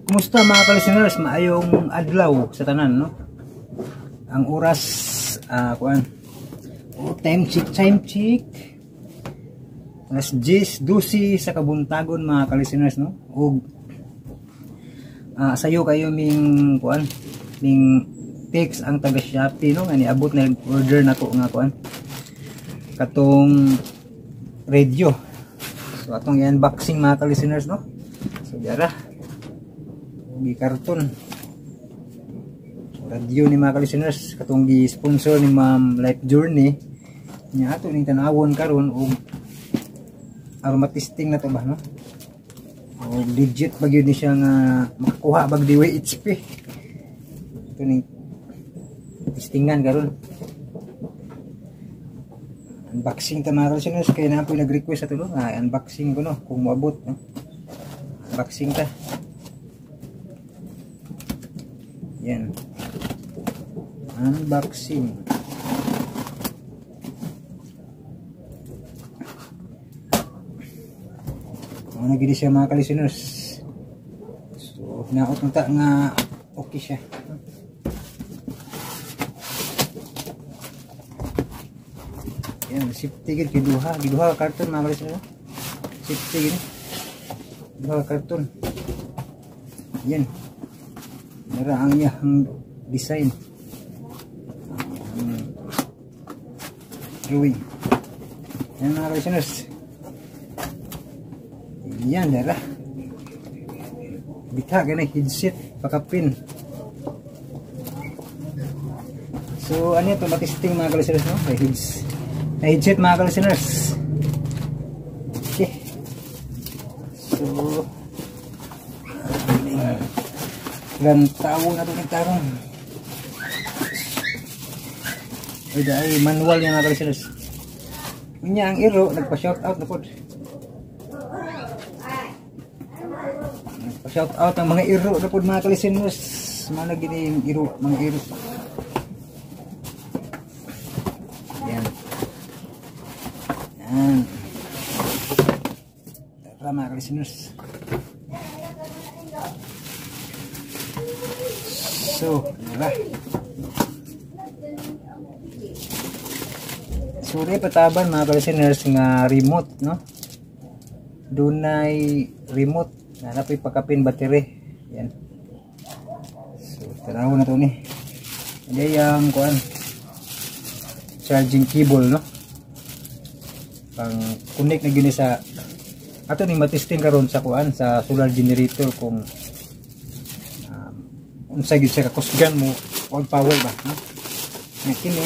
Kumusta, mga ka-listeners? Maayong adlaw sa tanan, no? Ang oras, kuan. Oh, time check, time check. Alas 10:12 sa kabuntagon, mga ka-listeners, no? Og sayo kayo ming kuan, ming text ang taga Shopee, no, nga niabot na order nako nga kuan, katong radio. So atong i-unboxing, mga ka-listeners, no? So dara gi karton radio ni, mga ka-listeners, katong gi-sponsor ni Ma'am Life Journey nya. Ato ning tanawon karon og aron matesting na to ba, no, og legit ba gyud ni siya nga makakuha bag DWHP. Ito ning testingan karon, unboxing ta, mga ka-listeners, kay naa po'y nag-request ato, no, nga unboxing ko, no, kung moabot, no? Unboxing ta. Yan, unboxing. Ano gid siya, mga ka-listeners. So hinaot ta nga okay siya. Yan, safety gid kay duha, giduha ka karton, mga ka-listeners. Safety gid. Duha ka karton. Yan. Dara ang iyang design. Ang drawing. Yan, mga ka-listeners. Yan, dara. Bitha gani headset pakapin. So ano ito matesting, mga ka-listeners, no? May headset, mga ka-listeners. Okay. So lantawo na ito ng tarong. Ay, ay manual niya, mga ka-listeners. Unya ang iro nagpa-shout out na pod. Nagpa-shout out ang mga iro na pod, mga ka-listeners. Mana gini yung iro, mga iro. Yan. Yan. Tara, mga ka-listeners. So, diba? So, di pataban, mga ka-listeners, nga remote, no? Dunay remote na napoy pakapin battery. Yan. So, tanaw na to ni. Hindi yung kuan, charging cable, no? Pang connect na gini sa ato ning matesting karon sa kuan, sa solar generator, kung unsa gyud siya kakusgan mo og power ba, no? Nga kini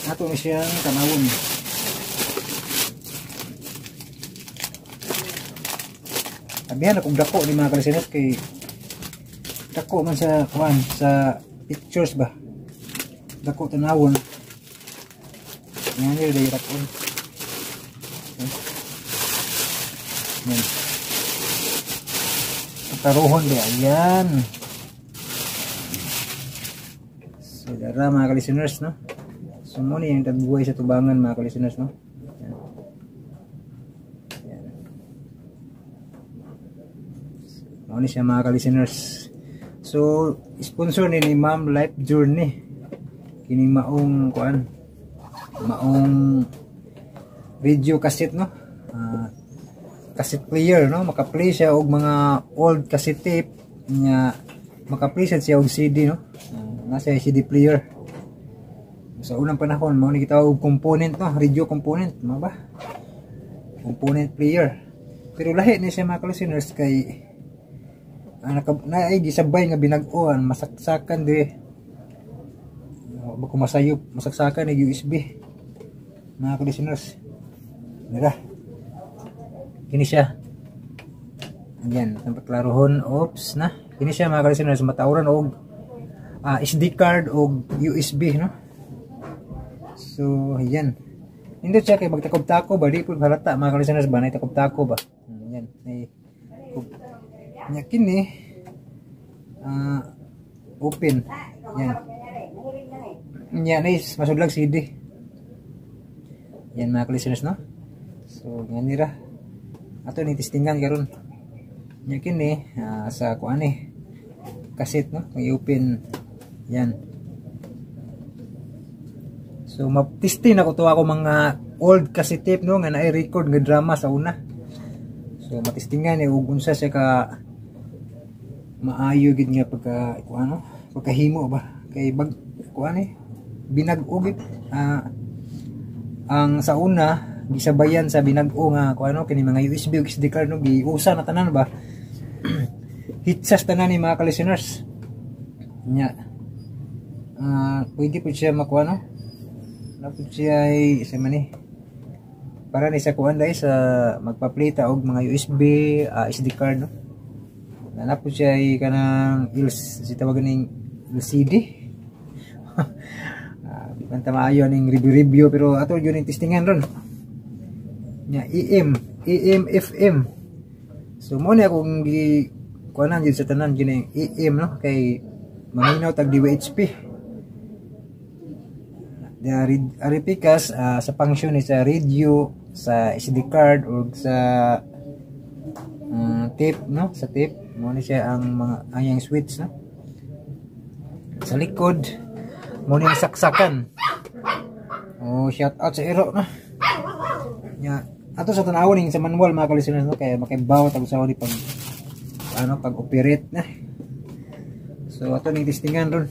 ato ni siyang tanawon. Abihan akong dako ni, mga ka-listeners, kay dako man sa kuan, sa pictures ba. Dako tanawon. Yan ni dai rakon. Yan. Taruhon di ayan. So dara, mga ka-listeners, no. So mo ni ang tagbuhay sa tubangan, mga ka-listeners, no. Yan. Yan. So, mo ni siya, mga ka-listeners. So sponsor ni Ma'am Life Journey kini maong kuan, maong radio cassette, no. Cassette player, no, maka-play siya og mga old cassette tape nya, maka-play siya og CD, no. Nasa CD player. Sa unang panahon mao ni gitawag component, no, radio component, mao ba? Component player. Pero lahi ni siya, mga ka-listeners, kay naay gisabay nga binag-oan, masaksakan di bako masayop, masaksakan ni USB, mga ka-listeners. Mira. Kini siya. Ayan, atong paklarohon. Oops na. Kini siya, mga ka-listeners, matawran og SD card og USB, no. So ayan. Nindot siya kay magtakob-takob ba, di pud halata, mga ka-listeners ba, nay takob-takob ba. Ayan, nay nya kini open. Yan. Nya nice, masudlag CD. Yan, mga ka-listeners, no. So yan nira. Ato ni testingan karon. Nya kini sa kuan ni cassette, no, kung i-open yan. So maptisting ako to ako mga old cassette tape, no, nga naay record nga drama sa una. So matistingan ni ug unsa siya ka maayo gid nga pagka kuan, no, pagkahimo ba, kay bag kuan eh binag-o gid, ang sa una gisabayan sa binag-o nga kuan, no, kini mga USB ug SD card, no, giusa na tanan ba, hitsas tanan ni mga ka-listeners nya. Pwede po siya makuha, no, na po siya ay sa man eh para ni sa kuan dai sa magpaplita og mga USB, SD card, no, na po siya ay kanang si tawag ning LCD. Di man ta maayo ning review review, pero ato yun yung testingan ron nya. AM, AM, FM. So mo ni akong gi kuanan jud sa tanan gini AM, no, kay maminaw tag DWHP. Ari ari pikas, sa function ni sa radio, sa SD card or sa tape, no, sa tape mo ni siya ang mga ang switch, no. Sa likod mo ni ang saksakan. Oh, shout out sa iro, no. Nya ato sa tan-awon ning sa manual, mga ka-listeners, no, kay makaibaw tag usaw ni pag ano, pag operate na. So ato ning testingan ron.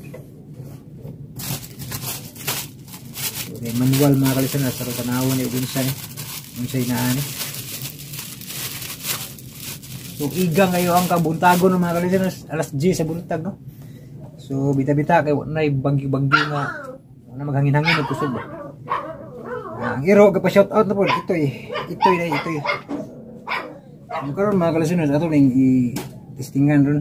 So, may manual, mga ka-listeners, ato tan-awon ni ug unsa ni unsay naa ni. So igang kayo ang kabuntagon ng mga ka-listeners, alas 10 sa buntag, no. So bita-bita kay wala bagyo-bagyo nga wala maghangin-hangin og kusog ba. Ang iro pa shout out na po itoy itoy na itoy. So karon, mga ka-listeners, ato ning i-testingan ron.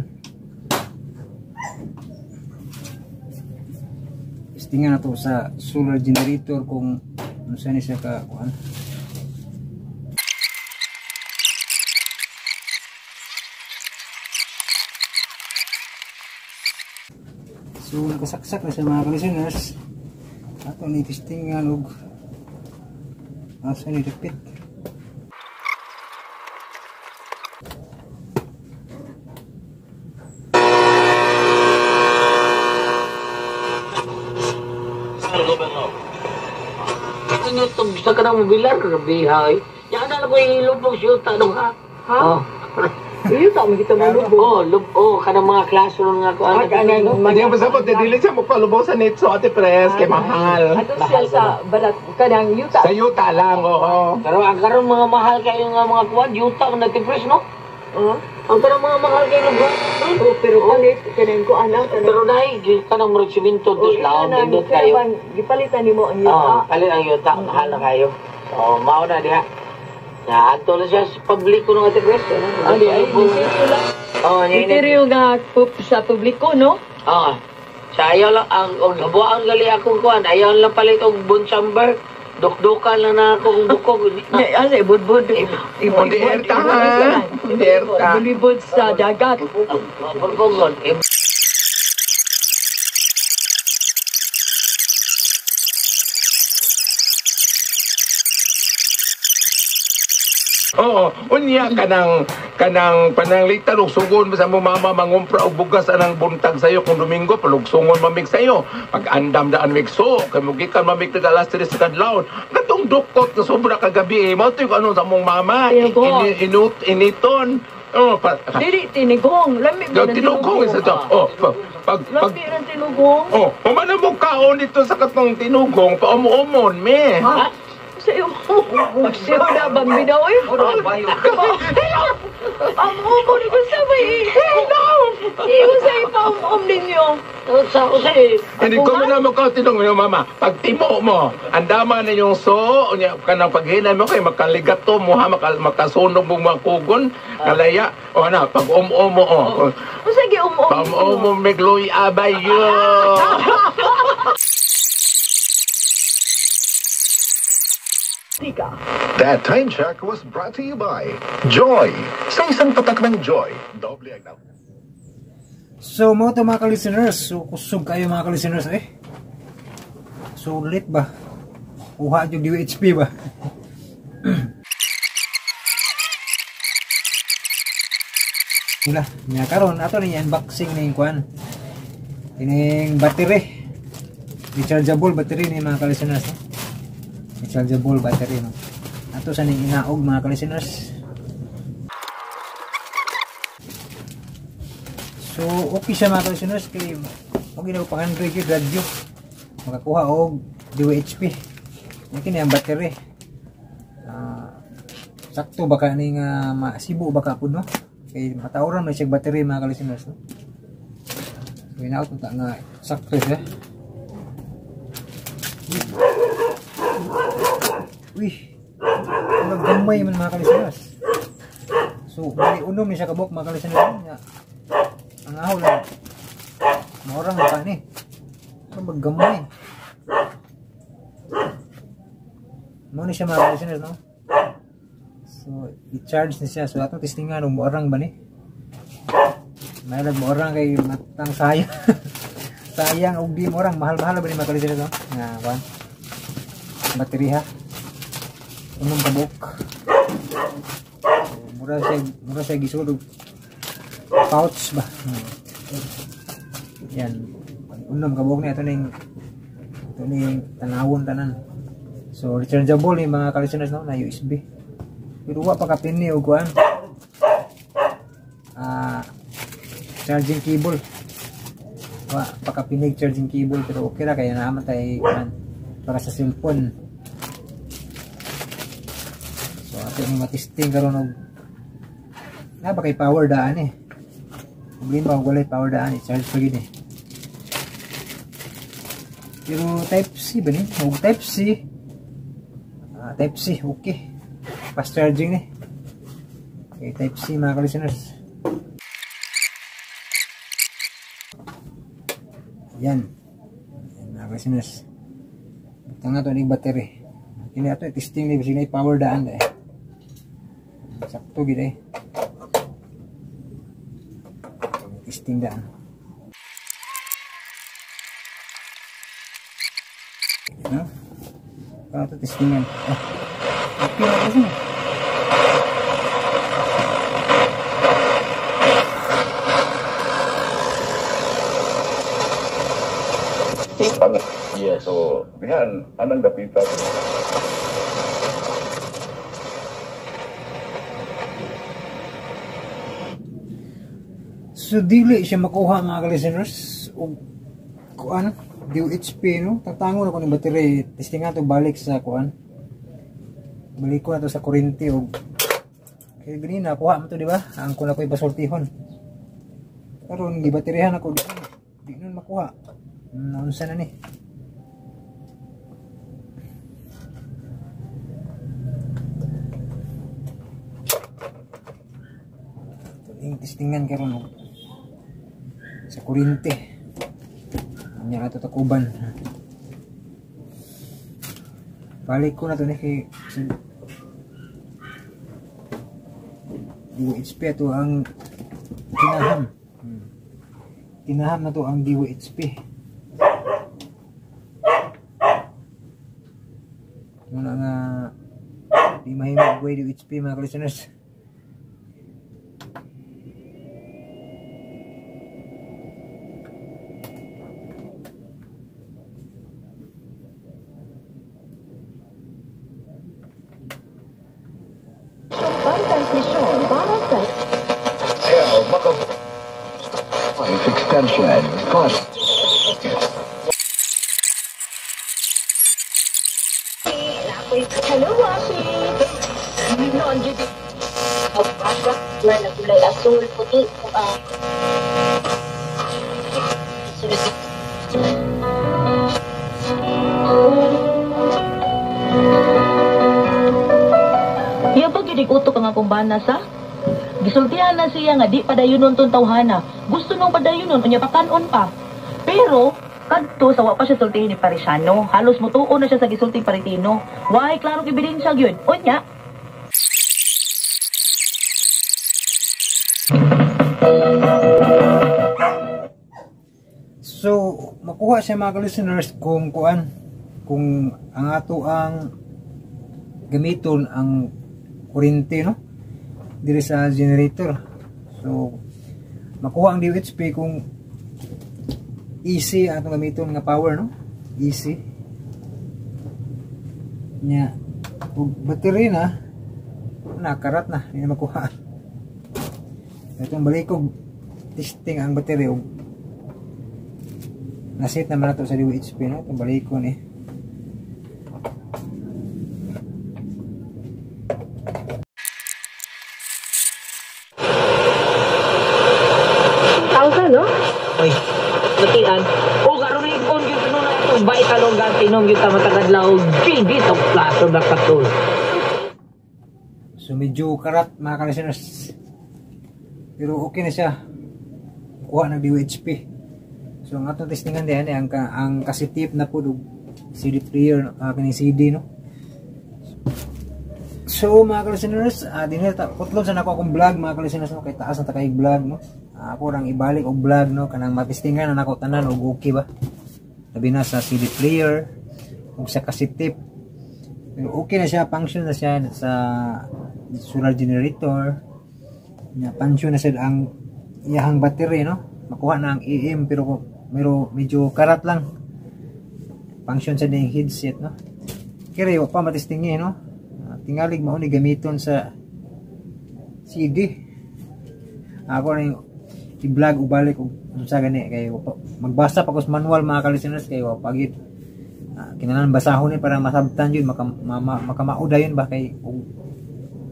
Testingan nato sa solar generator kung unsa ni siya ka kuan. So nakasaksak na siya, mga ka-listeners. Ato ni testingan og asa ni dapit. Ano to sa kanang mobilar grabe hay. Ya na ko ilubog siya tanong ha. Ha? Oh. Iyo ta mo kita malubog. Oh, lub oh kanang mga classroom nga ko Ah, kanang Hindi ko pasabot, dili siya magpalubog sa Nitso, Ate Pres, kay mahal. Ato siya sa barat kanang yuta. Sa yuta lang, oo. Pero ang karon mga mahal kayo nga mga kuan yuta man natin Pres, no? Oh. Ang karon mga mahal kayo lugar. Oh, pero palit kanang ko anak kanang. Pero dahil kanang murag siminto Oh, dos laon kanang- nindot pero kayo. man, gipalitan nimo ang Oh, yuta. palit ang yuta, mahal na kayo. So, mao na diha. Na ato na siya sa publiko ng Ate Pres. Ali ay lisensyo lang. Oh, niya Interior nga sa publiko, no? Oo. Sa ayaw lang, ang og habuan gali akong kuan, ayaw lang palit og bone chamber. Dukdukan lang na ako kung bukog. Ay, asa ibudbud. Hindi erta, ha? Hindi erta. Ibudbud sa dagat. Pagbugon. Oo, unya kanang kanang pananglitan og sugon mo sa mo mama mangumpra og bugas anang buntag sayo kung Domingo palugsungon mamig sayo. Pag andam daan migso kay mugikan mamig tag alas 3 sa kadlawon. Katong dukot na sobra kagabi eh. Mao to yung ano sa mong mama. Tinugong. Inut initon. Oh, pa, Dili tinigong, lami ba ng tinugong isa to. Oh, pag pag, pag Lami ng tinugong. Oh, humana mo kaon dito sa katong tinugong, paumumon me. Ha? Sa iyo. Pagsiyo na bang binaw eh. Ang umo ni ko sa may. Hello. Iyo sa ipaumum ninyo. Sa ko sa eh. Hindi ko man mo ka tinong mo mama. Pag timo mo, andama na yung so, unya kanang paghinay mo kay makaligato mo ha, makasunog mo mga kugon, kalaya. O na, pag um mo o. Unsa gi umum? Pag um mo migloy abayo. Tika. That time check was brought to you by Joy. Sa isang patak ng Joy, doble ang So mo to mga ka-listeners, so kusog kayo mga ka-listeners eh. Sulit ba? Kuha yung DWHP ba? Nila. Nya karon ato ni unboxing ning kuan. Kining battery. Rechargeable battery ni mga ka-listeners, no? Rechargeable battery, no. Ato sa ning inaog mga ka-listeners. So okay siya mga ka-listeners kay og ginaw pang Android gyud radyo. Makakuha og DWHP. Kini ang battery. Sakto baka ni nga masibo baka pud, no? Kay matawran man siya battery mga ka-listeners, no? So inaot ta nga sakto siya. Uy, gamay man mga ka-listeners. So bali unom ni siya kabuk mga ka-listeners. Ang ahaw lang maorang pa ni. So maggamay. Mo ni siya mga ka-listeners, no? So i-charge ni siya. So atong testingan kung moorang ba ni. Mayroon moorang kay matang sayang. Sayang og di moorang, mahal-mahal ba ni mga ka-listeners, no? Nga kuan. Battery ha. Unom ka buok. So, mura siya gisud og pouch ba. Yan. Unom ka buok ni ato ning tanawon tanan. So rechargeable ni mga ka-listeners, no, na USB. Pero wa pa kapini og kuan. Charging cable. Wa pa kapinig charging cable pero okay ra kay naa man tay kuan para sa cellphone. So ato ni matesting karon og na ba kay power daan eh. Problema og walay power daan, i-charge pa gid eh. Pero type C ba ni? Og type C. Type C, okay. Fast charging ni. Okay, type C mga ka-listeners. Yan. Yan mga ka-listeners. Butang na ito ng battery. Kini ato testing ni bisig na power daan eh. Sakto gid eh. Testing daan. No? Para ito testingan. Oh. Okay na kasi. Yes. So, dihan anang dapita. So dili siya makuha mga ka-listeners og kuan DHP, no. Tatangon ako ng battery, testing ato balik sa kuan. Balik ko na to sa kuryente og kay ganina kuha mo to, di ba? Ang kun ako'y basultihon. Karon gibateryahan ako di nun makuha. Naunsa na ni. Ito testingan karon og sa kuryente. Anya ato takuban. Balik ko na to ni kay DWHP ato ang tinaham. Tinaham na to ang DWHP. Muna nga di mahimo og DWHP mga listeners. Extension. Hello, Washi. Kulay asul, puti. Iya pa gyud utok ang akong bana sa? Gisultihan na siya nga di padayunon tong tawhana. Gusto nung padayunon unya pakanon pa. Pero kadto sa wa pa siya sultihin ni Parisiano. Halos mutuo na siya sa gisulti Paritino. Why klarong ebidensya gyud. Unya. So makuha siya mga listeners kung kuan, kung ang ato ang gamiton ang kuryente, no, diri sa generator. So Makuha ang DOHP kung easy ang atong gamiton nga power, no? Easy. Nya ug battery na nakarat na, hindi na makuha. Itong balikog testing ang battery og nasit naman nato sa DOHP, no? Itong balikon eh. No? Oy, natian. O karon on gyud kuno na itong bay kalonggan tinom gyud ta matag-adlaw JB to plato na katul. So medyo karat mga ka-listeners. Pero okay na siya. Kuha ng DOHP. So ang atong testingan diyan ay ang cassette tape na pud og CD player, kining CD, no. So mga ka-listeners, dinhi ta putlon sa nako akong vlog mga ka-listeners, no, kay taas na ta kay vlog, no. Ako rang ibalik og vlog, no, kanang matistingan na nako tanan og okay ba. Labi na sa CD player ug sa cassette tape. Pero okay na siya, function na siya sa solar generator. Nya function na siya ang iyahang battery, no. Makuha na ang AM pero medyo karat lang. Function sa ding headset, no. Kaya wa pa matistingi, no. Tingalig mao ni gamiton sa CD. Ako ning i-vlog og balik og unsa gani kay magbasa pa ko sa manual mga ka-listeners kay wa pagit. Kinahanglan basahon ni para masabtan jud, makamao dayon ba kay og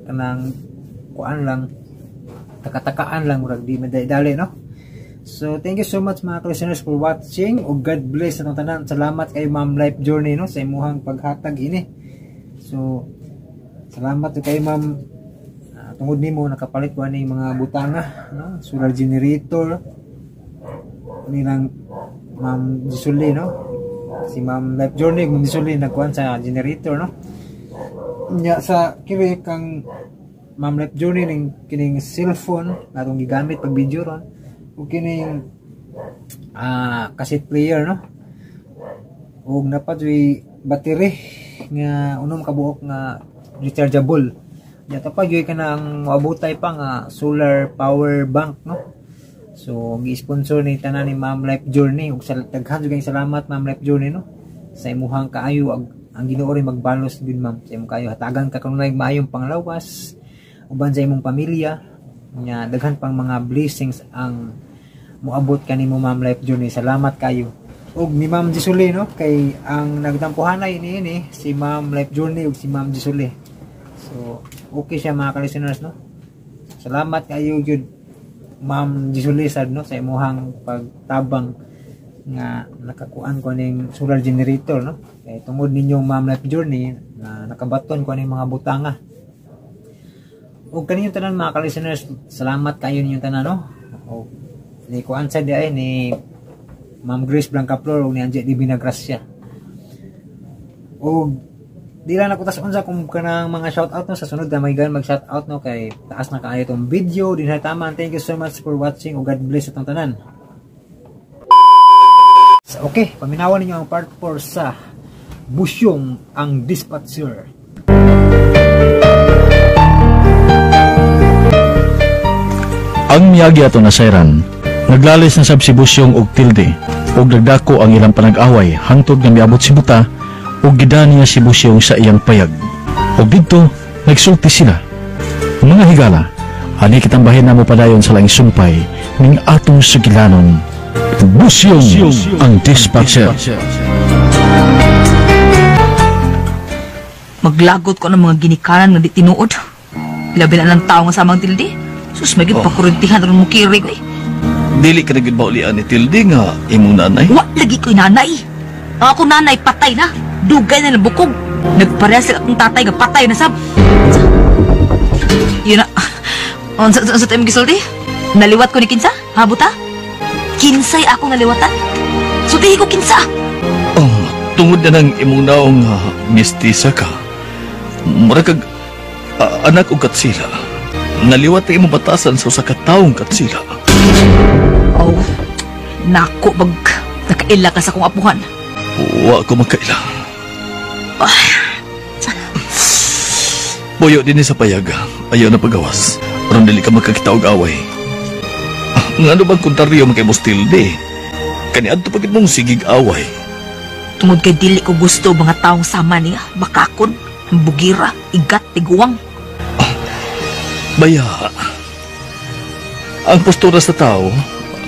kanang kuan lang, takatakaan lang murag di madali, no. So thank you so much mga ka-listeners for watching og God bless atong tanan. Salamat kay Ma'am Life Journey, no, sa imuhang paghatag ini. So salamat kay Ma'am, tungod nimo nakapalit ko ani mga butanga, no, solar generator nilang Ma'am Jisuli, no. Si Ma'am Life Journey, Ma'am Jisuli nagkuan sa generator, no. Nya sa kiri kang Ma'am Life Journey ning kining cellphone natong gigamit pag video ron ug kining cassette player, no. Ug napajoy battery nga unom ka buok nga rechargeable. Nya pa gyud kanang moabutay pa nga solar power bank, no. So gi-sponsor ni tanan ni Ma'am Life Journey ug daghan jud kayong salamat Ma'am Life Journey, no, sa imuhang kaayo. Ang Ginoo rin magbalos gyud ma'am sa imong kaayo, hatagan ka kanunay maayong panglawas uban sa imong pamilya. Nya daghan pang mga blessings ang moabot kanimo Ma'am Life Journey. Salamat kayo. Ug ni Ma'am Jisuli, no, kay ang nagtampuhanay niini si Ma'am Life Journey ug si Ma'am Jisuli. So okay siya mga ka-listeners, no. Salamat kayo gyud Ma'am Jisuli sad, no, sa imuhang pagtabang nga nakakuan ko ning solar generator, no. Kay tungod ninyong Ma'am Life Journey na nakabaton ko ning mga butanga. Ug kaninyong tanan mga ka-listeners, salamat kayo ninyong tanan, no. Og ni kuan sad di ay ni Ma'am Grace Blancaflor ug ni Angie Divina Gracia. Og di lang ako tas unsa kung kanang mga shoutout, no, sa sunod na may gan mag shoutout, no, kay taas na kaayo tong video din taman. Thank you so much for watching ug God bless atong tanan. Okay, paminawan ninyo ang part 4 sa Busyong ang Dispatcher. Ang miyagi ato na sayran, naglalis na sab si Busyong og Tilde ug nagdako ang ilang panag-away hangtod nga miabot si Buta ug gida niya si Busyong sa iyang payag. Ug didto nagsulti sila. Mga higala, ani kitang bahin na mo padayon sa laing sumpay ning atong sugilanon. Busyong ang Dispatcher. Maglagot ko ng mga ginikanan nga di tinuod. Labi na lang tao nga samang Tilde. Sus, may oh. Pakurintihan ron mo kirig. Eh. Dili ka na gud maulian ni Tilde nga imong nanay? Wa lagi ko'y nanay. Ang ako nanay patay na. Dugay na ng bukog. Nagparehas sila akong tatay nga patay na sab. Yun na. Unsa tayo gisulti? Naliwat ko ni Kinsa? Habuta? Kinsay ako naliwatan? Sultihi ko kinsa. Oh, tungod na ng imong naong mistisa ka. Mura kag anak og katsila. Naliwat na imong batasan sa usa ka taong katsila. Oh, nako bag nakaila ka sa akong apuhan. Wa ko makaila. Puyo din sa payag. Ayaw na pagawas. Aron dili ka makakita og away. Ngano bang kontraryo man kay Bustilde? Kaniadto pagid mong sigig away. Tungod kay dili ko gusto mga taong sama niya, bakakon, bugira, igat, tiguang. Baya, ang postura sa tao,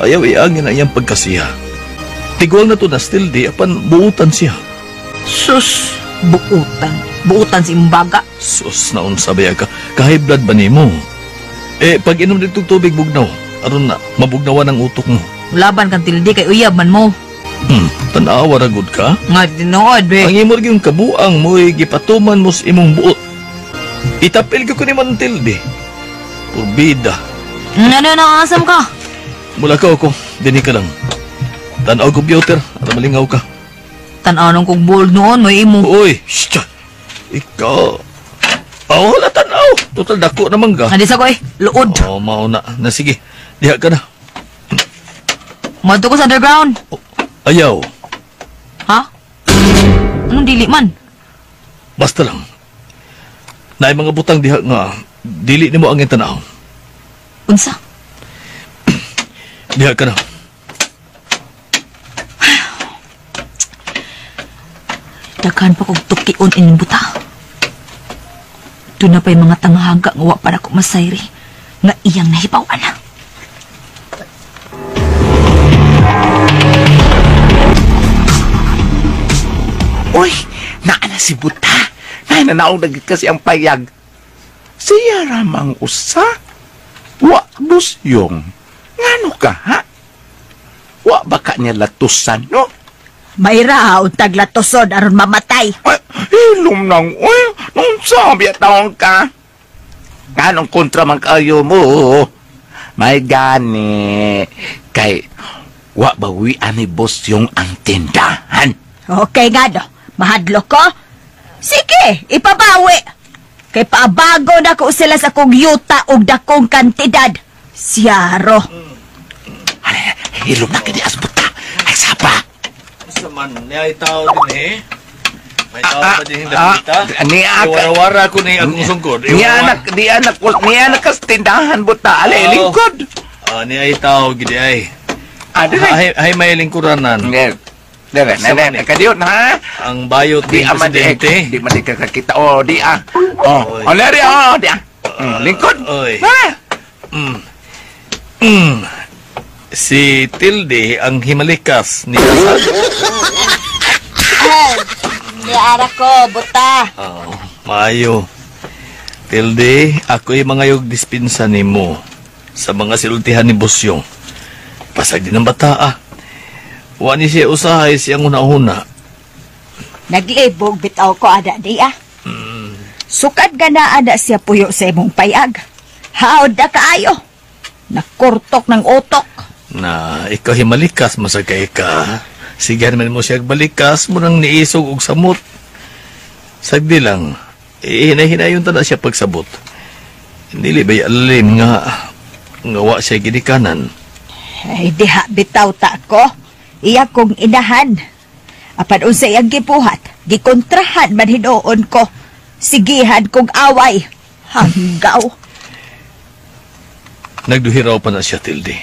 ayaw iangin ang iyang pagkasiya. Tiguang na to na Tilde, apan buutan siya. Sus, buutan. Buutan si imbaga. Sus, naunsa baya ka. Kahiblood ba nimo? Eh, pag inom dito tubig bugnaw, aron na, mabugnawan ang utok mo. Laban kang Tilde kay uyab man mo. Tanawa ra gud ka. Nga tinuod be. Ang imo gyud kabuang mo'y gipatuman mo sa imong buot. Itapil ko ni man Tilde. Purbida. Ano na asam ka? Mula ka ako, dinhi ka lang. Tanaw computer, aron malingaw ka. Tanaw nung kong bold noon, may imo. Uy, shh. Ikaw. Oh, wala tanaw. Total dako naman ka. Andi sa ko eh, luod. Oh, mao na. Na sige. Diha ka na. Madto ko sa underground. Oh, ayaw. Ha? Anong dili man? Basta lang. Naay mga butang diha nga dili nimo ang tanaw. Unsa? Diha ka na. Daghan pa kog tukion ining buta. Doon na pa'y mga tanghaga nga wa pa nako masayri nga iyang nahibaw-an na. Uy, naa na si Buta. Nay, nanaog na gid kasi ang payag. Siya ramang usa. Wa busyong. Ngano ka, ha? Wa ba ka niya latusan, no? Mayra, untag latuson aron mamatay. Ay, hilom nang, uy, nung sabi at taon ka. Nganong kontra man kayo mo? May gani. Kay, wa bawian ni busyong ang tindahan. Okay nga do, mahadlo ko. Sige, ipabawi. Kay paabago na ko sila sa kong yuta og dakong kantidad. Siyaro. Ay, hilom na kini asbuta. Ay, sapa. Sa man, niya tao din eh. May tao ba din dapita? Niya ka. Iwara-wara ko ni akong sungkod. Niya anak, niya anak, niya anak kas tindahan buta. Ale, lingkod. Niya ay tao, gidi ay. Dire. Ay, may lingkuranan. Dire, nene, kadiyon ha. Ang bayot ni presidente. Di man di kakakita. Oh, di ah. Oh, oh, lari, oh, di ah. Lingkod. Oy. Si Tilde ang himalikas ni Asad. Niara ko, buta. Oh, maayo. Tilde, ako'y mangayog dispinsa nimo sa mga silultihan ni Busyong. Pasag din ang bata, ah. Wa ni siya usahay siyang una-una. Naglibog bitaw ko ada di, ah. Sukad ka na ada siya puyo sa imong payag. Haod na kaayo. Nakurtok ng utok. Na ikaw himalikas, masagay ka. Sige naman mo siya balikas mo nang niisog og samot. Sagdi lang, hinay-hinayon ta na siya pagsabot. Dili ba'y alim nga wa siya ginikanan. Ay, diha bitaw ta ko. Iya kong inahan. Apan unsa iyang gibuhat, gikontrahan man hinuon ko. Sigihan kong away. Hanggaw. Nagduhiraw pa na siya, Tilde.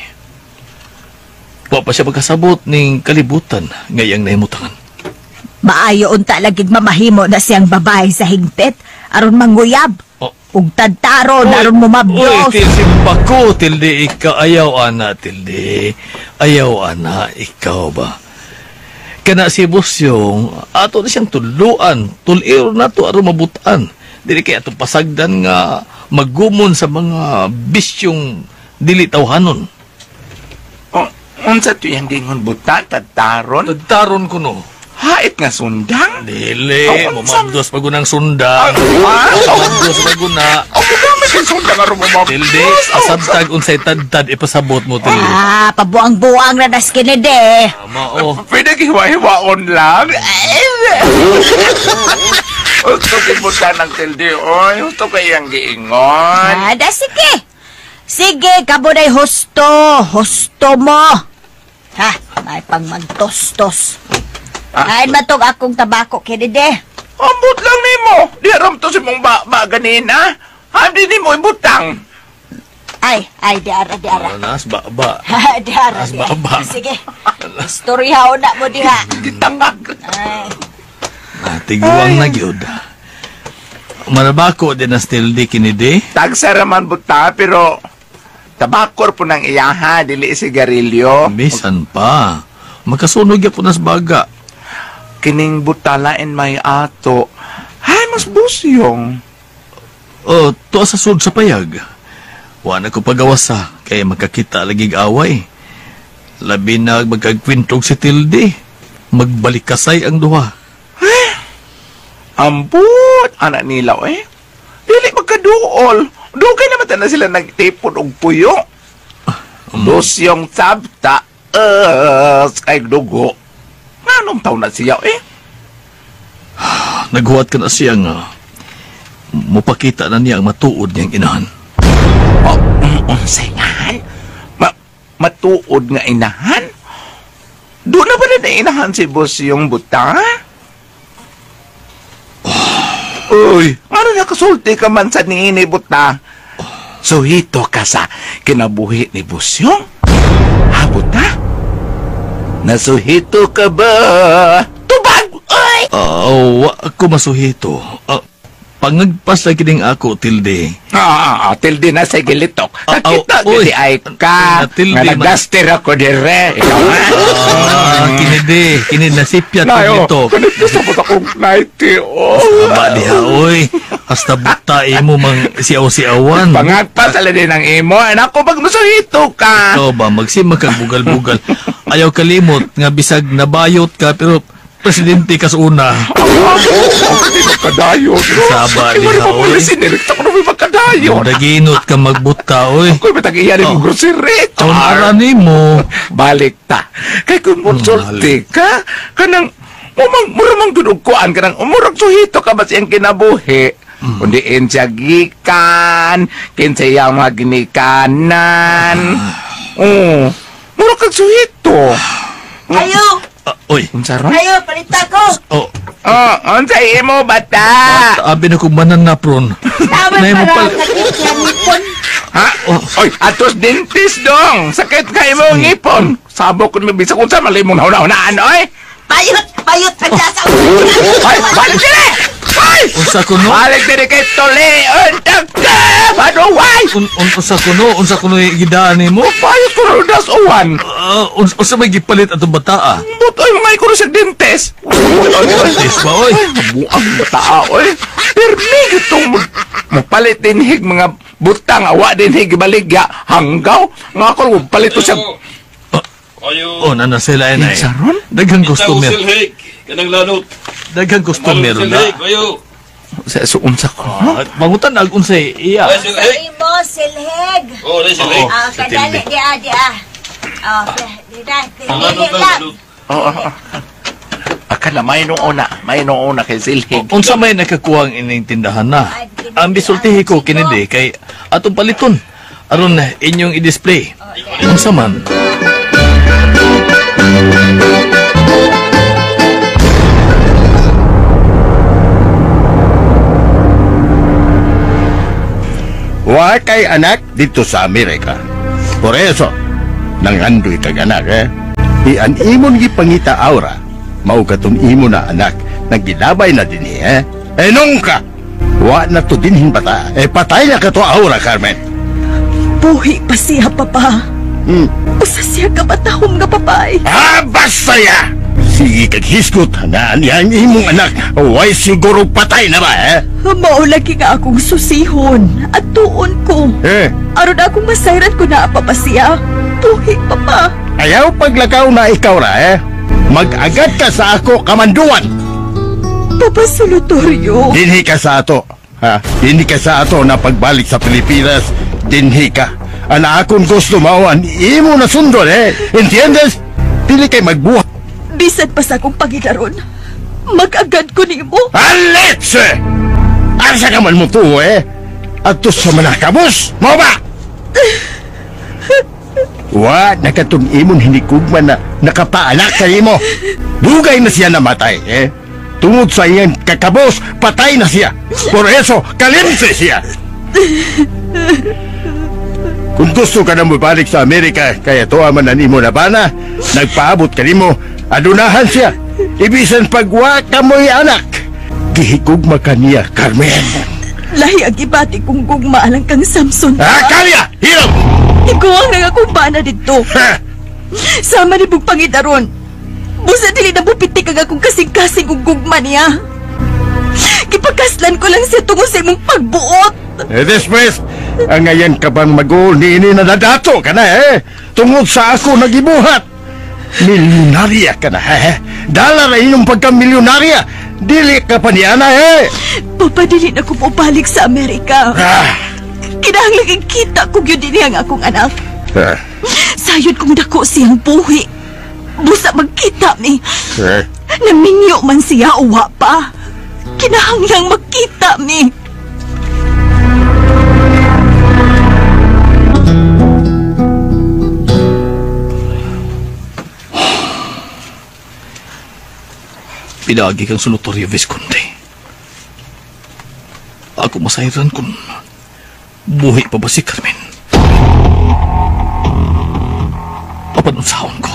Wa pa siya pagkasabot ning kalibutan ngayang nahimutangan. Maayo unta laging mamahimo na siyang babae sa hingpit aron manguyab. Oh. Ug tadtaron aron mumabdos. Uy, tilsimba ko, Tilde, ikaw. Ayaw, ana, Tilde. Ayaw, ana, ikaw ba? Kana si Busyong, ato na siyang tuluan. Tuliro na to, aron mabutan. Dili kaya atong pasagdan nga magumon sa mga bisyong dili tawhanon. Oh, unsa to yang gingon buta, tadtaron? Tadtaron ko no. Hait nga sundang? Dili, mumabdos pag unang sundang. Mumabdos pag una. Mugamit yung sundang aron mumabdos. Tilde, asabtag unsay tadtad ipasabot mo, Tilde. Ah, pabuang-buang na das kinide. Tama, oh. Pwede hiwa-hiwaon lang. Gusto kibutan ng Tilde, oy. Gusto kayang giingon. Ah, da, sige. Sige, kabo na'y husto. Husto mo. Ha, may pang magtostos. Ay, matog akong tabako, kinide. Ambot lang nimo. Di aram to si mong ba ganina. Ha, di nimo ibutang. Ay, ay, diara, diara. Nas ba. Diara, Nas diara. ba. Sige. Istorya na mo diha. Gitangag. Ay. Tiguang na gyud. Manabako din na Tilde kini di. Tagsa raman buta pero tabakor po ng iyaha, dili sigarilyo. Bisan pa. Makasunog gyud po nas baga. Kining butalain may ato. Ay, mas busyong. Oh, tuwa sa sud sa payag. Wa na ko pagawasa kay magkakita lagi away. Labi na magkagkwentog si Tilde. Magbalikasay ang duha. Eh, ambot anak nila eh. Dili magkaduol. Dugay naman na sila nagtipon og puyo. Dosyong sabta kay dugo. Nganong taon na siya eh? Naghuwat ka na siya nga. Mupakita na niya ang matuod niyang inahan. Oh, unsay ngahan? Matuod nga inahan? Doon na ba na inahan si boss yung buta? Uy, ano nakasulti ka man sa niini buta? Suhito ka sa kinabuhi ni Busyong? Ha, buta? Nasuhito ka ba? Tubag! Uy! Wa ako masuhito. Pangagpas na kining ako, Tilde. Tilde na sa gilitok. Nakita uy. gini ay ka. Tilde, Nga nagdaster ako dire. Ikaw, ha? Kinide. Kini nasipyat ko Nayo, dito. kanito sa po akong 90. Oh. Aba diha, oy. Hasta buta imo mang siaw-siawan. Pangagpas ala din ang imo. Anak ko, pag masuhito ka. Ikaw ba, magsima kag bugal-bugal. Ayaw kalimot nga bisag nabayot ka, pero presidente ka sa una. Hindi magkadayon. Saba diha, oy. Sinerikta ko na may magkadayon. Daginot ka magbuta, oy. Ako'y matag-iya ni mong grocery. Taon ni mo. Balik ta. Kay kung monsulti ka, kanang, muramang ginugkuan, kanang umurag suhito ka ba siyang kinabuhi? Kundi siya gikan, kinsa iyang mga ginikanan. Oo. Murag kag suhito. Ayo! Oy. Unsa ron? Ayo, palita ko! Oh. Oh, unsa imo bata? Abi na kong mananapron. Tama para sakit nga ngipon. Ha? Oy, atos dentist dong. Sakit ka imo ngipon. Sabo kun mabisa kung sa mali mong nauna-unaan, oy. Payot, payot ang dasa. Ay, balik dire! Ay! Unsa kuno? Balik dire kay tuli. Untag ka! Manuway! Unsa kuno? Unsa kuno gidaan nimo? Payot ko ro das uwan. Unsa may gipalit atong bataa? But oy, mga ko sa dentist. Dentist ba, oy? Buang bataa, oy. Pirmi gitong mapalit dinhig mga butang awa dinhig baligya hanggaw. Nga ako palit to siya. Oh, nana sila ay. Daghang customer. Kanang lanot. Daghang customer na. Ayo. Sa suunsa ko. Mangutan ag unsay iya. Imo silheg. Oh, dai silheg. Ah, kadali dia dia. Oh, di na. Dili lang. Oo. Akala may nung una kay silhig. Unsa may nakakuha ang ining tindahan na. Ang bisultihi ko kini di kay atong paliton aron inyong i-display. Unsa man? Wa kay anak dito sa Amerika. Por eso, nangandoy kag anak eh. Ian imon gipangita aura, mao katong imo na anak nagilabay na dinhi eh. Eh nungka, wa na to dinhin bata. Eh patay na ka to aura, Carmen. Buhi pa siya, Papa. Usa siya ka batahom nga papay. Ah, basta ya! Sige kag hisgot na niya ang imong anak. Way siguro patay na ba eh? Mao lagi nga akong susihon at tuon ko. Eh? Aron akong masayran ko na pa siya. Buhi, Papa. Ayaw paglakaw na ikaw ra eh. Mag-agad ka sa ako kamanduan. Papa Solotorio. Dinhi ka sa ato. Ha? Dinhi ka sa ato na pagbalik sa Pilipinas. Dinhi ka. Ana akong gusto mao ang imo na sundon eh. Entiendes? Pili kay magbuhat. Bisan pa sa akong pagilaron, mag-agad ko nimo. Aletxe! Asa ka man mo to eh? Ato sa manakabos? Mao ba? Wa, nakatong imon hinikugma na nakapaanak kay imo. Dugay na siya namatay eh. Tungod sa iyang kakabos, patay na siya. Por eso, kalimse siya. Kung gusto ka na mubalik sa Amerika, kaya tuwa man ang imo na bana, nagpaabot ka nimo, adunahan siya. Ibisan pagwa ka mo'y anak. Gihigugma ka niya, Carmen. Lahi ang ibati kong gugma alang kang Samson. Ah, Karya! Hirap! Iguang na akong bana dito. Sama ni Bug Pangidaron. Busa dili na bupitik ang akong kasing-kasing kong gugma niya. Gipakaslan ko lang siya tungod sa imong pagbuot. Eh, después, ang ngayon ka bang mag-uuni na nadato ka na eh. Tungod sa ako nagibuhat. Milyonarya ka na eh. Dala na inyong pagkamilyonarya. Dili ka pa niya na eh. Papa, dili na ko mobalik sa Amerika. Ah. Kinahanglan kita kung yun din ang akong anak. Ah. Sayod kong dako siyang buhi. Busa magkita mi. Eh. Namingyo man siya o wa pa. Kinahanglang magkita mi. Pinagi kang Senatoryo Visconde. Ako masayran kung buhi pa ba si Carmen. Apan unsahon ko.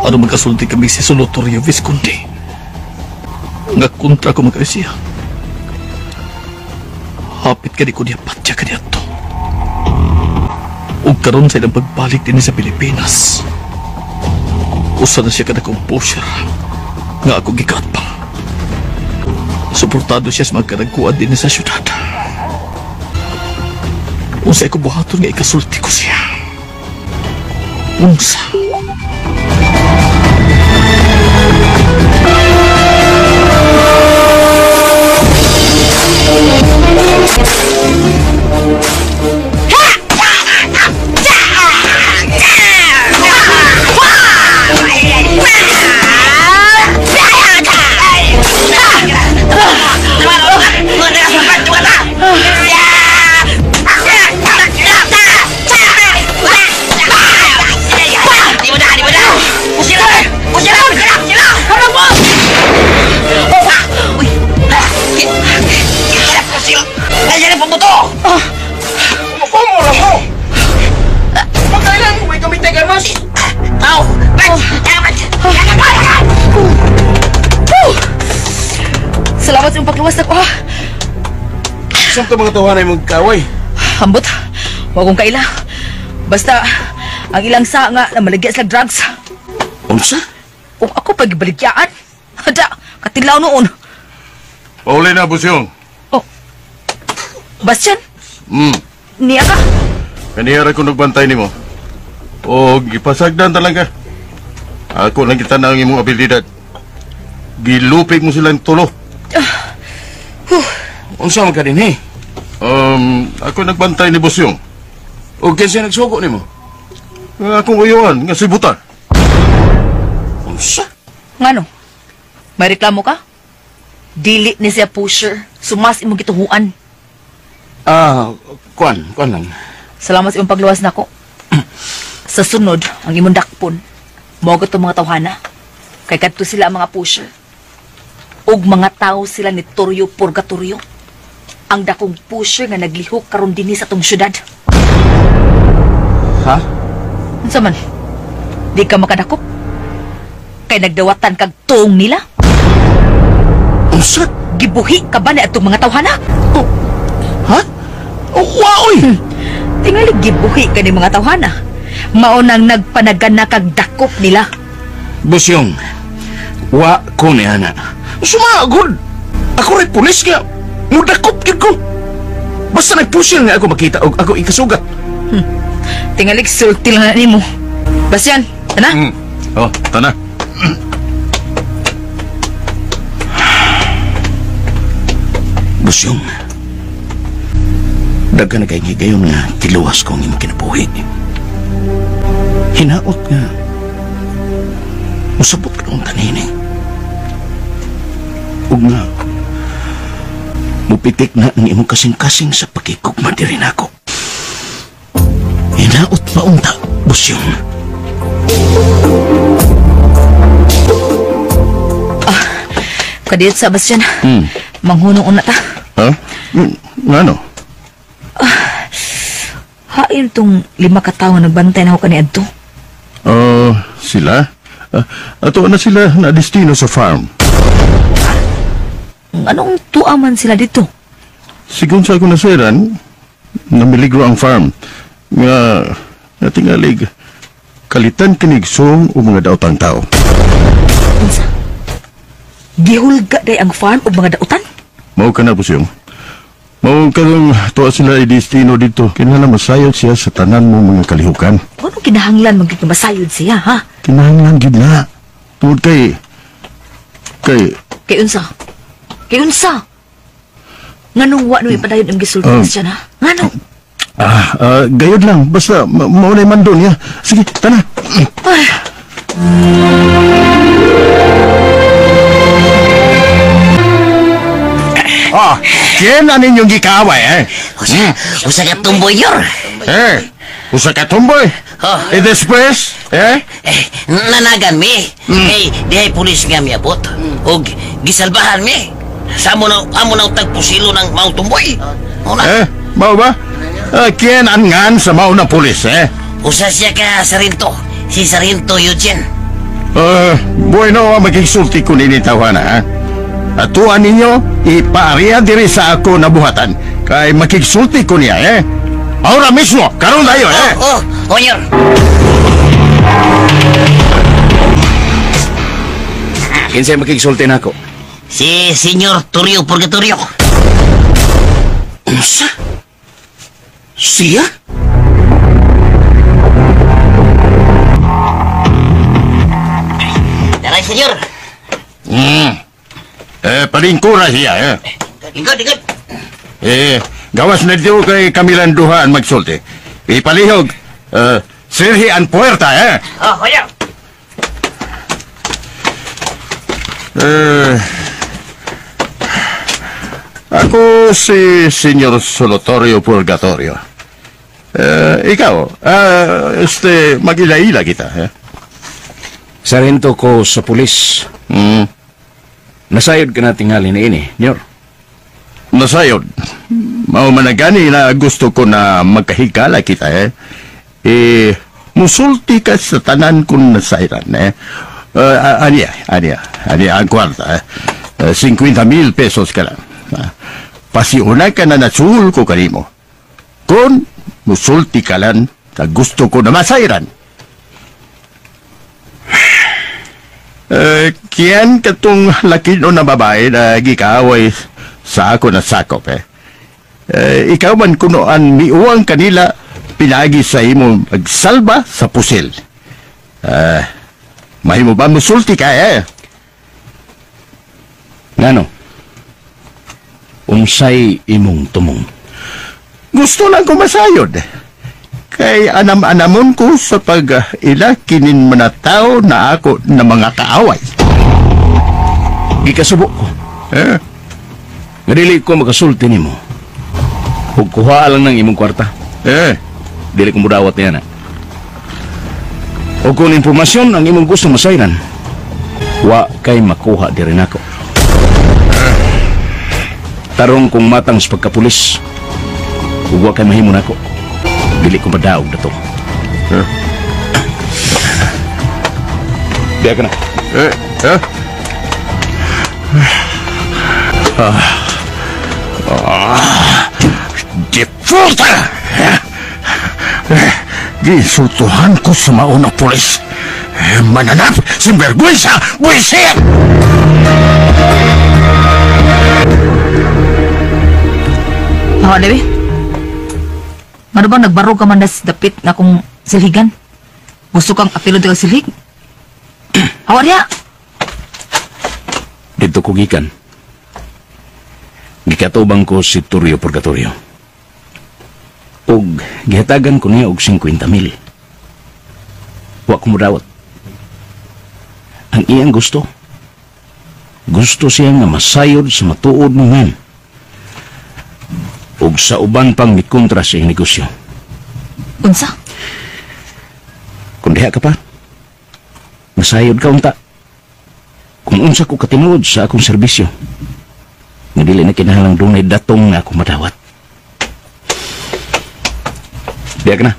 Ano magkasulti kami si Senatoryo Visconde? Nga kontra ko magkayo siya. Hapit ka di ko niya patya ka niya to. Ug karon sa ilang pagbalik din sa Pilipinas. Usa na siya kada composure. Nga ako gikatpang. Suportado siya sa magkaragkuan din sa syudad. Unsa ko buhaton nga ikasulti ko siya. Unsa? Salamat sa imong pagluwas nako ha. Saan ito mga tawanan mong kaway? Ambot, wa kong kaila. Basta, ang ilang sa nga na maligya sila drugs. Unsa? Kung ako pag-ibaligyaan, hada, katilaw noon. Pauli na, Busyong. Oh, Bastian? Niya ka? Kaniyara ko nagbantay nimo. O, gipasagdan talaga. Ako lang kita na ang imong abilidad. Gilupig mo silang tulo. Unsa man ka din, eh? Ako nagbantay ni Busyong. O kinsa nagsugo nimo? Akong uyuan, nga si Buta. Unsa? Ngano? May reklamo ka? Dili ni siya pusher. Sumas imong gituhuan. Ah, kuan lang. Salamat sa imong pagluwas nako. Sa sunod, ang imong dakpon, mao gud mga tawhana. Kay kadto sila ang mga pusher. Ug mga tao sila ni Toryo Purgatorio. Ang dakong pusher nga naglihok karon dinhi sa tong syudad. Ha? Unsa man? Di ka makadakop? Kay nagdawatan kag tuong nila? Unsa? Gibuhi ka ba ni atong mga tawhana? Oh. Ha? Oh, waoy! Tingali gibuhi ka ni mga tawhana. Mao nang nagpanagana kag dakop nila. Busyong, wa ko ni ana. Sumagod! Ako rin pulis nga. Mudakop yun ko. Basta nagpusil nga ako makita og ako ikasugat. Tingalik sulti lang na nimo. Bastian, tana? Oh, tana. Busyong, daghan na kay higayon nga kiluwas ko ang imong kinabuhi. Hinaot nga musabot ka noong tanini. Ug nga mupitik na ang imong kasing-kasing sa pakikugma diri nako. Hinaot paunta, Busyong. Kadiyot sa Bastian. Manghunong una ta. Ha? Ngano? Hain tong 5 ka tawo nagbantay na ako kaniadto. Oh, sila? Ato na sila na destino sa farm. Anong tuwa man sila dito? Sigun sa ako nasairan, namiligro ang farm. Nga, natingalig, kalitan kinigsong o mga daotang tao. Unsa? Gihulga day ang farm o mga dautan? Mao ka na, Busyong. Mao ka nang tuwa sila i-destino dito. Kinahanglan masayod siya sa tanan mo mga kalihukan. Anong kinahanglan magiging masayod siya, ha? Kinahanglan gid na. Tungod kay... Kay... Kay unsa? Kay unsa? Nganong wa no ipadayon ang gisulti siya na? Ngano? Gayod lang. Basta maunay man doon niya. Sige, tana. Ay. Ah, kian na ninyong gikaaway, eh? Usa ka tumboy, yor. Eh, usa ka tumboy? Oh. Eh, después, eh? Eh, nanagan mi. Eh, dihay pulis nga miabot. Og gisalbahan mi. Sa amo na tagpusilo ng mau tumboy. Una. Eh, mao ba? Kian ang ngan sa mao na pulis, eh? Usa siya ka Sarento. Si Sarento Eugene. Bueno, magigsulti ko nini tawana, ha? Atuan ninyo, ipaariya diri sa ako nabuhatan. Kay makigsulti ko niya, eh? Ahora mismo, karon tayo, eh? Oh, oh, Kinsay makigsulti nako? Si Senyor Torrio Purgatorio. Unsa? Siya? Daray, senyor. Eh, palingkura siya, eh. Lingkod, lingkod. Eh, gawas na dito kay Kamilan Duha ang magsulti. Ipalihog, sirhi ang puerta, eh. Oh, kuya. Eh, ako si Senyor Solotorio Purgatorio. Eh, ikaw, mag-ila-ila kita, eh. Sarento ko sa pulis. Nasayod ka na tingali na ini, Nyor. Nasayod? Mao man na gani na gusto ko na magkahigala kita, eh. Eh, musulti ka sa tanan kung nasayran, eh. Aniya, ang kwarta, eh. 50,000 pesos ka lang. Pasiuna ka na nasul ko kanimo. Kung musulti ka lang, na gusto ko na masayran. Kiyan katong laki no na babae na gikaaway sa ako na sakop, eh. Ikaw man kuno ang miuwang kanila pinagi sa imo magsalba sa pusil. Mahimo ba musulti ka, eh? Ngano? Unsay imong tumong? Gusto lang ko masayod. Kay anam-anamon ko sa pag-ila kinin mga tao na ako na mga kaaway. Gikasubo ko. Eh? Nga dili ko makasulti nimo. Ug kuha lang ng imong kwarta. Eh? Dili ko mudawat niya na. O kung impormasyon ang imong gusto masayran, wa kay makuha diri nako. Tarong kong matang sa pagkapulis, ug wa kay mahimo nako. Dili ko madaog na to. Eh? Diya ka na. Eh? Eh? Defaulter! Gisultuhan ko sa mauna pulis. Mananap, sinvergüenza, buwisit! Hawa, Dewi. Ano bang nagbaro ka man na dapit na akong silhigan? Gusto kang apilod ka silhig? Hawa niya! Dito ko gikan. Gikatubang ko si Torrio Purgatorio. Og gihatagan ko niya og 50,000. Wa ko modawat. Ang iyang gusto. Gusto siya nga masayod sa matuod nungan. Og sa uban pang mikontra sa iyang negosyo. Unsa? Kung diha ka pa, masayod ka unta. Kung unsa ko katinuod sa akong serbisyo, nga dili na kinahanglang dunay datong na akong madawat. Diya ka na.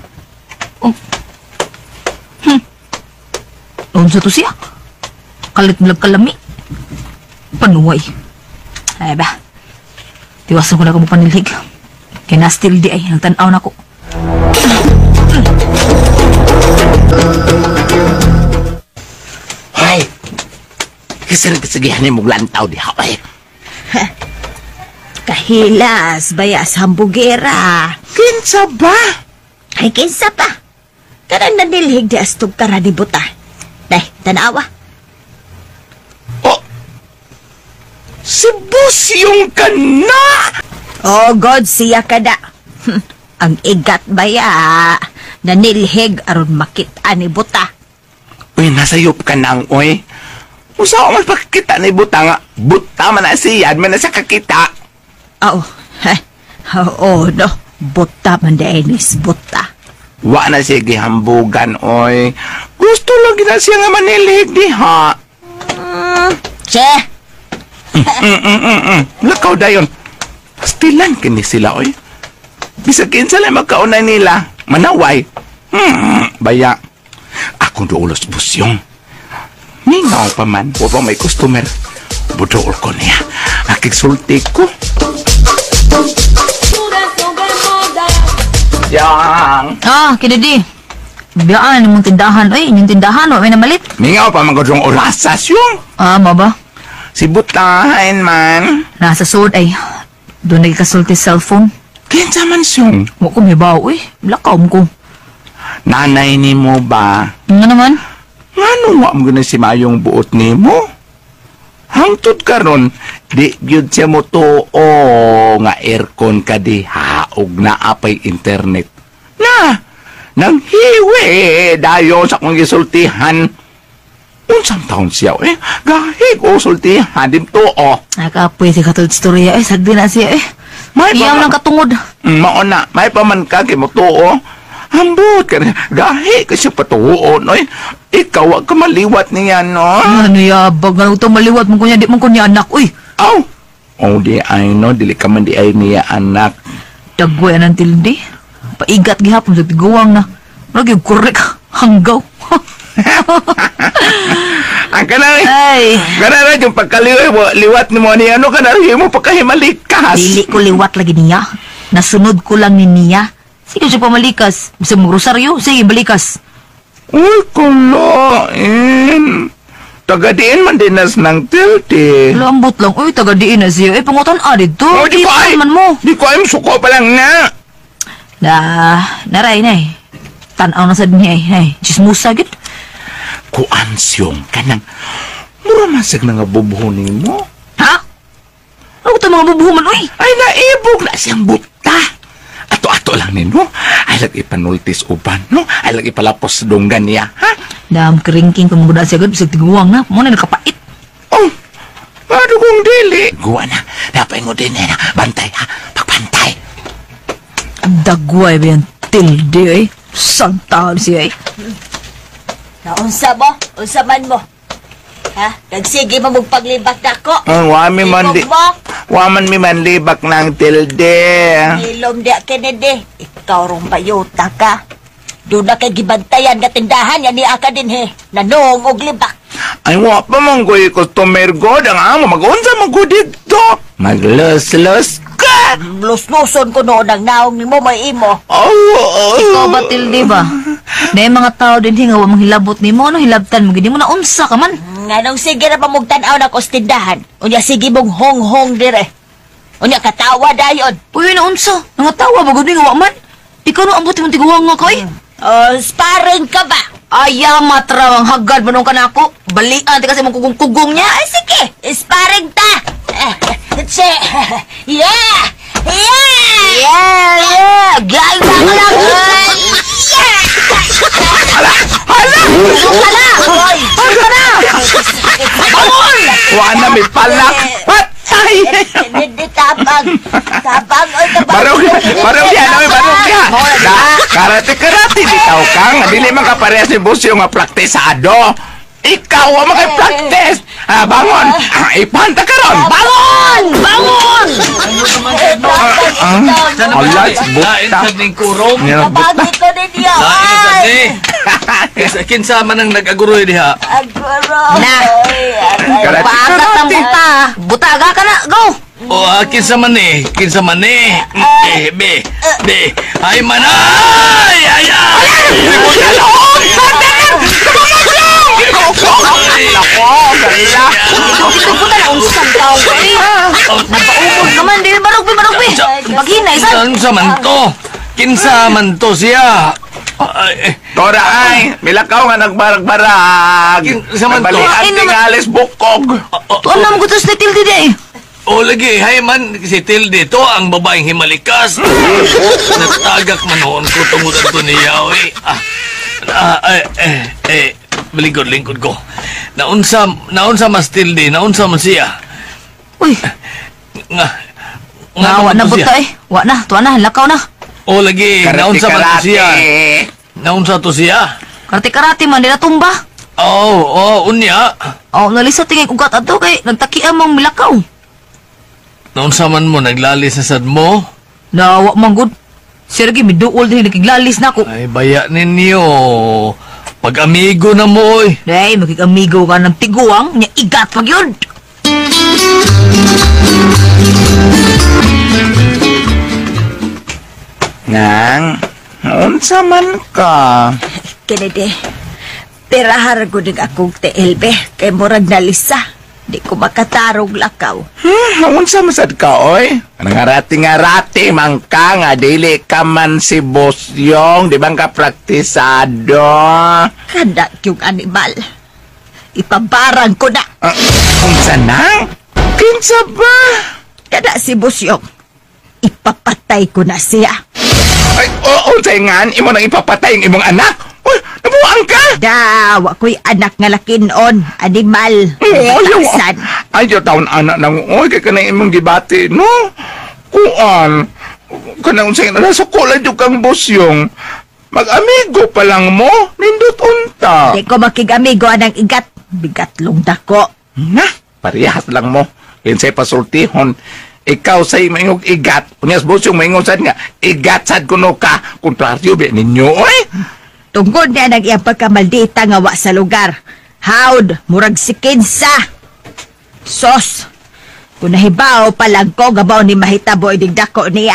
Unsa to siya? Kalit mo lang kalami. Panuway. Ay ba? Tiwasan ko na kung panilhig. Kaya na still di ay, nagtanaw na ko. Hoy! Kasi nagkasigihan ni mong lantaw diha, oy. Kahilas, bayas hambugera. Kinsa ba? Ay, kinsa pa? Kanang nanilhig di astog tara ni buta. Day, tanawa. Oh! Si Busyong ka na! Oh, God, siya ka na. Ang igat baya. Nanilhig aron makita ni buta. Uy, nasayop ka nang, oy. Usa man pagkita ni buta nga. Buta man na siya, man na siya kakita. Oo. Oo, no. Buta man na buta. Wa na siya gihambugan, oy. Gusto lang gina siya nga manilhig diha. Che! Lakaw dayon. Stilan kini sila, oy. Bisag kinsa lang magkauna nila. Manaway. Baya. Akong duulos busyong. Mingaw pa man. Wa pa may customer. Buduol ko niya. Makigsulti ko. Yang. Ah, kinidi. Biyaan imong tindahan. Oy, inyong tindahan. Wa may namalit. Mingaw pa man gudong orasas yung. Ah, ma ba? Si butahin man. Nasa sud ay. Doon nagkasulti cellphone. Kinsa man siyong? Wa ko may bawo, uy. Lakaw mo ko. Nanay ni mo ba? Nga naman? Ngano wa mo gani si mayong buot ni mo? Hangtod karon, di gyud siya mo tuo nga aircon ka diha og naapay internet. Na, nang hiwi dayon sa akong gisultihan. Unsang taon siya eh? Gahig o sultihan din tuo. Nakapoy si katod storya eh. Sagdi na siya eh. May Iyaw lang katungod. Mao na, may pa man ka kay mo tuo. Ambot ka na. Gahi ka siya patuon, oy. Ikaw, wag ka maliwat niya, no? Ano yabag? Ano ito maliwat mo kunya? Di mo kunya anak, uy. Aw! Oh, di ay, no? Dili ka man di ay niya, anak. Dagway anang tildi. Paigat gihapon sa tiguang na. Lagi, korek. Hanggaw. Ang kanari. Ay. Kanari, yung pagkaliwat ni mo niya, ano kanari mo pagkahimalikas? Dili ko liwat lagi niya. Nasunod ko lang ni niya. Sige siya pamalikas. Bisa mag-rosaryo, sige, balikas. Uy, kulain. Tagadiin man din nas ng tilti. Lambot lang. Uy, tagadiin na siya. Eh, pangutan dito. Oh, di ko ay. Man mo. Di ko ay, suko pa lang na. Na, naray na eh. Tanaw na sa niya eh. Ay, chismusa, gid. Kuan siyong kanang. Mura man sig na nga bubuhunin mo. Ha? Ano ito mga bubuho man, uy? Ay, naibog na siyang buta. Ato-ato lang nino. Ay, lagi panultis uban, no? Ay, lagi palapos dunggan niya, ha? Dam, keringking pamugda siya, gud. Bisag tiguang na. Muna nakapait. Oh, ano kong dili? Guwa na. Napaingo din na. Bantay, ha? Pagbantay. Dagway ba yan? Tilde, eh. Santa siya, eh. Naunsa mo? Unsa man mo? Ha? Nagsige mo mong paglibak na ko. Ang wami man di... Ibog mo? Waman mi man libak ng tilde. Ilom di Kennedy. Ikaw rong bayota ka. Doon na kay gibantayan nga tindahan yan ni aka din he. Nanong og libak. Ay, wa pa man ko'y customer god. Ang amo, mag-unsa man ko dito. Maglos-los ka. Lusluson ko noon ang naong ni mo may imo. Oh, oh. Ikaw ba, tilde ba? Na mga tao din hinga, wa mong hilabot ni mo, ano hilabtan mo, gini mo na unsa ka man. Nganong sige na pamugtanaw na ko sa tindahan. Unya sige mong hong-hong dire. Unya katawa dayon. Uy, na unsa. Nangatawa ba gud nga wa man? Ikaw no ambot imong tiguang nga kay. Oh, sparring ka ba? Ayaw matraw ang hagad manong ka nako. Balian ti kasi mong kugong-kugong niya. Ay, sige, sparring ta. Che. Yeah! Yeah! Yeah, yeah. Gay na ka lang. Hala! Hala! Hala! Hala na! Bangon! Wa na may palak. Patay! Hindi, tabang. Tabang, oy, tabang. Barog, barog yan, oy, barog yan. Karate, karate, bitaw kang. Dili man kaparehas ni Busyo nga praktisado. Ikaw ang mga practice. Ah, bangon. Ipanta ka ron. Bangon! Bangon! Alay, buta. Kurong. Kabagi ko ninyo. Lain sa ni. Kinsa man ang nag-aguroy diha. Aguro. Na. Karate, Paagat ang buta. Buta aga ka na. Go! O, kinsa man ni? Kinsa man ni? Eh, B, B. Ay man ay! Ay, ay! Nako, gala. Buta na unsang tao ko eh. Napaumod ka man. Dili barog, barog, Paghinay, san? Kinsa man to? Kinsa man to siya? Ay, Tora ay, milakaw nga nagbarag-barag. Kinsa man to? Nabalian tingales bukog. Tuan na mo gutos na tilde di eh. O lagi, hay man, si Tilde to ang babaeng himalikas. Natagak man noon ko tungod ato niya, oy. Lingkod, lingkod ko. Naunsa mas Tilde, naunsa man siya. Uy. Nga, Nga, wa na buta eh. Wa na, tuwa na, lakaw na. O lagi, Karate, naunsa man to karate. siya. Naunsa to siya. Karate-karate man, nila tumba. Oo, unya. Oh, nalisa tingin ugat ato kay nagtakian mong milakaw. Naunsa man mo, naglalis na sad mo. Nawa man gud. Sergi miduol din nakiglalis na ko. Ay, baya ninyo. Pag-amigo na mo, oy. Day, makig-amigo ka ng tiguang, nya igat pag yun. Nang, unsa man ka? Kennedy, perahar ko ng akong TLB kay murag nalisa. Di ko makatarog lakaw. Unsa man sad ka, oy? Nangarati-ngarati man ka nga dili ka man si Bosyong, di bang ka praktisado? Kada yung animal. Ipabarang ko na. Unsa na? Kinsa ba? Kada si Bosyong. Ipapatay ko na siya. Ay, oo, unsa ngan imo nang ipapatay ang imong anak? Uy, nabuang ka? Da, wa ko'y anak nga lakinon. Animal. Oo, ayaw. Batasan. Ayaw taon anak nang oy kay kanang imong gibati, no? Kuan. Kanang unsay nasuko lang jud kang Bosyong. Mag-amigo pa lang mo, nindot unta. Di ko makig-amigo anang igat. Bigatlong dako. Na, parehas lang mo. Kinsay pasultihon. Ikaw say maingog igat. Unya sa Bosyong maingon sad nga igat sad kuno ka. Kontraryo be ninyo oy. Tungod niya nang iyang pagkamaldita nga wa sa lugar. Howd, murag si Kinsa. Sos, kung nahibaw pa lang ko, gabaw ni mahitabo idig dako niya.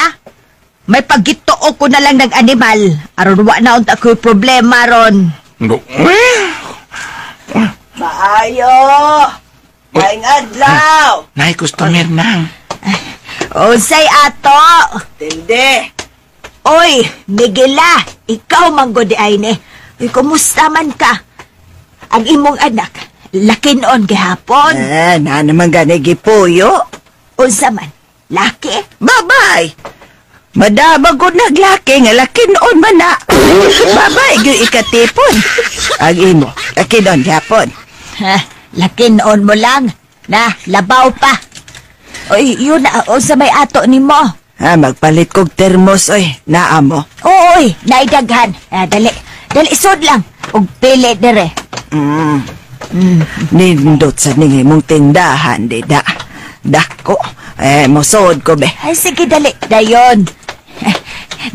May pagituo ko na lang ng animal. Aron wa na unta ko'y problema ron. No, uy. Maayo! Maing adlaw! Nay customer nang. Unsay ato? Tilde! Oy, Miguela, ikaw manggod ay ni. Uy, kumusta man ka? Ang imong anak, lakinon gihapon. Eh, na naman gani gipuyo. Unsa man, laki? Babay! Madabag ko naglaki nga lakinon man na. Babay, gyud ikatipon. Ang imo, lakinon gihapon. Ha, lakinon mo lang. Na, labaw pa. Oy, yun na, unsa may ato nimo? Ha, magpalit kog termos, oy. Naa mo. Oy, naidaghan. Ah, dali, dali, sud lang. Og pili dire. Nindot sa ning imong tindahan, di da. Dako. Eh, mosod ko be. Ay, sige, dali. Dayon.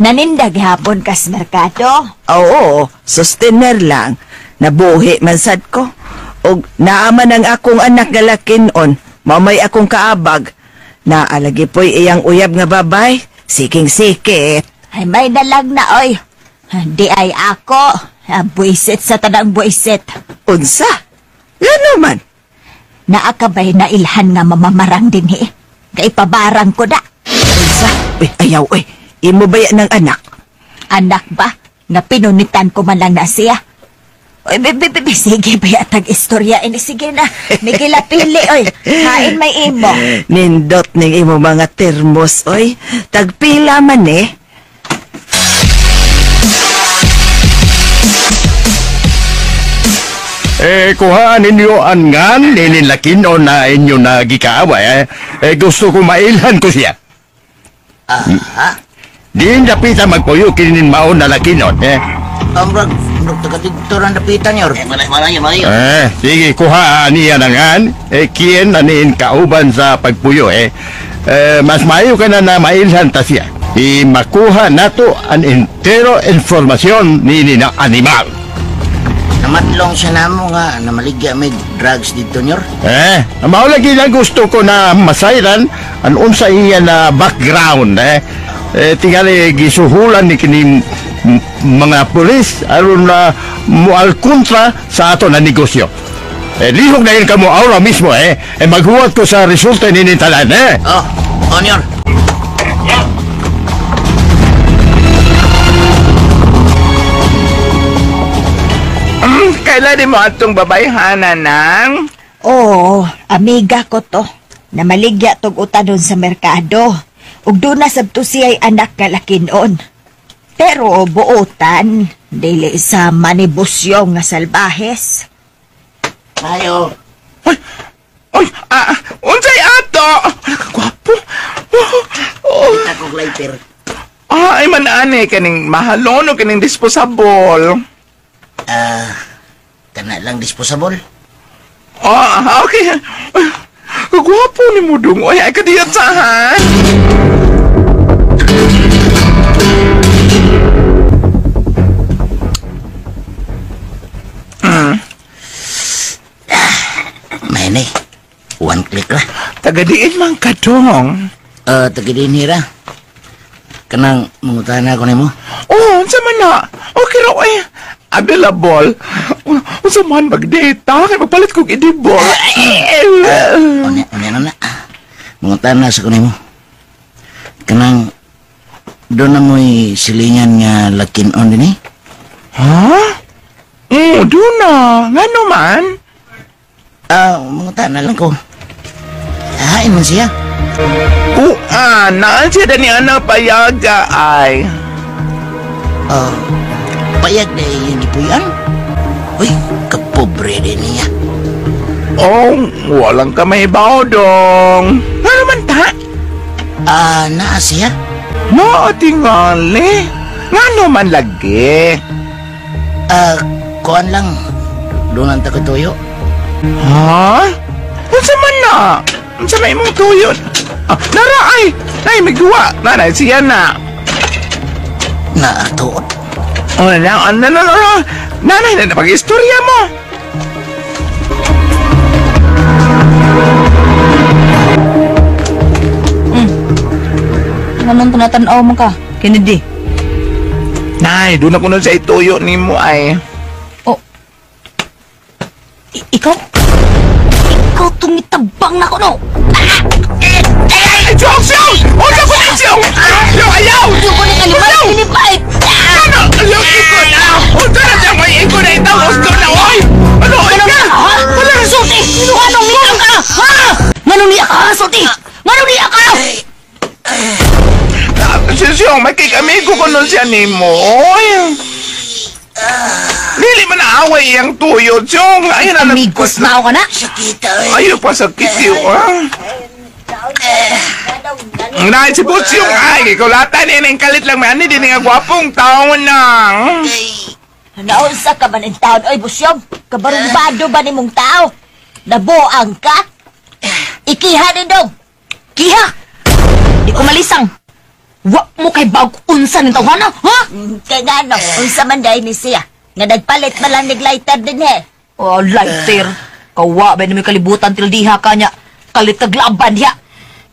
Naninda gihapon kas merkado. Oo, sustainer lang. Nabuhi man sad ko. Og naa man ang akong anak nga lakinon, mamay akong kaabag. Naalagi po'y iyang uyab nga babay. Siking sikit. Ay, may nalang na, oy. Di ay ako. Buisit sa tanang buisit. Unsa? Yan naman. Naa ka ba'y nailhan nga mamamarang din eh? Kay pabarang ko na. Unsa? Uy, ayaw, uy. Imo ba yan ng anak? Anak ba? Nga pinunitan ko man lang na siya. Oy, be, sige ba yatag istorya ini? Sige na. Miguel pili, oy. Kain may imo. Nindot ning imo mga termos, oy. Tagpila man eh. Eh, kuhaan ninyo ang ngan, nininlakinon na inyo nagikaaway. Eh, eh, gusto ko mailhan ko siya. Aha. Di dapat magpuyo kinin maon na lakinon, eh. Amrag, murag taga didto ra dapitan yor. Malay, malay. Eh, sige, kuha niya nangan. Eh, kiyen aniin kauban sa pagpuyo eh. Eh, mas maayo ka na na mailhan ta siya. I makuha nato ang entero informasyon ni na animal. Namadlong siya namo nga namaligya may drugs dito nyor. Eh, mao lagi na gusto ko na masayran ang unsa iya na background eh. Eh tingali gisuhulan ni kini mga pulis aron na mual kontra sa ato na negosyo. Eh lihok na yun kamo aura mismo eh. Eh maghuwat ko sa resulta nini tanan eh. Oh, nyor. Kailan mo atong babayhanan nang? Oo, amiga ko to. Namaligya tog utanon sa merkado. Ug doon na sabto siya'y anak nga lakinon. Pero buotan, dili sa manibusyong nga salbahes. Ayo. Oy, oy, unsay ato? Wala ka gwapo. Oh. Kita kog lighter. Ay man ani kaning mahalon o kaning disposable. Kana lang disposable. Okay. Ay, kagwapo ni mo dong. Ay, ay kadiyot sahan. May ni. One click lah. Tagadiin man ka dong. Tagadiin hira. Kanang mangutana ko nimo. Oh, unsa man na? Okay ra eh. Available. Unsa man mag-data kay magpalit kog edible. Unya na na. Mangutana sa ko nimo. Kanang doon na mo'y silingan nga lakin-on din eh. Ha? Doon na. Ngano man? Mangutana lang ko. Hain man siya. Naan siya na ni Ana payaga ay. Payag na iyong gipuyan? Uy, kapobre din niya. Oh, walang kamay bao dong. Ano man ta? Naa siya? No, tingali. Ngano man lagi? Kuan lang. Doon ang takutuyo. Ha? Unsa man na? Unsa may imong tuyo? Nara ay! Nay, may gawa. Nanay, siya na. Naatuot. Oh, na, na, na, na. Nanay, na, pag-istorya mo. Anong tinatanaw mo ka, Kennedy? Nay, doon ako nun sa ituyo ni mo ay. Oh. Ikaw? Ikaw itong itabang na ko, no? Ay, Siyong! Siyong! Huwag ka po na, Siyong! Siyong, ayaw! Yung ko ng animal, pinipait! Ano? Yung iko na! Huwag ka na siyang may iko na itaw! Gusto na, oy! Ano? Anong niya ka, ha? Sulti! Anong niya ka, ha? Anong niya ka, Sulti? Anong niya ka? Siyong, may kikamigo ko nun siya ni mo, oy! Dili man naaway iyang tuyo, Siyong! Ayun na, Amigos na ako ka na! Sakita, oy! Ayaw pa sakit yun, ha? Nay, si Busyong, ay, ikulatan eh, ang kalit lang, man, hindi nga gwapong taon na. Naunsa ka man in taon, oy, Busyong? Kabarumbado ba ni mong tao? Nabuang ka? Ikiha ni dong! Kiha! Di ko malisang! Wa mo kay bag unsa ning tawhana, ha? Kay ngano, unsa man dahil ni siya? Nga nagpalit man lang nag-lighter din he. Oh, lighter. Kawa ba ni may kalibutan til diha ka niya. Kalit kag laban diha.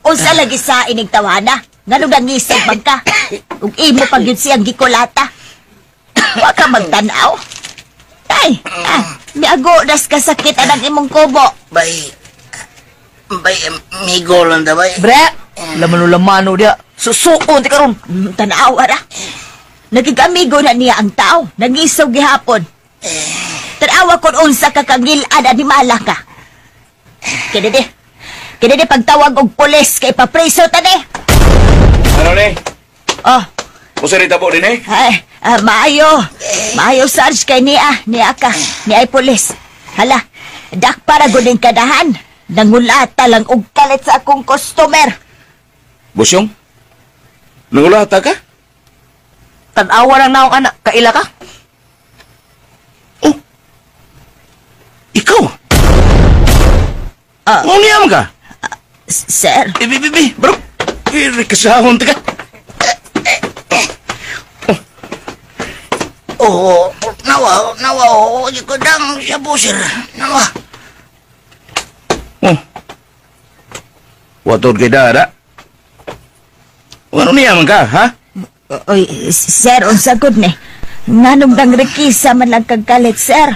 Unsa lagi sa inig tawhana? Ngano nangisig man ka? Ug imo pag yun siyang gikulata. Wa ka magtan-aw. Tay, miago das kasakit anang imong kubo. Bay, bay, migo lang da, bay. Bre, lamano-lamano diha. Susuon ti karon. Tan-aw ara. Nagigamigo na niya ang tao. Nangisaw gihapon. Tan-awa kon unsa ka kangil-an animala ka. Kini di pagtawag og pulis kay papreso ta ni. Ano ni? Oh, Usa ni tabo din eh? ay, maayo. Maayo Sarge kay niya, niya ka. Niya ay pulis. Hala, dak para guning kadahan. Nangulata lang og kalit sa akong customer. Busyong? Nangulata ka? Tan-awa lang naong anak, kaila ka? Oh, niya ka? Sir. Bi, bro. Kasahon ka. Oo, nawa, di ko dang siya po, sir. Nawa. Oh. Watod kay dara. Ano niya man ka, ha? Oy, sir, unsa gud ni? Nganong dang rekisa man lang kag kalit, sir?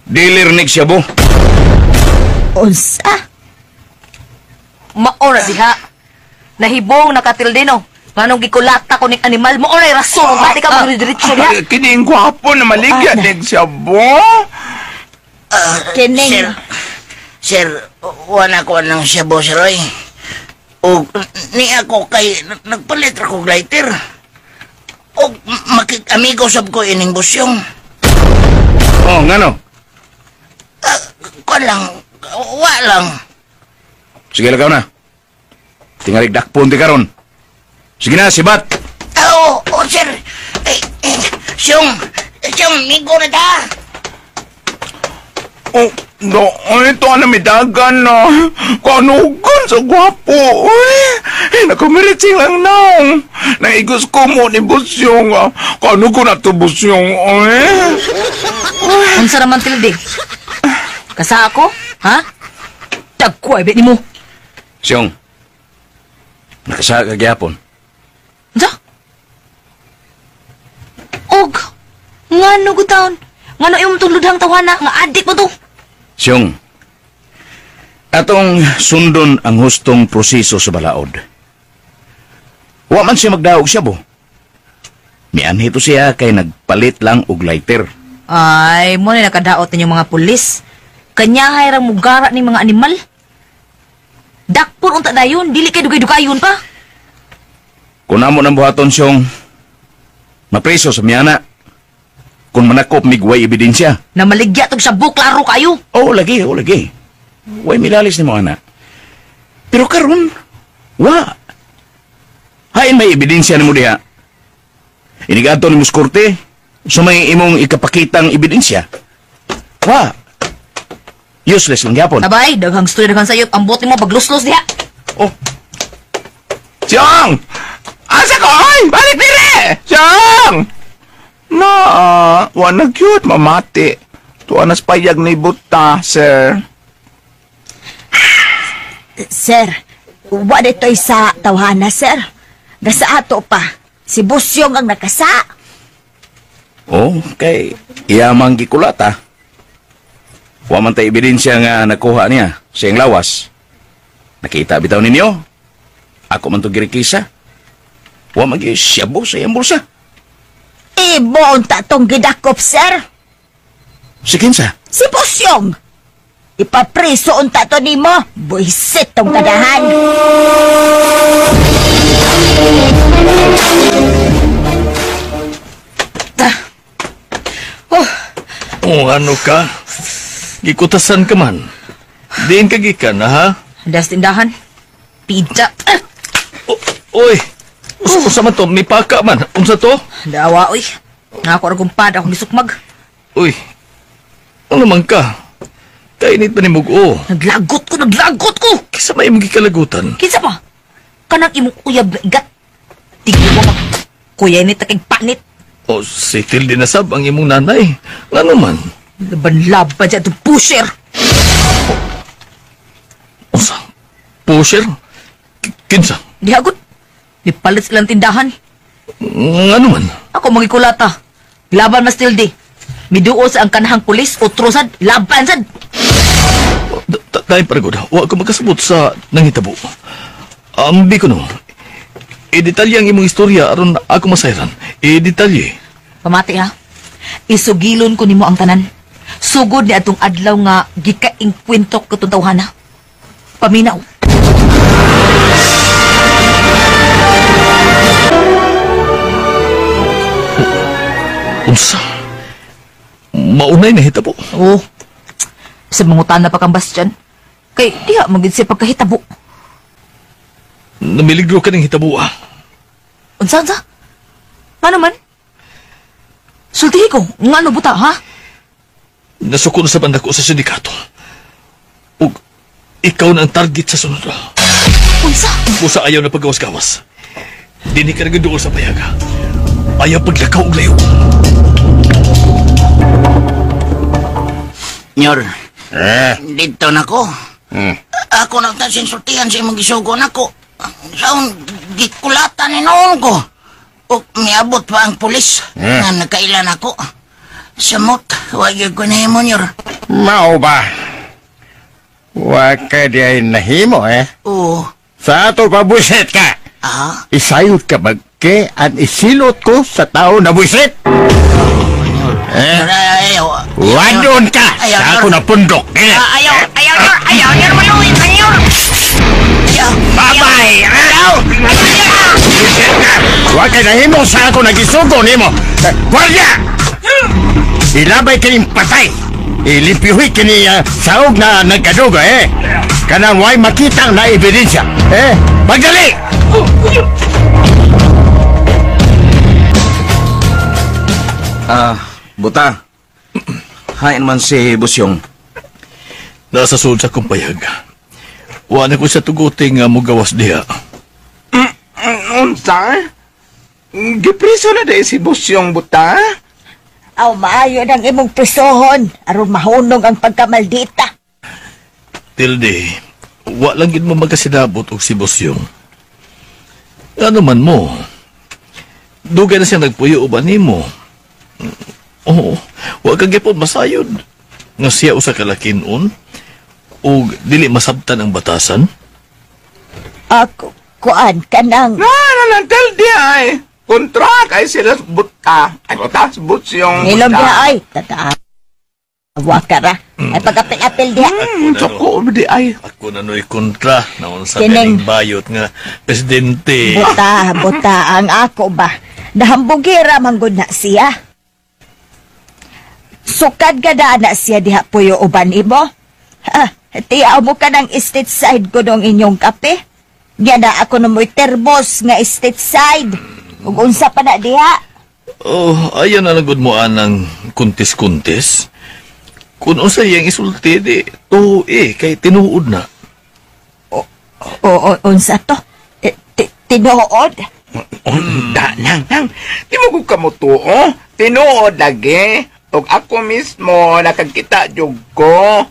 Dealer nig siya bo. Unsa? Maora diha. Nahibong nakatilde no. Nganong gikulata ko ning animal mo oray rason pati ka magdiretso diha. Kining gwapo na maligya nig siya bo. Kining Sir, wala ko nang siya bo, sir, oy. O ni ako kay nagpalit ra kog lighter. O makik-amigo sab ko ining busyong. Oh, ngano? Kuan lang, wa lang. Sige, lagaw na. Tingalig dakpon ti karon. Sige na, sibat. Oo, oh, sir. Siyong, migo na ta. Oh, no, ito na midagan na. Kanugan sa gwapo. Uy, nakumiritsing lang naong. Naigos ko mo ni Busyong. Kanugan na to, Busyong. Uy. Unsa raman tilde? Kasa ako? Ha? Dagko ay bet nimo. Siyong, nakasa ka gyapon. Unsa? Og, ngano gutaon? Ngano imong tunludhang tawana nga adik mo to? Siyong, atong sundon ang hustong proseso sa balaod. Wa man siya magdaog siya bo. Mianhi to siya kay nagpalit lang og lighter. Ay, mo na nakadaot ninyong mga pulis. Kanyahay ra mugara ni mga animal. Dakpon unta dayon, dili kay dugay-dugayon pa. Kung amo nang buhaton siyong mapreso sa miyana. Kung manakop migway ebidensya. Namaligya tog sa klaro kayo. Oo, lagi, oo, lagi. Way milalis ni mo, anak. Pero karon, wa. Hain may ebidensya nimo diha. Inigadto ni Muskorte, sumay imong ikapakitang ebidensya. Wa. Useless lang gyapon. Abay, daghang story, daghang sayop. Ang buot nimo pagluslos diha. Oh. Siyong! Asa ko, oy! Balik dire! Siyong! Na, wala cute, mamati. Tuwa na payag ni buta, sir. Sir, wa dito'y sa tawhana, sir. Nasa ato pa. Si Busyong ang nakasa. Oh, kay iyamang gikulata. Wa man tay ebidensya nga nakuha niya sa iyang lawas. Nakita bitaw ninyo? Ako man to girikisa. Wa man gyud siyabo sa iyang bulsa. Iboon ta tong gidakop, sir. Si kinsa? Si Busyong. Ipapriso unta to nimo. Buisit tong kadahan. Oh. Oh, ano ka? Gikutasan ka man. Diin ka gikan, ha? Das tindahan. Pizza. Oh, oy. Usa man to, may paka man. Unsa to? Dawa, oy. Nako ra kumpad akong gisukmag. Uy. Ano man ka? Kainit pa ni Mugo. Naglagot ko. Kisa may imong gikalagutan. Kinsa pa? Kanang imong uyab na igat. Tigil mo mag. Kuya ni takig panit. O, si Tilde na sab ang imong nanay. Ngano man? Laban-laban siya itong pusher. Unsa? Pusher? Kinsa? Di agad. Nipalit silang tindahan. Ngano man? Ako magikulata. Laban mas Tilde. Miduo sa ang kanahang pulis, otro sad, laban sad. Dahil paragod, wa ko magkasabot sa nangitabo. Ambi ko no. I-detalye ang imong istorya aron ako masayran. I-detalye. Pamati ha. Isugilon ko nimo ang tanan. Sugod ni atong adlaw nga gikaingkwento ko itong tawhana. Paminaw. Unsa? Maunay na hitabo. Oo. Sa mangutan na pa kang Bastian. Kay diha magid siya pagkahitabo. Namiligro ka ng hitabo ah. Unsa unsa? Ngano man? Sultihi ko, ngano buta ha? Nasuko na sa banda ko sa sindikato. Ug Ikaw na ang target sa sunod. Unsa? Busa ayaw na paggawas-gawas. Dini ka na doon sa payaga. Ayaw paglakaw og layo. Nyor, dito na ko. Ako nagtasin sultihan sa imong gisugo nako. Saon gikulatan ni noon ko. O miabot pa ang pulis nga nagkailan ako. Samot, wa gyud ko nahimo, Nyor. Mao ba? Wa ka di ay nahimo eh. Oo. Sa ato pa buisit ka. Ah? Isayot ka bagke at isilot ko sa tao na buisit. Eh? Ayaw. Wadon ka Ayaw, sa Nyor. ako na pundok. Eh? Ayaw, ayaw, Nyor. Ayaw, Nyor. Maluwi ka, Nyor. Ayaw. Bye-bye! Ayaw. Buisit ka! Wa ka nahimo sa ako nagisugo nimo. Gwardiya! Ilabay kining patay. Ilimpyuhi kini saog na nagkadugo eh. Kanang way makitang na ebidensya. Eh, magdali! Buta. Hain man si Busyong. Nasa sulod sa akong payag. Wa na ko sa tuguti nga mugawas diha. Unsa? Gipriso na dahil si Busyong, buta? Aw, maayo ng imong prisohon aron mahunong ang pagkamaldita. Tilde, wa lang gid mo magkasinabot og si Busyong. Ano man mo? Dugay na siya nagpuyo uban nimo. Oo, wa ka gyapon masayod. Nga siya usa ka lakinon ug dili masabtan ang batasan. Ako, kuan kanang Na, Tilde ay. Kontra kay sila buta. Ay, buta, Busyong Nilom buta. diha ay tatawa ka ra. Ay pagapil-apil diha. Tsoko di ay. Ako na no'y kontra naon sa Kining- ganing bayot nga presidente. Buta, buta ang ako ba. Nahambugira man gud na siya. Sukad ka na siya diha puyo uban imo. Ha, tiyaw mo ka ng estate side ko dong inyong kape. Diya na ako na mo'y terbos nga estate side. Ug unsa pa na diha. Oh, ayaw na lang gud mo anang kuntis-kuntis. Kung unsa iyang isulti di tuo eh kay tinuod na. Oo, unsa to? Tinuod? Unda, nang, nang. Di mo ko kamutuo. Tinuod lagi. Og ako mismo nakakita jug ko.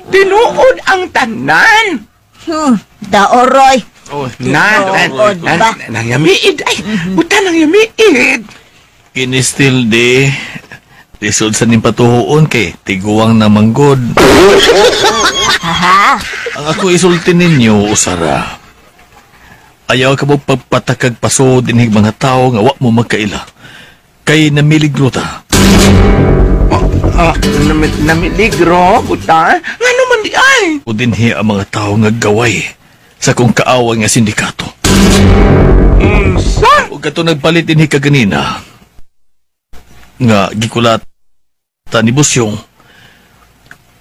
Tinuod ang tanan. Daoroy. Oh, Na, Tinuod ba? Nangyamiid. Ay, buta nangyamiid. Kinistil di lisod sa nimpatuhoon kay tiguang na manggod. Aha. Ang ako isulti ninyo, usara. Ayaw ka mo pagpatakag paso dinhig mga tao nga wa mo magkaila. Kay namiligro ta. Namiligro, buta? Ngano man di ay? O dinhi ang mga tao nga gaway sa kong kaaway nga sindikato. Unsa? O kato nagpalit dinhi kaganina nga gikulata ni Busyong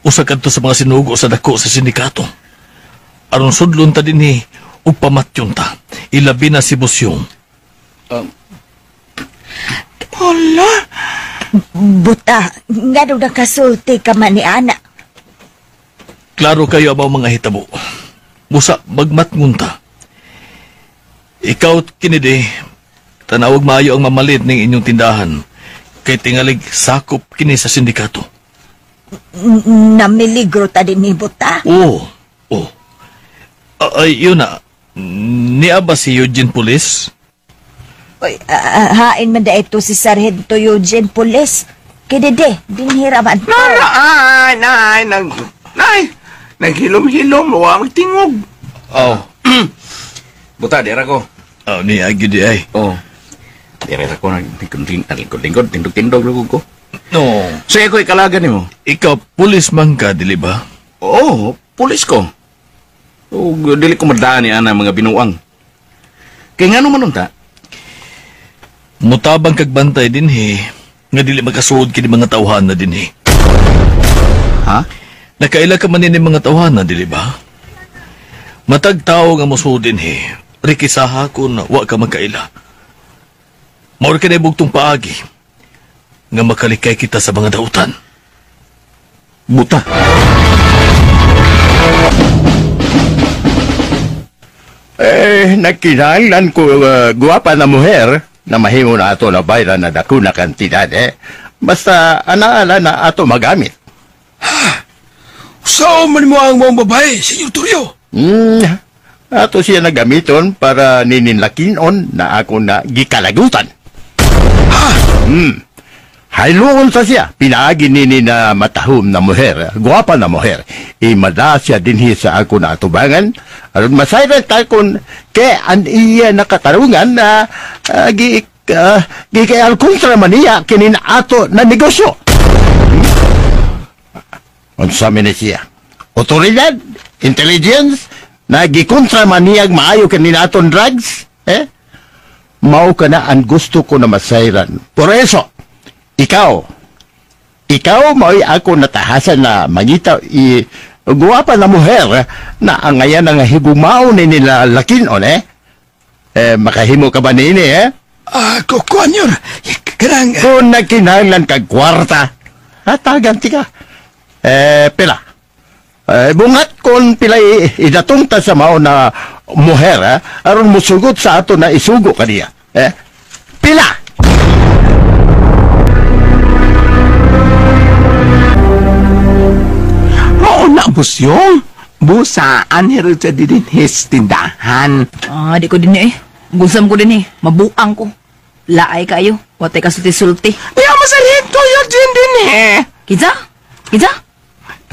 usa kadto sa mga sinugo sa dako sa sindikato. Aron sudlon ta dinhi ug pamatyon ta. Ilabi na si Busyong. Hala! Buta, ngano nakasulti ka man ni ana? Klaro kayo abaw mga hitabo. Busa magmatngon ta. Ikaw kinidi, tanawag maayo ang mamalit ning inyong tindahan. Kay tingalig sakop kini sa sindikato. Namiligro ta din ni Buta. Oo. Oo. Ay, yun na. Niya ba si Eugene Police? Oy, hain man da ito si Sargento Eugene Police. Kidede, dinhira man to. Nay, nay, nay, naghilom-hilom, wa magtingog. Oh. Buta, di ra ko. Oh, ni agi di ay. Oh. Di ra ko naglingkod-lingkod, tindog-tindog lang ko. No. Sige ko ikalagan nimo. Ikaw, pulis man ka, dili ba? Oo, pulis ko. O, dili ko madaan ni ana mga binuang. Kay ngano man unta? Mutabang kag bantay dinhi, nga dili makasuod kini mga tawhan na dinhi. Ha? Nakaila ka man ni mga tawhan na, dili ba? Matag tao nga mosuod dinhi, rikisaha kun wa ka magkaila. Maor ka na bugtong paagi, nga makalikay kita sa mga dautan. Buta. Eh, nagkinahanglan ko guwapa na muher na mahimo na ato na bayra na dako na kantidad eh. Basta anaala na ato magamit. Sao man mo ang mong babae, Senyor Toryo? Ato siya nagamiton para nininlakinon na ako na gikalagutan. Ha? Hayloon sa siya. Pinaagi nini na matahom na muher, guwapa na muher. Imada siya dinhi sa ako na atubangan. Aron masayran takon kay an iya nakatarungan na gi kay alkontra man niya kinin ato na negosyo. Unsa man ni siya? Otoridad, intelligence, na gikontra man niyag maayo kinin aton drugs, eh? Mao ka na ang gusto ko na masayran. Por eso, ikaw mao'y ako natahasan na mangita i guwapa na muher na angayan ang higumao ni nila lakinon, eh? Eh, makahimo ka ba nini, eh? Kukuan yun. Kanang... Kung nagkinahanglan kag kwarta, hatagan ti ka. Eh, pila. Eh, bungat kon pila idatong ta sa mao na muher, eh, aron musugot sa ato na isugo kaniya. Eh, pila! Mao na, Busyong. Busaan hero sa didinhis tindahan. Ah, di ko din eh. Gusam ko din eh. Mabuang ko. Laay kayo. Watay ka sulti-sulti. Di ako masarhento yun din din eh. Kinsa? Kinsa?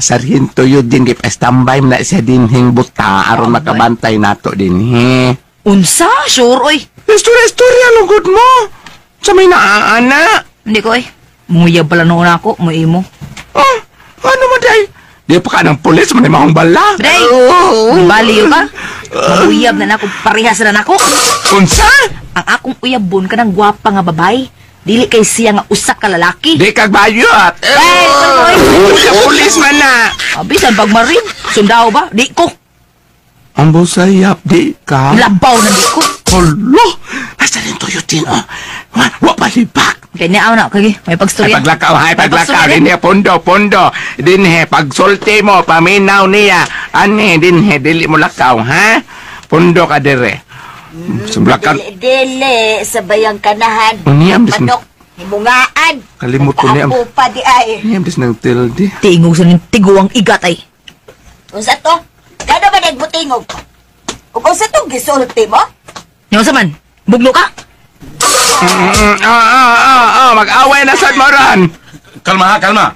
Sarhento yun din. Kaya standby na siya din hing buta. Aron makabantay nato din eh. Unsa? Sure, oy. Istorya-istorya, lugod mo. Sa may naaana. Hindi ko eh. Muyab pala noon ako. Muimo. Ah, ano mo day? Di pa ka ng pulis, manay mahong bala. Day! Baliw ka? Muyab na nako, parehas na nako. Unsa? Ang akong uyabon ka ng gwapa nga babay. Dili kay siya nga usa ka lalaki. Di kag bayot. Hey, boy. Pulis man na. Bisan pag marin, sundao ba? Di ko. Ang busayap, di ka. Labaw na di ko. Olo! Nasa rin tuyo din, oh. Wa palibak. Kaya niya na, kagi. May pagstorya. Ay, paglakaw, ay, paglakaw. Dinhe, pondo, pondo. Dinhe, pagsulti mo, paminaw niya. Ani, dinhe, dili mo lakaw, ha? Pondo ka dire. Sumlakan. Dili, sa bayang kanahan. Niyam, dis manok, himungaan. Kalimot ko niyam. Ako pa di ay. Niyam, dis nang tildi. Tingog sa niyang tiguang igat ay. Unsa to? Gano ba nagbutingog? Ug unsa tong gisulti mo? Yung sa man, bugno ka? Mag-away na sad mo ron. Kalma ha, kalma.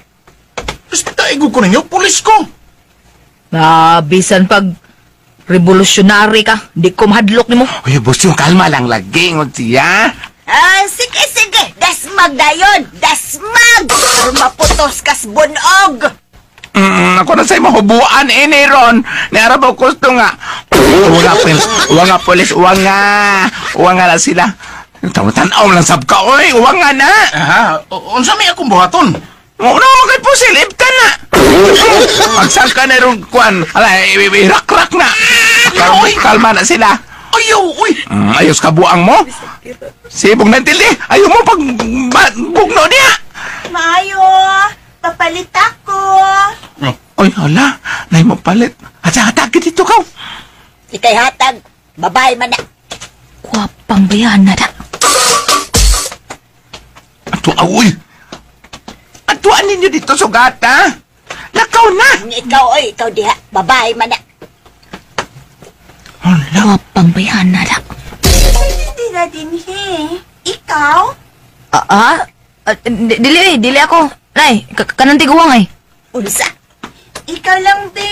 Basta ko ninyo, pulis ko. Bisan pag revolutionary ka, di ko mahadlok nimo. Uy, boss, yung kalma lang lagi, ngon siya. Ah, sige, sige. Dasmag dayon, dasmag. Aron maputos kas bunog. Ako na sa'yo mahubuan ini ron. Niara ba gusto nga. Uwa nga, pulis, uwa nga. Uwa nga lang sila. Tanaw lang sab ka, oy. Uwa nga na. Aha, unsa may akong buhaton? Una mo kay pusil, ibta na. Magsangka na ron, kuan. Ala, irak-rak na. Kalma na sila. Ayaw, uy. Ayos ka buang mo. Sibong na tildi. Ayaw mo pag bugno niya. Maayo, papalit ako. Oy, hala. Nay mo palit. At hatag dito ka. Ikay hatag. Babae man na. Kwapang bayan na da. Ato, uy. Atuan ninyo dito, sugata. Lakaw na. Ikaw, oy. Ikaw diha. Babae man na. Hala. Kwapang bayan na da. Hindi na din, he. Ikaw? Dili, dili ako. Nay, kanang tiguang ay. Unsa? Ikaw lang, be.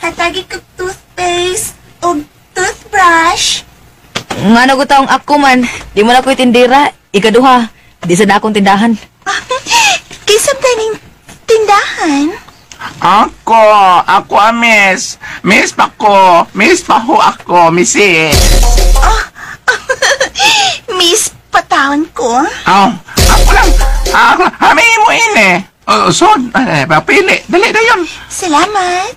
Hatagi kog toothpaste o toothbrush. Nga na ko taong ako man. Di mo na ko'y tindira. Ikaduha. Di sa na akong tindahan. Kaysa taning tindahan? Ako, miss. Miss pa ko. Miss pa ho ako, missy. Oh, miss patawan ko? Oh, ako lang. Ako lang. Hamiin mo ini. So, papili. Dali na yun. Salamat.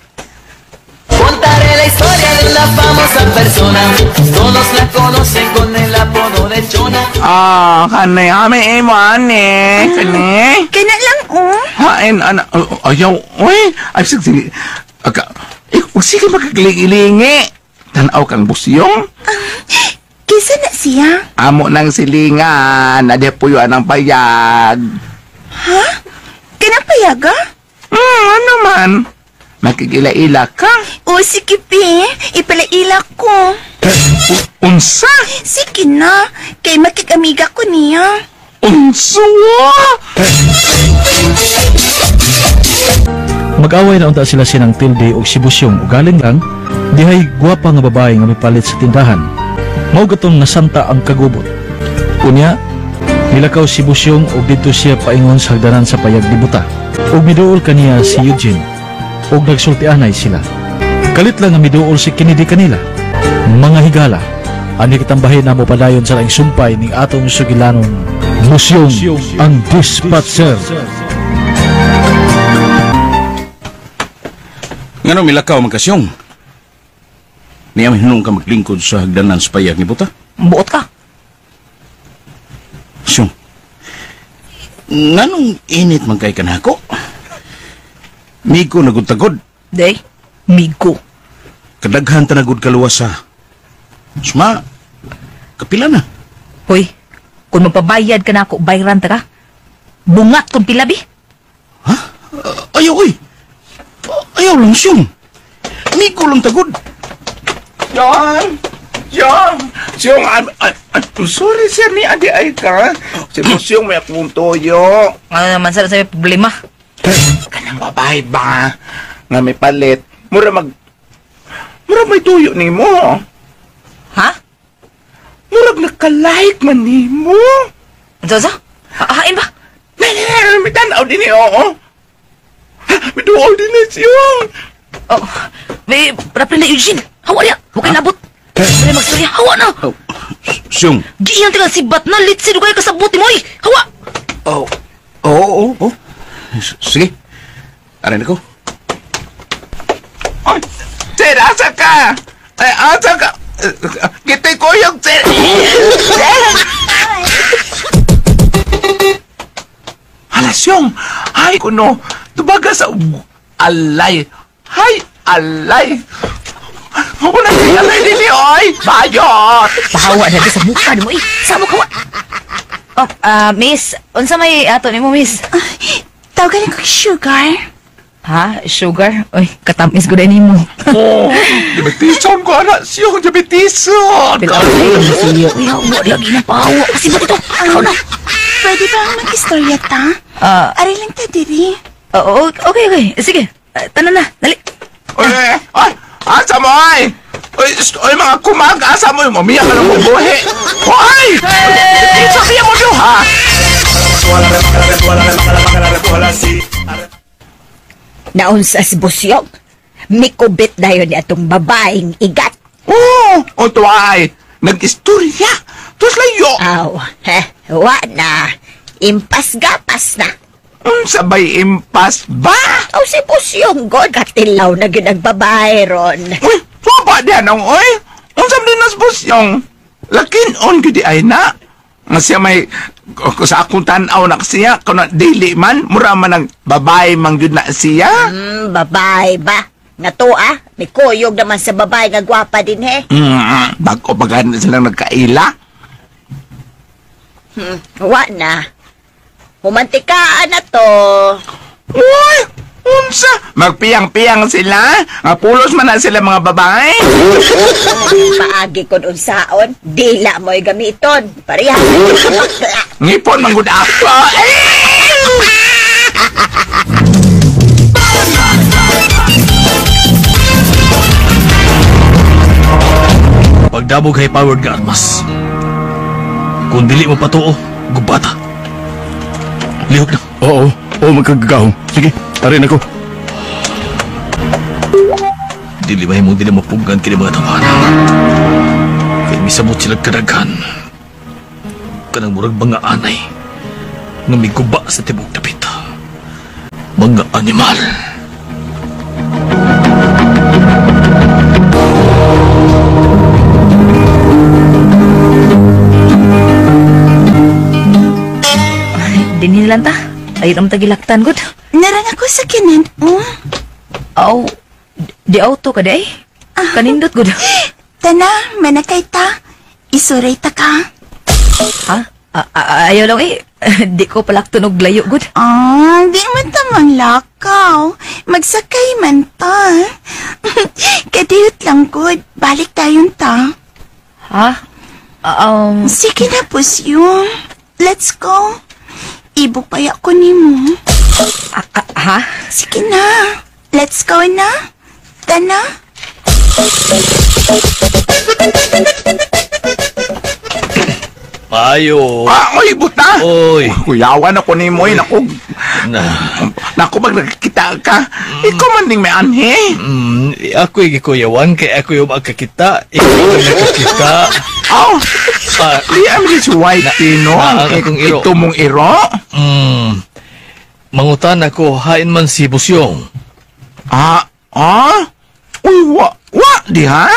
Contaré la historia de una famosa persona. Todos la conocen con el apodo de Chona. Ah, kani. Hamiin mo, ani. Kani. Kaya lang, oh. Hain, ana. Ayaw, uy. Ay, sige, sige. Sige, magkagilingi. Tanaw kang busyong. Kinsa na siya? Amo nang silingan, adi puyo anang payag. Ha? Kanang payaga? Ano man? Makikila-ila ka? O, sige, Pi. Ipalaila ko. Unsa? Sige na. Kay makikamiga ko niya. Unsa? Mag-away na unta sila sinang Tilde og si Busyong ug galing lang dihay gwapa nga babae nga mipalit sa tindahan. Mao gatong nasanta ang kagubot. Unya, nilakaw si Busyong ug didto siya paingon sa hagdanan sa payag ni Buta. Ug miduol kaniya si Eugene ug nagsultianay sila. Kalit lang nga miduol si Kennedy kanila. Mga higala, ani kitambahin na mo padayon sa laing sumpay ning atong sugilanon Busyong ang Dispatcher. Ngano milakaw man kasyong? Niya mahinong ka maglingkod sa hagdanan sa payag ni Buta? Buot ka. Syong, nganong init man kay kanako? Migo nagud-tagod. Day, migo. Kadaghan tanagod kaluwas sa. Suma, kapila na. Hoy, kung magpabayad ka na ako, bayran ta ka. Bungat kung pila, bi. Ha? Ayaw, oy. Ayaw lang siyong. Migo lang tagod. John! John! Siyong, I'm sorry, sir, ni Adi ay ka. Si Busyong may akong toyo. Ano naman, sir, sa may problema? Kanang babae ba? Nga may palit. Mura may tuyo ni mo. Ha? Murag nakalike man ni mo. Ano, hain ba? May tanaw din eh, oo. May duol din eh, siyong. Oh, may rapin na Eugene. Hawa niya. Huwag kayo nabot. May magstorya. Hawa na. Oh, siyong. Giyan taga si Batna. Litsi, dugay kasabuti mo eh. Hawa. Oh, oo, oo. Sige. Arin ako. Ay, sir, asa ka? Ay, asa ka? Kita'y kuyog, sir. Sir! Hala, siyong. Ay, kuno. Tubaga sa... Alay. Hay, alay. Ako na alay din eh, oy. Bayot! Pahawa na sa mukha ni mo eh. Sa mukha. Oh, miss, unsa may ato ni mo, miss? Tawagan ko sugar. Ha? Sugar? Uy, katamis ko din mo. Oh, diabetison ko, anak. Siyong diabetison. Uy, hawa lagi na pahawa. Kasi ba ito? Ikaw na. Pwede ba ang mag-istorya ta? Aray lang ta, diri. Okay, okay. Sige, tanan na. Dali. Uy, ay, asa mo, ay! Uy, uy, mga kumag, asa mo? Mamiya ka ng bubuhi. Hoy! Sabihan mo doon, ha? Naunsa si Busyong, mikubit dayon ni atong babaeng igat. Oo, oh, o ay, nag-istorya. Tos layo. Aw, heh, wa na. Impas-gapas na. Unsa bay impas ba? Aw, si Busyong, god, katilaw na ginagbabae ron. Uy, soba diyan ang oy. Unsa man din nas Busyong? Lakin on gyud ay na. Nga siya may sa akong tan-aw na siya kuno dili man mura man ang babae man gyud na siya. Babae ba? Nga to ah, may kuyog naman sa babae nga gwapa din he. Bago pa gani silang nagkaila. Wa na. Humantikaan na to. Uy, unsa? Magpiyang-piyang sila? Nga pulos man na sila mga babae. Paagi kon unsaon, dila mo'y gamiton. Pareha. Ngipon man gud ako. Pagdabog high powered ka armas. Kung dili mo patuo, gubata. Lihok na. Oo, oo, magkagagahong. Sige, arin ako. Dili ba himong dili mapuggan kini mga tawana? Kay misabot sila kadaghan. Kanang murag mga anay nga miguba sa tibok dapit. Mga animal. Dinhin lang ta. Ayun ang tagilaktan, good. Narang ako sa kinan, oh. Aw, di auto ka di ay. Kanindot, good. Tana, manakay ta. Isuray ta ka. Ha? Ayaw lang eh. Di ko palakton og layo, good. Ah, di man ta manglakaw. Magsakay man ta. Kadiyot lang, good. Balik tayon ta. Ha? Sige na, Busyong. Let's go. Ibog pa ko nimo. Ha? Sige na. Let's go na. Tana. Ayo. Ah, oy, buta. Oy. Kuyawan ako ni mo, naku. Naku, pag nagkita ka, ikaw man ding may anhe. Ako'y gikuyawan, kay ako yung magkakita. Ikaw yung nakakita. Oh, di am this white, no? Akong iro. Ito mong iro? Mangutan ako, hain man si Busyong. Ah, ah? Uy, wa, diha?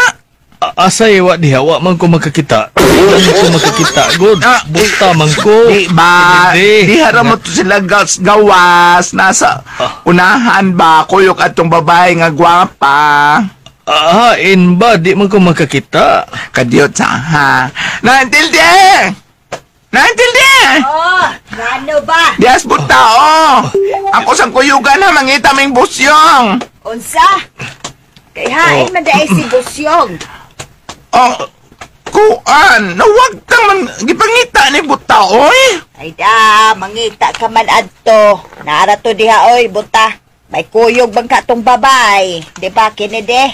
Asay, wa diha, wa man ko magkakita. Wa man ko magkakita, good. Buta man ko. Di ba? Di haram mo to sila gawas. Nasa unahan ba? Kuyok atong babae nga gwapa. Hain ba? Di man ko magkakita. Kadiyot sa ha. Nantilde! Nantilde! Oh, gano ba? Dias buta, oh! Ako sang kuyugan ha, mangita ming Busyong. Unsa? Kay hain man daay si Busyong. Oh, kuan, nawag kang man, gipangita ni buta, oy. Ay da, mangita ka man adto. Naara to diha, oy, buta. May kuyog bang katong babay? Di ba, kinide?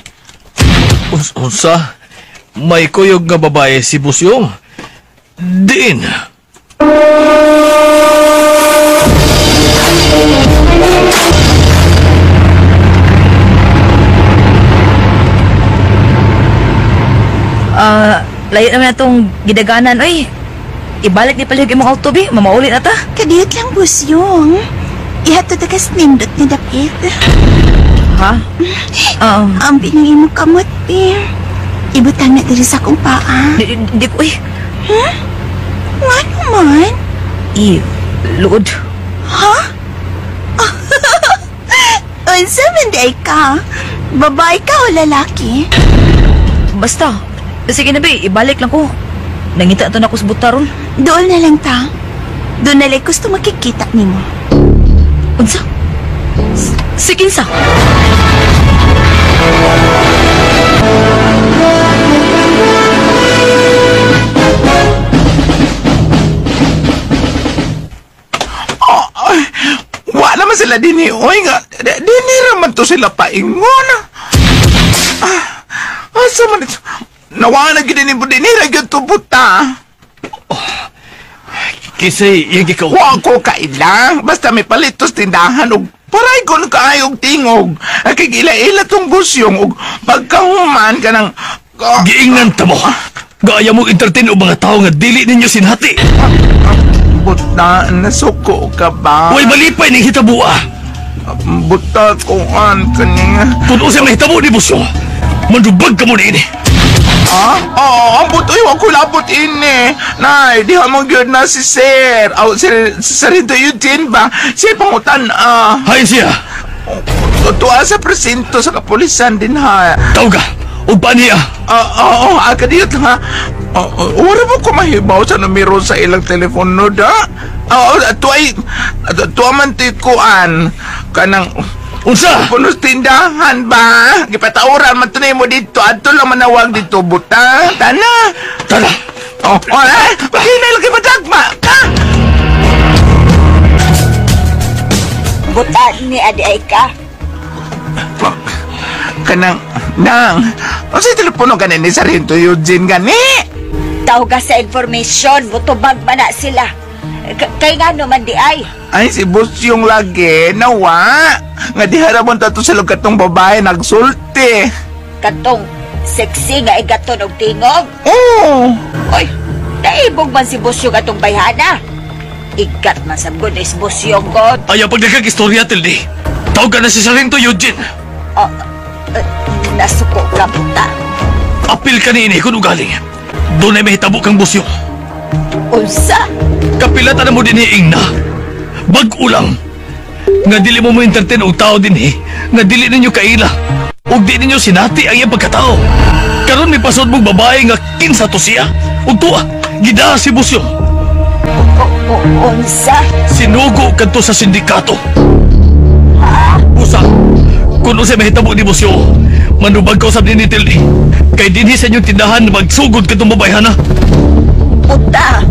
Unsa? May kuyog nga babae si Busyong? Diin! Layo naman atong gidaganan, oy. Ibalik ni palihog imong auto, bi. Mamauli na ta. Kadiyot lang, Busyong. Ihatod ka sa nindot ni dapit. Ha? Ang pinangin mo kamot, bi. Ibutang na diri sa akong paa. Di ko, oy. Huh? Nga naman? I, luod. Ha? Unsa man di ka? Babae ka o lalaki? Basta. Sige na, bi. Ibalik lang ko. Nangita to na ko sa buta ron. Dool na lang ta. Doon na lang gusto makikita nimo. Unsa? Sige sa. Oh, ay, wala man sila dini. Oy nga, dini raman to sila paingon. Asa man ito? Nawa na gid ni dini ra gyud to buta. Kisay, iyang ikaw. Wa ko kailang. Basta may palitos tindahan og paray ko kaayog tingog. Kay ila-ila tong Busyong og pagkahuman ka ng... Giingnan ta mo. Gaya mo entertain og mga tao nga dili ninyo sinhati. Buta, nasuko ka ba? Way malipay ning hitabua. Buta, kuan kaning... Kung usa mahitabo ni Busyong, mandubag ka mo niini. Ah? Oo, ang buto, iwan ko labot ini. Nay, di mo gyud na si Sir. Aw, Sir, Sargento Eugene ba? Siya pangutan, ah. Hay siya. Tuwa sa presinto sa kapulisan din, ha. Tawga, ug niya. Oo, kadiyot ha. Wala mo ko mahibaw sa numero sa ilang telepono, da? Oo, tuwa, tuwa man to'y kuan. Kanang... Unsa? Punos tindahan ba? Gipatauran man tunay mo dito. Adto lang manawag dito, buta. Tana. Tana. Oh, oh, eh. Hinay lagi madagma ka. Buta ni adi ay ka. Kanang, nang. Unsa telepono ganin ni Sargento Eugene gani? Tawag sa information, mutubag man na sila. Kay nga naman di ay. Ay, si Busyong lagi, nawa. Nga di harapon tato sa lugar tong babae nagsulti. Katong sexy nga igaton og tingog? Oo. Oy, naibog man si Busyong atong bayhana. Igat man sa good is Busyong god. Ayaw pagdagag istorya, Tildi. Tawag ka na si Sargento Eugene. Nasuko ka puta. Apil ka niini kung ugaling. Doon ay mahitabo kang Busyong. Unsa? Kapilatan na mo din hiing na. Bag-o lang. Nga dili mo entertain og tao din eh. Nga dili ninyo kaila. Ug di ninyo sinati ang iyang pagkatao. Karon may pasod mong babae nga kinsa to siya. Ug tuwa, gidaa si Busyong. Unsa? Sinugo kadto sa sindikato. Busa, kung unsay mahitabo ni Busyong, manubag ka usab ni Tilde. Kay dinhi sa inyong tindahan magsugod kadtong babayhana. Buta!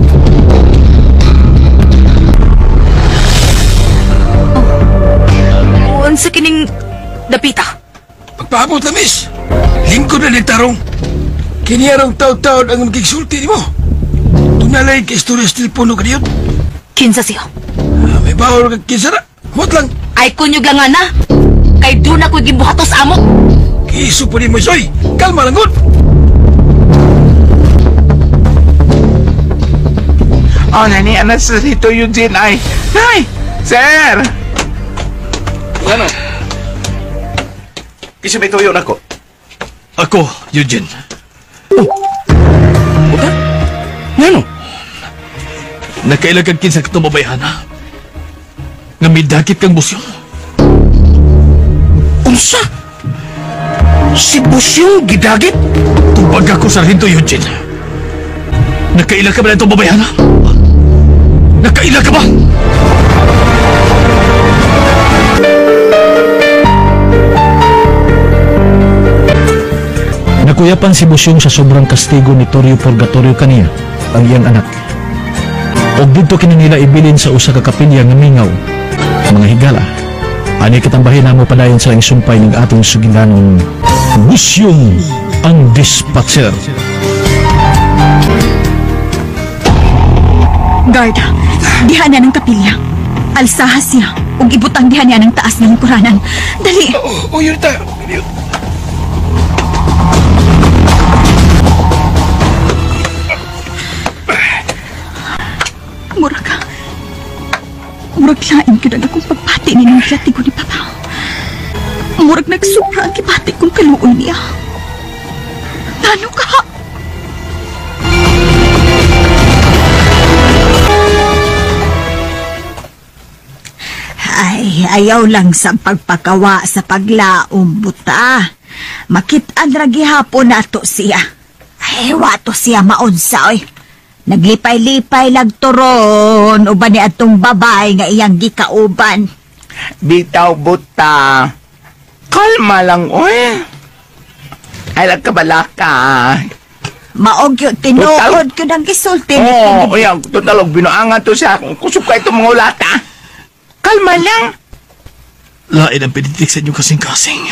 Unsa kining dapita? Pagpaabot na, miss. Lingkod na tarong. Kini arong taw-taon ang magigsulti nimo. Tunalay kay istorya sa telepono kaniyot. Kinsa siya? May bawal kag kinsa na. Huwat lang. Ay kunyog lang nga na. Kay doon ako'y gibuhatos amo. Kiso po ni mo, Soy. Kalma lang gud. Oh, nani, anak sa Tito Eugene ay. Nay! Sir! Ano? Kisa may tuyo na ko? Ako, Eugene. Oh. Buta? Ngano? Nakaila kag kinsa katong babayhana. Nga midakit kang Busyong. Unsa? Si Busyong gidagit? Tubag ako, Sargento Eugene. Nakaila ka ba na itong babayhana? Nakaila ka ba? Nakuyapan si Busyong sa sobrang kastigo ni Torrio Purgatorio kaniya, ang iyang anak. Og didto kini nila ibilin sa usa ka kapilya nga mingaw, mga higala. Ani katambahin namo padayon sa ing sumpay ning atong sugilanon Busyong ang dispatcher. Guard, diha na ng kapilya. Alsaha siya ug ibutang diha niya ng taas ng lingkuranan. Dali. Oh, yun ta. Murag ka. Murag lain gyud ang akong pagbati ni nang latigo ni Papa. Murag nagsubra ang gibati kong kaluoy niya. Ngano ka? Ay, ayaw lang sa pagpakawa sa paglaom, buta. Makit-an ra gihapon nato siya. Ay, wato siya maunsa, oy. Naglipay-lipay lagturon, uban ni atong babae nga iyang gikauban. Bitaw, buta. Kalma lang, oy. Ay, nagkabalaka. Maog yun, tinuod ko ng gisulti. Oo, oy, total, og binuangan to siya. Kusog ka itong mga ulata. Kalma lang. Lain ang pinitik sa inyong kasing-kasing.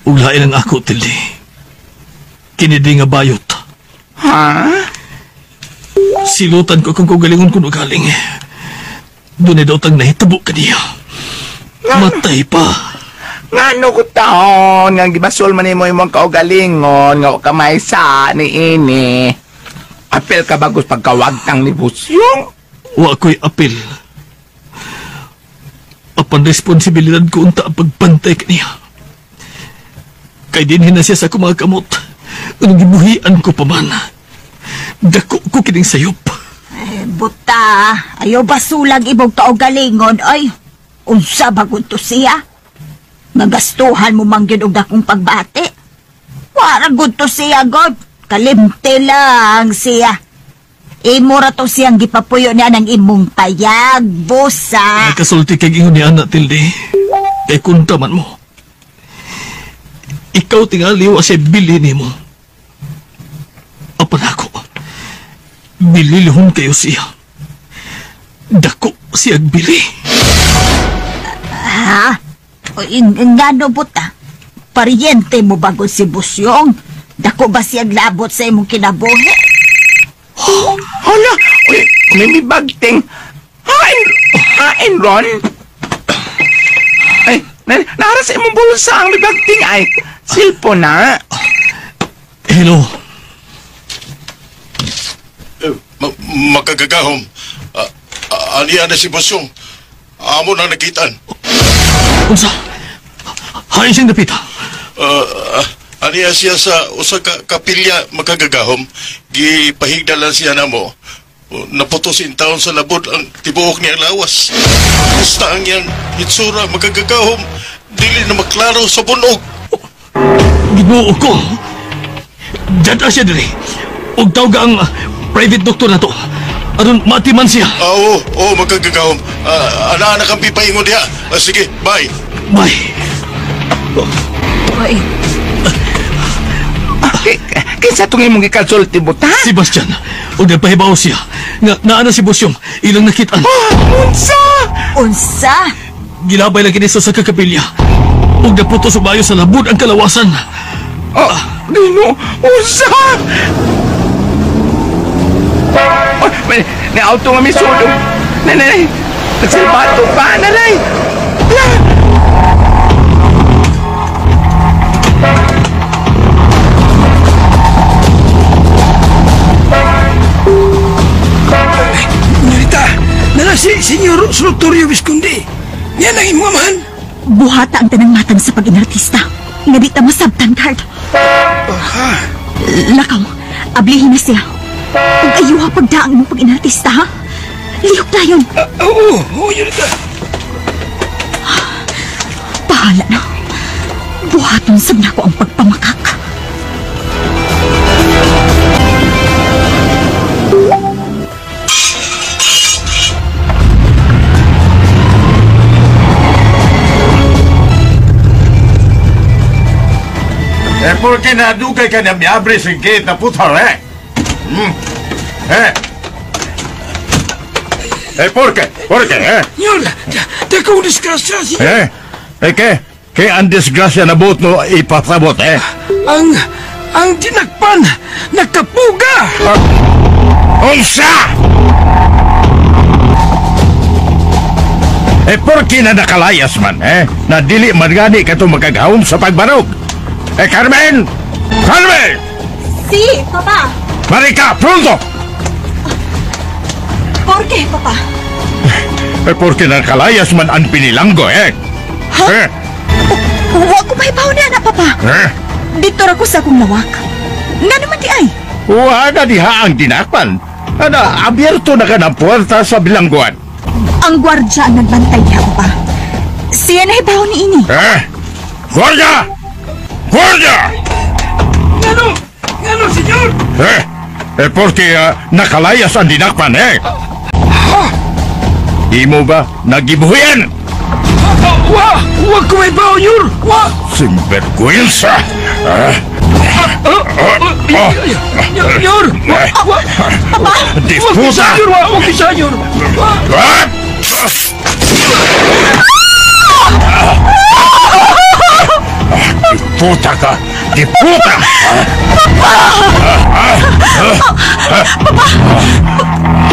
Ug lain ang ako, Tilde. Kinidi nga bayot. Ha? Silutan ko kung kugalingon kung galing. Doon ay daw tang nahitabo kaniya. Matay pa. Ngano ko taon, nga gibasol man nimo imong kaugalingon, nga wa ka maysa ni ini. Apel ka bagos pagkawagtang ni Busyong? Wa ko'y apel. Apan responsibilidad ko unta ang pagbantay kaniya. Kay dinhin na siya sa akong mga kamot. Anong gibuhian ko pa man. Dako ko kining sayop. Eh, buta, ayaw basulag imong kaugalingon, ay. Unsa ba to siya? Nagastuhan mo man gyud og dakong pagbati. Wara gud to siya, God. Kalimte lang siya. Imo ra to siyang gipapuyo niya ng imong payag, busa. Nakasulti kay ingon ni Ana, Tilde. Kay kunta man mo. Ikaw tingali wa siya bili nimo. Apan ako, bililihon kayo siya. Dako siya bili. Ha? Ngano buta? Pariente mo bago si Busyong? Dako ba siyang labot sa imong kinabuhi? Hala! Uy, may mibagting. Hain, Ron? Ay, nara sa imong bulsa ang mibagting ay. Silpo na. Hello. Makagagahom. Aniya na si Busyong. Amo na nakitaan. Unsa? Hain siyang dapita. Aniya siya sa usa ka kapilya makagagahom. Gipahigdalan siya namo. Naputos in taon sa labod ang tibuok niyang lawas. Basta ang iyang hitsura makagagahom. Dili na maklaro sa bunog. Ginoo ko. Dyan siya diri. Og tawga ang private doctor na to. Aron matiman siya. Oo, oo, magkagagahom. Ana-ana kang pipaingon diha. Sige, bye. Bye. Ay. Kinsa tong imong gikonsulti buta? Sebastian, og nagpahibaw siya nga naa na si Busyong ilang nakitaan. Unsa? Unsa? Gilabay lang kini sa kakapilya. Ug naputo sa bayo sa labud ang kalawasan. Oh, Dino, unsa? Oh, may auto nga may sulog. Nay, nagsilbato pa, nanay. Nurita, nana si Senyor Sultorio Visconde. Yan ang imong amahan. Buhata ang tanang matang sa pag-inartista. Nga di ta masabtan, Card. Lakaw, ablihin na siya. Ug ayuha pagdaang imong pag-inartista, ha? Lihok dayon. Oo, oo, Yurita. Bahala na. Buhaton sab nako ang pagpamakak. Eh, por qué nadugay ka na miabre sa gate na putar, eh? Eh? Eh, por qué? Por qué, eh? Senyor, te akong disgrasya, senyor. Eh? Eh, ke? Ke ang disgrasya na buot no ipasabot, eh? Ang dinakpan, nakapuga! Unsa! Eh, por qué na nakalayas man, eh? Na dili man gani ka itong magkagahom sa pagbarog. Eh, Carmen! Carmen! Si, Papa. Marika, pronto! Por qué, Papa? Eh, porque nakalayas man ang pinilanggo, eh? Ha? Eh? Wa ko mahibaw na, na, Papa. Eh? Dito ra ko sa akong lawak. Nga naman di ay. Wa na diha ang dinakpan. Ana, abierto na ka ng puwerta sa bilangguan. Ang gwardya ang nagbantay diha, Papa. Siya nahibaw ni ini. Eh? Gwardya! Gwardya! Ngano? Ngano, senyor? Eh? Eh, porque nakalayas ang dinakpan, eh? Imo ba nagibuhian? Wa! Wa ko may bawo, senyor! Wa! Sinvergüenza! Senyor! Wa! Papa! Disputa! Senyor, wa! Wa senyor! Wa! Puta ka! Di puta! Papa! Papa!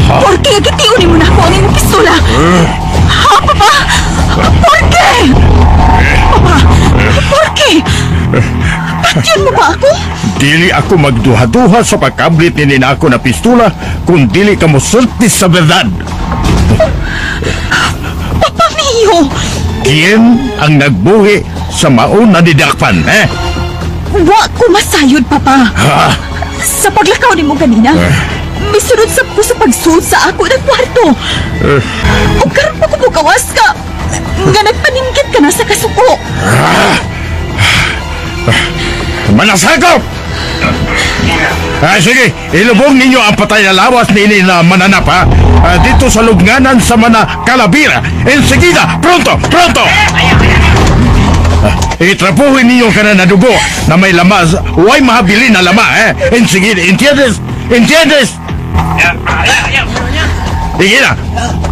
Por qué gitiunin mo na ako ang imong pistola? Ha, Papa? Por qué? Papa, por qué? Patyon mo ba ako? Dili ako magduha-duha sa pagkablit ni ako na pistola kung dili ka mosulti sa verdad. Papa mio! Kien ang nagbuhi sa maon na didakpan, eh? Wa ko masayod, Papa. Ha? Sa paglakaw ni mo ganina, misunod sa ko sa pagsulod sa ako ng kwarto. O karon pa ko mugawas ka, nga nagpaninggit ka na sa kasuko. Manasakop! Sige, ilubong ninyo ang patay na lawas ni ini na mananap, ha? Dito sa lubnganan sa mga kalabira. Enseguida, pronto, pronto! Itrapuhin ninyo ka na dugo na may lama, huwag mahabili na lama, eh? Enseguida, entiendes? Entiendes? Sige na!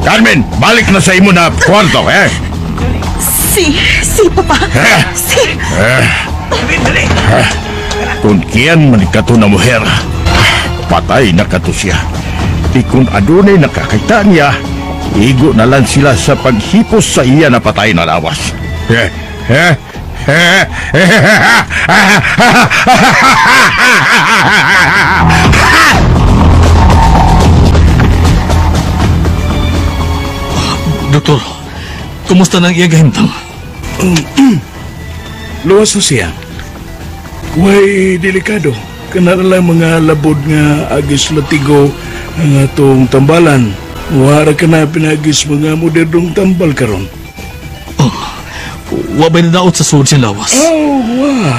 Carmen, balik na sa imo na kwarto, eh? Si, si, Papa. Eh? Si. Kung kiyan man kato na muher, patay na kato siya. Di kung adunay nakakita niya, igo na lang sila sa paghipos sa iya na patay na lawas. Eh, eh, eh, Doktor, kumusta nang iya gahimtang? Luwas na siya. Way delikado. Kana lang mga labod nga agis latigo ang atong tambalan. Wara ka na pinagis mga modernong tambal karon. Oh, wa ba'y nadaot sa sulod siyang lawas? Oh, wa.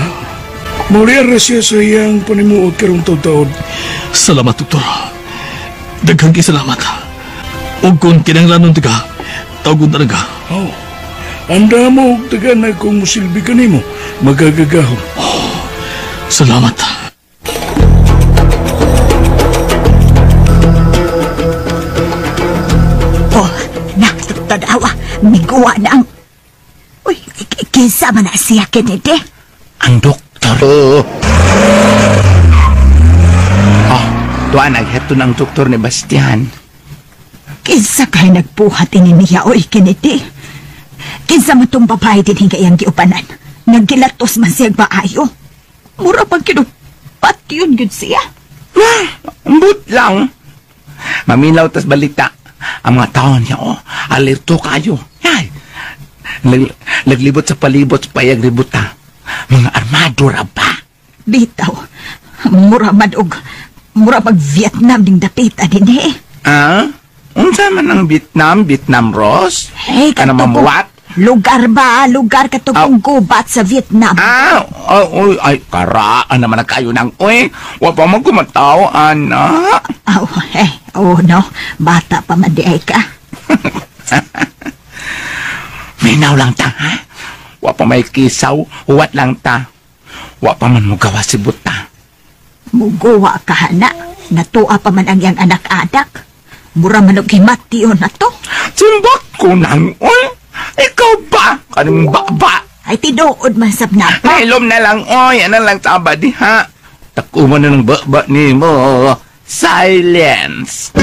Maulian ra siya sa iyang panimuot karong taud-taod. Salamat, doktor. Daghang kay salamat. Ug kung kinahanglanon ka, tawgon talaga. Oh. Anda mo og tagan na kung musilbi ka nimo, magagagahom. Oh, salamat. Oh, na, tanawa, miguwa na ang... Uy, kinsa man na siya Kennedy? Ang doktor. Oh, tuan, nagheto ng doktor ni Bastian. Kinsa kay nagbuhat ini niya, oy, Kennedy? Kinsa man tong babae din hinga iyang giupanan? Naggilatos man siya baayo. Mura pang kinupat yun yun siya. Ambot lang. Maminaw tas balita. Ang mga tao niya, oh, alerto kayo. Ay, naglibot sa palibot sa payag ributa. Mga armado ra ba? Bitaw, mura man og, mura pag Vietnam ding dapita din eh. Ah? Unsa man ang Vietnam? Vietnam, Ross? Hey, ano mamuwat? Lugar ba? Lugar katugong gubat sa Vietnam. Ah, oh, ay, karaan naman na kayo ng, uy, wa pa man kumataw, anak. Oh, eh, oh no, bata pa man di ay ka. Minaw lang ta, ha? Wa pa may kisaw, huwat lang ta. Wa pa man mugawa si buta. Mugawa ka, hana. Natua pa man ang iyang anak-anak. Mura man og himation na to. Simbak ko nang, uy. Ikaw ba? Kanang bakba. Ay, tinuod man sab na pa. Nailom na lang, oy. Ano lang taba di, ha? Takuman na ng bakba ni mo. Silence.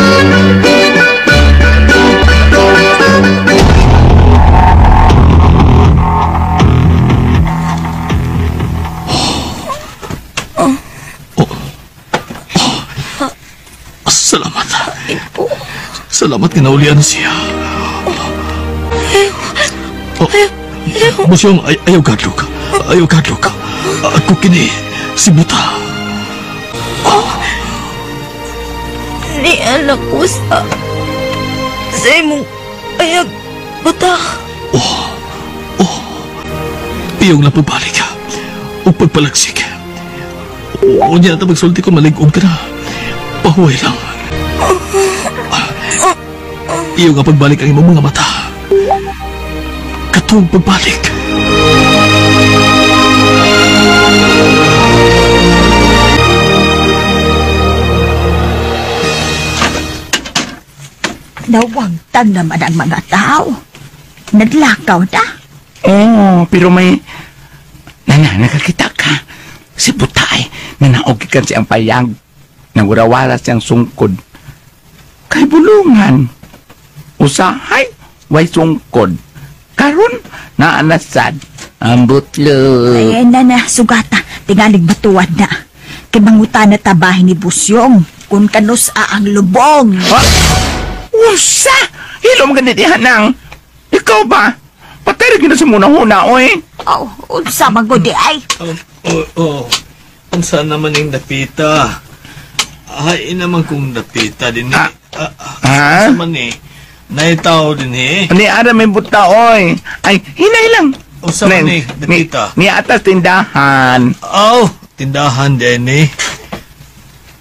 Salamat. Salamat kinaulian siya. Oh, Busyong, ayaw kadlok. Ayaw kadlok. Ako kini, si Buta. Oh, ni anak ko sa imong ayag, Buta. Oh, oh, iyong lang pagbalik o pagpalagsik. O niya na magsulti kung malig-og ka na. Pahuway lang. Iyong nga pagbalik ang imong mga mata. Katong pagbalik. Nawagtan naman ang mga tao. Naglakaw na. Oh, pero may... Nana, nakakita ka. Si Butay, nanaogi kan siyang payag. Nangurawara siyang sungkod. Kay bulungan. Usahay, way sungkod. Karon, naanasad. Ang butlog. Ay, nana, sugata. Tingalig batuan na. Kay mangutan na tabahin ni Busyong. Kung kanus ang lubong. Ha? Usa! Hilom ka nitihanang. Ikaw ba? Patay rin sa muna-huna, oy. Oh, unsa man gud ay. Oh. Unsa naman yung dapita? Ay, naman kung dapita din eh. Ha? Unsa man eh. Naitaw din eh. Ni ara may buta, oy. Ay, hinay lang. Unsa man eh, dapita? Ni atas tindahan. Oh, tindahan din eh.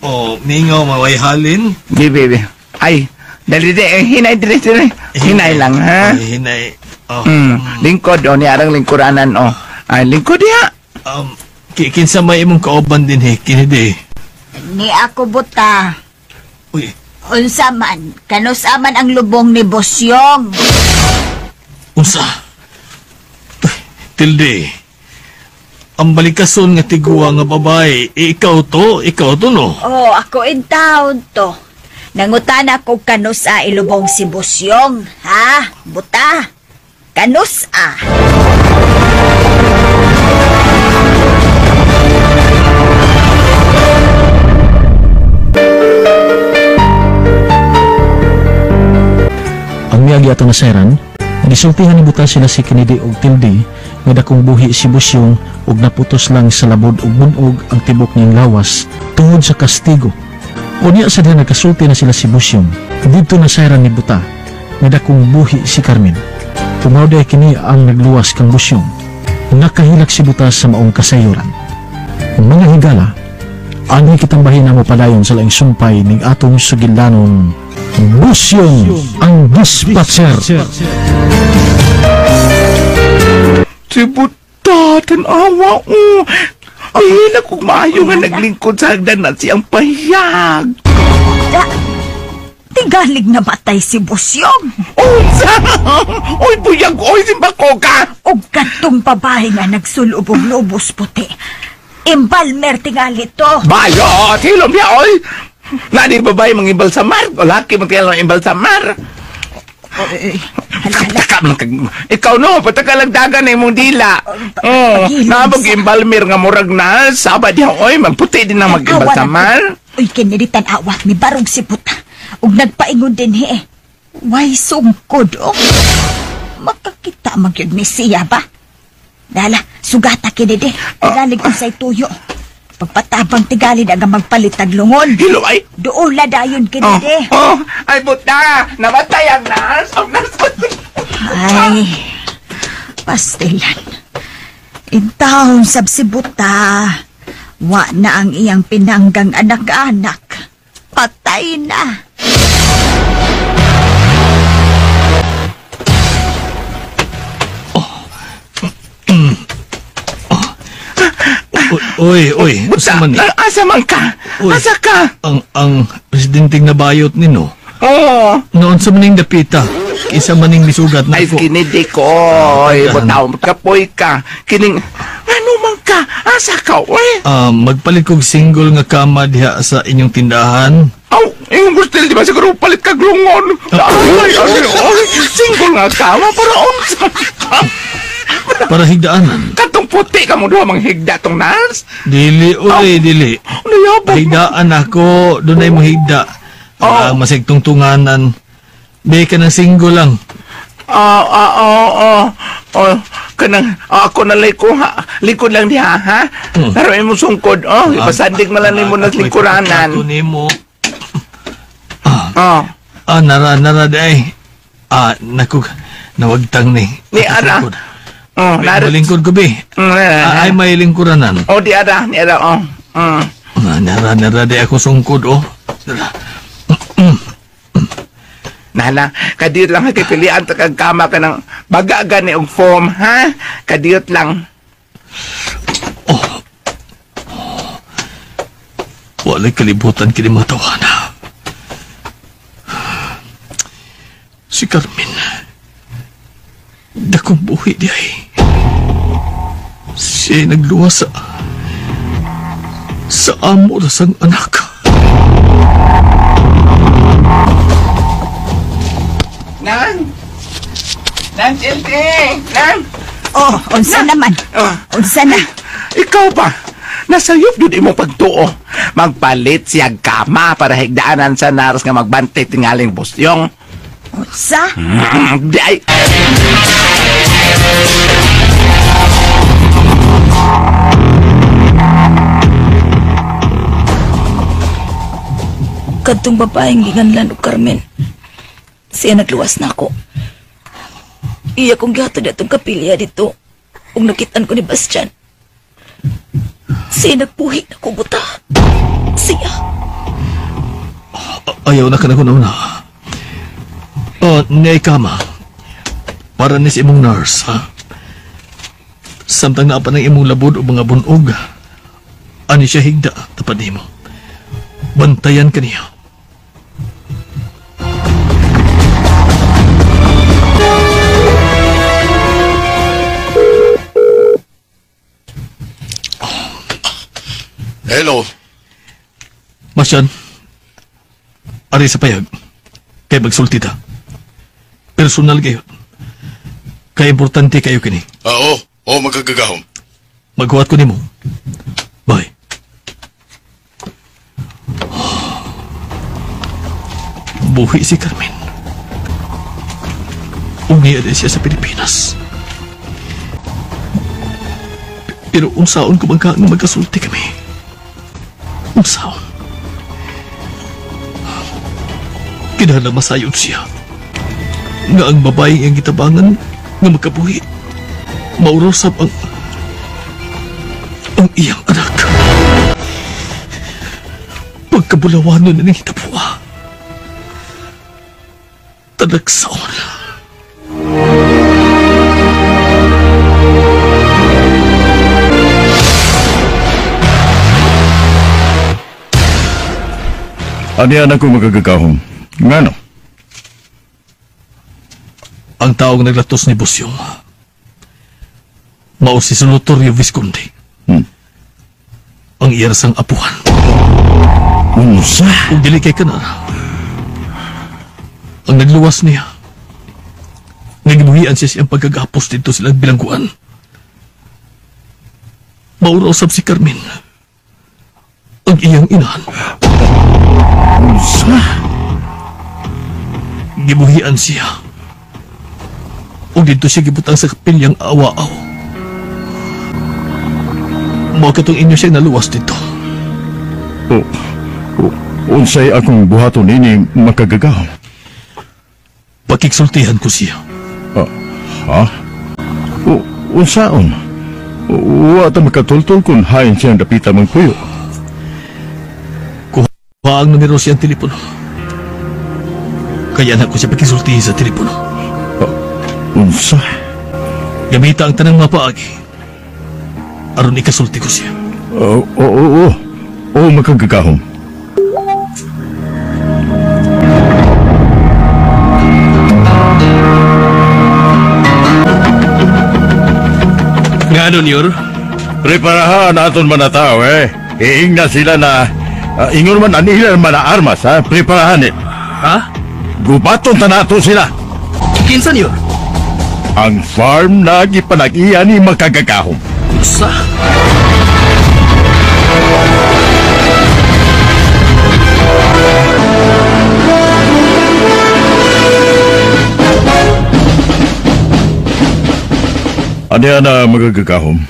Oh, mingaw maway halin. Di, baby. Ay, dali di, hinay dili dili. Hinay lang, ha? Ay, hinay. Oh. Lingkod, oh, ni arang lingkuranan, oh. Ay, lingkod diha. Kinsa may imong kauban din eh, kini di. Ni ako buta. Uy. Unsa man, kanus man ang lubong ni Busyong. Unsa? Tilde. Ang balikason nga tiguwa nga babae, ikaw to no? Oh, ako in town to. Nangutan ako kanus a ilubong si Busyong, ha? Buta. Kanus a. Ang miyagi ato na sayran, gisultihan ni Buta sila si Kennedy og Tilde nga dakong buhi si Busyong og naputos lang sa labod og bunog ang tibok niyang lawas tungod sa kastigo. Unya sa diha nagkasulti na sila si Busyong. Didto na sayran ni Buta nga dakong buhi si Carmen. Tumaw day kini ang nagluwas kang Busyong. Nakahilak si Buta sa maong kasayuran. Mga higala, anhi kitang bahin na mapadayon sa laing sumpay ning atong sugilanon, Busyong ang Dispatcher. Si Buta, tanawa, oh. Ay, naku, maayo nga naglingkod sa hagdan na siyang pahiyag. Tigalig na matay si Busyong. Unsa? Oy, buyag, oy, simbako ka. Og katong babae nga nagsulubog lubos puti. Embalmer tingali to. Bayo, tilom niya, oy. Nani babae mga imbalsamar? O laki man kaya lang imbalsamar. Taka man kag ikaw no, patakalagdagan na imong dila. Oh, nabog imbalmer nga murag na saba diha oy, magputi din ang mag-imbalsamar. Uy, kiniritan awa ni barog si puta. Ug nagpaingon din he. Way sungkod oh. Makakita magyud ni siya ba? Dala, sugata kini de. Tigalig unsay tuyo. Pagpatabang tigali na nga magpalit ang lungon. Hilo ay! Duola dayon kini de. Oh, ay buta! Namatay ang nurse! Ang nurse! Ay, pastilan. Intawon sab si buta. Wa na ang iyang pinanggang anak-anak. Patay na. Oy, oy, buta, asa man ka? Asa ka? Ang presidenteng nabayot nino. Oo. Noon sa maning dapita, isa maning misugat na ay, ako. Ay, kinidi ko, oy, butaw, kapoy ka. Kining, ano man ka? Asa ka, oy? Magpalit kog single nga kama diha sa inyong tindahan. Aw, yung gustil, di ba? Siguro palit ka glungon. Ay, ay, ay, single nga kama para unsa ka? Para higdaanan. Katong puti ka mo duha manghigda tong nurse. Dili, oy, dili. Higdaan ako, dunay mo higda. Oh. Masigtungtunganan. May ka ng single lang. Oo. Kanang, ako na liko, ha. Likod lang diha, ha? Pero imong sungkod, oh. Ipasandig man lang nimo na lingkuranan. Ato nimo. Nara, nara, di ay. Naku, nawagtang ni. Ni ara. Oh, may lingkod ko, be. Ay, may lingkuranan. Oh, di ara, ni ara, oh. Nara, nara, di ako sungkod, oh. Nana, kadiyot lang ha, kipilian ta kag kama ka ng baga gani og foam, ha? Kadiyot lang. Oh. Wala'y kalibutan kini mga tawana. Si Carmen, dakong buhi di ay. Siya'y nagluwa sa amo na sang anak. Nang! Nang, Tilde! Nang! Oh, unsa naman? Unsa na? Ikaw ba? Nasayop yun imong pagtuo. Magpalit siya kama para higdaanan sa nars nga magbantay tingaling busyong. Unsa? Di ay! Kadtong babaeng giganlan og Carmen. Siya nagluwas na ako. Iya kong gihatod atong kapilya dito. Ug nakitaan ko ni Bastian. Siya nagpuhi na ko buta. Siya. Ayaw na ka na na. Nay kama. Para ni sa imong nurse, ha? Samtang naa pa ng imong labod o mga bunog, ani siya higda, tapad nimo. Bantayan ka niya. Hello. Masyan, ari sa payag, kay magsulti ta. Personal kayo. Kay importante kayo kini. Oo, oo, magkagagahom. Maghuwat ko nimo. Bye. Buhi si Carmen. Umiya din siya sa Pilipinas. Pero unsaon ko bang ka nga magkasulti kami? Unsaon? Kinahanglan masayod siya nga ang babaeng iyang gitabangan nga magkabuhi maurosab ang iyang anak. Pagkabulawanon na nang hitabuha. Talagsaon. Anian ako magagagahom. Ngano? Ang taong naglatos ni Busyong mao si Solotorio Visconde. Ang iyarsang apuhan. Unsa? Kung dili kay kanar, ang nagluwas niya, nagibuhian siya siyang pagkagapos dito silang bilangguan. Maura usab si Carmen, ang iyang inahan. Unsa? Gibuhian siya. O dito siya gibutang sa kapilyang awa-aw. Mao katong inyo siyang naluwas dito. Unsay akong buhaton ini makagagahom? Pakiksultihan ko siya. Ha? Unsaon? Wa ta makatultol kung hain siyang dapita mangpuyo. Kuha ang numero siyang telepono. Kaya na ko siya pakisultihin sa telepono. Unsa? Gamita ang tanang mapaagi. Aron ikasulti ko siya. Oo. Oo, makagagahom. Nga ano, Nior? Preparahan aton man na tao, eh. Iing na sila na... ingon man anila man na armas, ha? Preparahan, eh. Ha? Gubaton ta nato sila. Kinsa, Nior? Ang farm na gipanag-iya ni makagagahom. Sa? Aniya na magagagahom.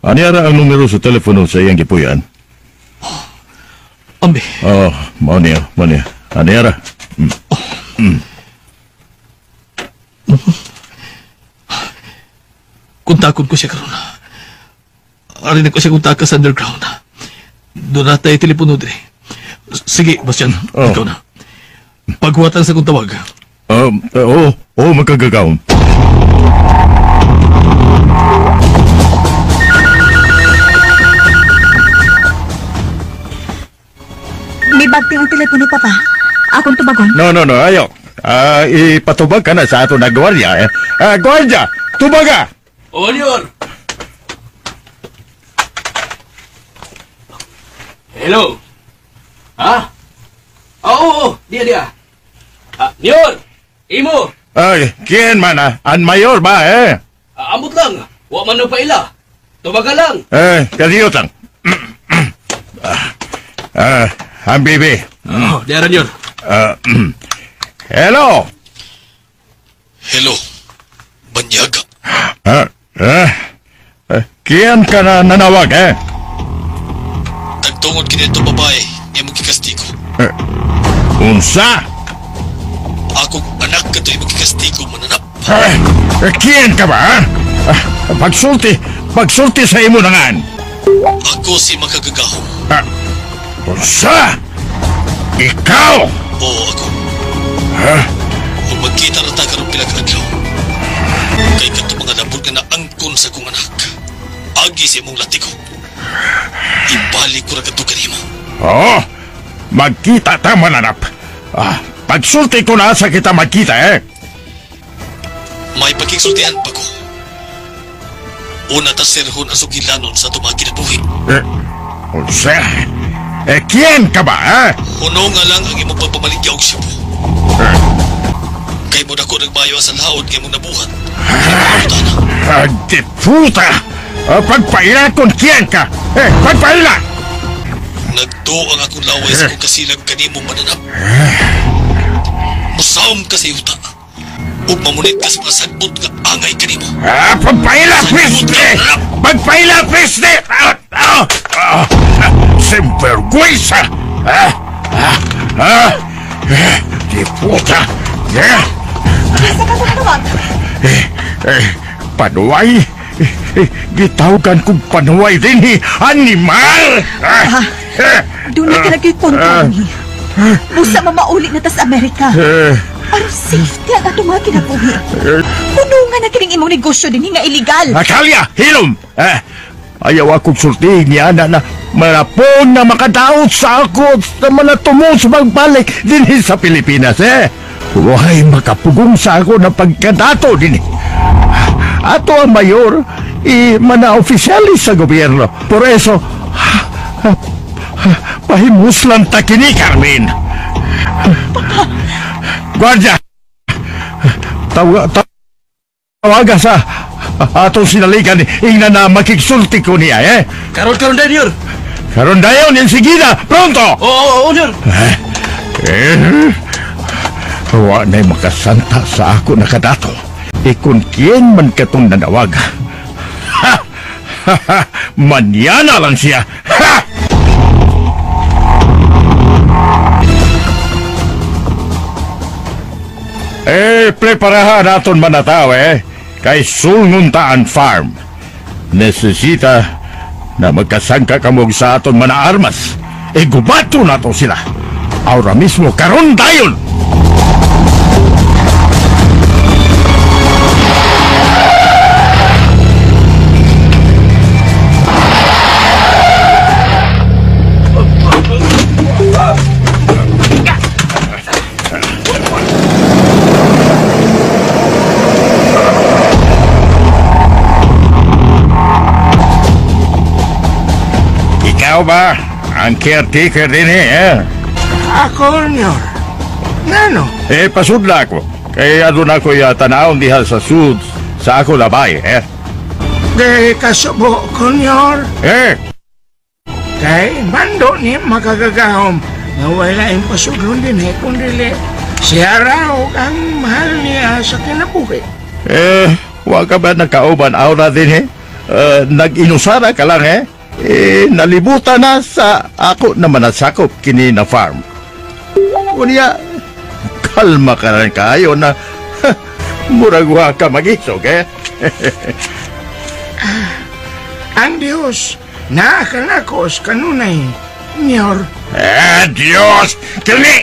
Aniya na ang numero sa telepono sa iyang gipuyan. Ambe. Oh, mao niya, mao niya. Aniya ra. Kontakon ko siya karon. Ari na ko siya kontaka sa underground. Doon na tayo telepono dire. Sige, Bastian, ikaw na. Paghuwatan sa kong tawag. Oo, magkagagahom. May bagting ang telepono, Papa. Akong tubagon. No, ayaw. Ipatubag ka na sa ato na gwardiya. Eh. Gwardiya, tubaga! O, Leon! Hello? Ha? Oo, dia. Leon! Imo! Ay, kian man ah? An mayor ba eh? Amot lang. Wa man na paila. Tubaga lang. Eh, kadiyot lang. Ang bibi. Oh, diara Leon. Hello! Hello, Banyaga. Kian ka na nanawag eh? Tagtungod kini itong babae nga imong gikastigo. Unsa? Akong anak ka ito imong gikastigo mananap. Kian ka ba? Pagsulti sa imo nangan. Ako si makagagahom. Unsa? Ikaw? Oo, ako. Ha? Kung magkita na ta karong pila ka adlaw, kay katong mga labot nga naangkon sa kong anak, agi sa imong latigo. Ibalik ko ra kadto kanimo. Oo, magkita ta mananap. Pagsulti ko na sa kita magkita eh. May pagkiksultihan pa ko. Una ta serhon ang sugilanon sa itong mga kinabuhi. Unsa? Kian ka ba eh? Huno nga lang ang imong pagpamaligya og Cebu. Kay mo dako nagbayo sa laod kay mong nabuhat. Di puta! Pagpaila kung kian ka! Pagpaila! Nagtuo ang akong laway sa kong kasilag kanimo mananap. Musaom ka sa yuta. Ug mamunit ka sa mga sagbot nga angay kanimo. Pagpaila, piste! Pagpaila, piste! Sinvergüenza! Di puta! Kinsa ka nanawag? Panuay? Gitawagan kong panuay din eh! Animal! Doon na ka kontra ni. Busa mamauli na tas Amerika. Aron safety ang atong mga kinabuhi. Puno nga na kining imong negosyo din nga illegal. Akalya, hilom! Ayaw akong sultihin niya na na marapon na makadaot sa ako sa mga tumos magbalik din sa Pilipinas, eh. Huwag makapugong sa ako na pagkadato din. Ato ang mayor, mana opisyalis sa gobyerno. Por eso, pahimuslan ta kini, Carmen. Papa! Guardia! Tawaga sa atong sinalikan, ingna na makiksulti ko niya, eh? Karon dayon, Nyor. Karon dayon, enseguida, pronto! Oo, Nyor. Wa na'y makasanta sa ako nakadato. Ikun kien man katong nanawag. Ha! Ha! Ha! Manyana lang siya! Ha! Eh, preparahan naton manataw, eh. Kay Sulnguntaan Farm. Nesesita na magkasangka kamog sa aton manaarmas. E gubato nato sila. Ahora mismo, karon dayon! Ikaw ba ang caretaker din eh? Ako, Nyor. Nano? Eh, pasudla ako. Kaya doon ako tanawon diha sa sud sa ako labay, eh. De kasubo ko, Nyor. Eh! Kay mando ni makagagahom na wala yung pasudlon din eh, kundili siya raw ang mahal niya sa kinabuhi. Eh, wa ka ba nakauban aura din eh? Nag-inusara ka lang eh. Eh, nalibutan na sa ako naman nasakop kini na farm. Unya, kalma ka rin kayo na murag wa ka mag-isog eh. Ang Diyos, naakanakos kanunay, Nyor. Eh, Diyos! Kini!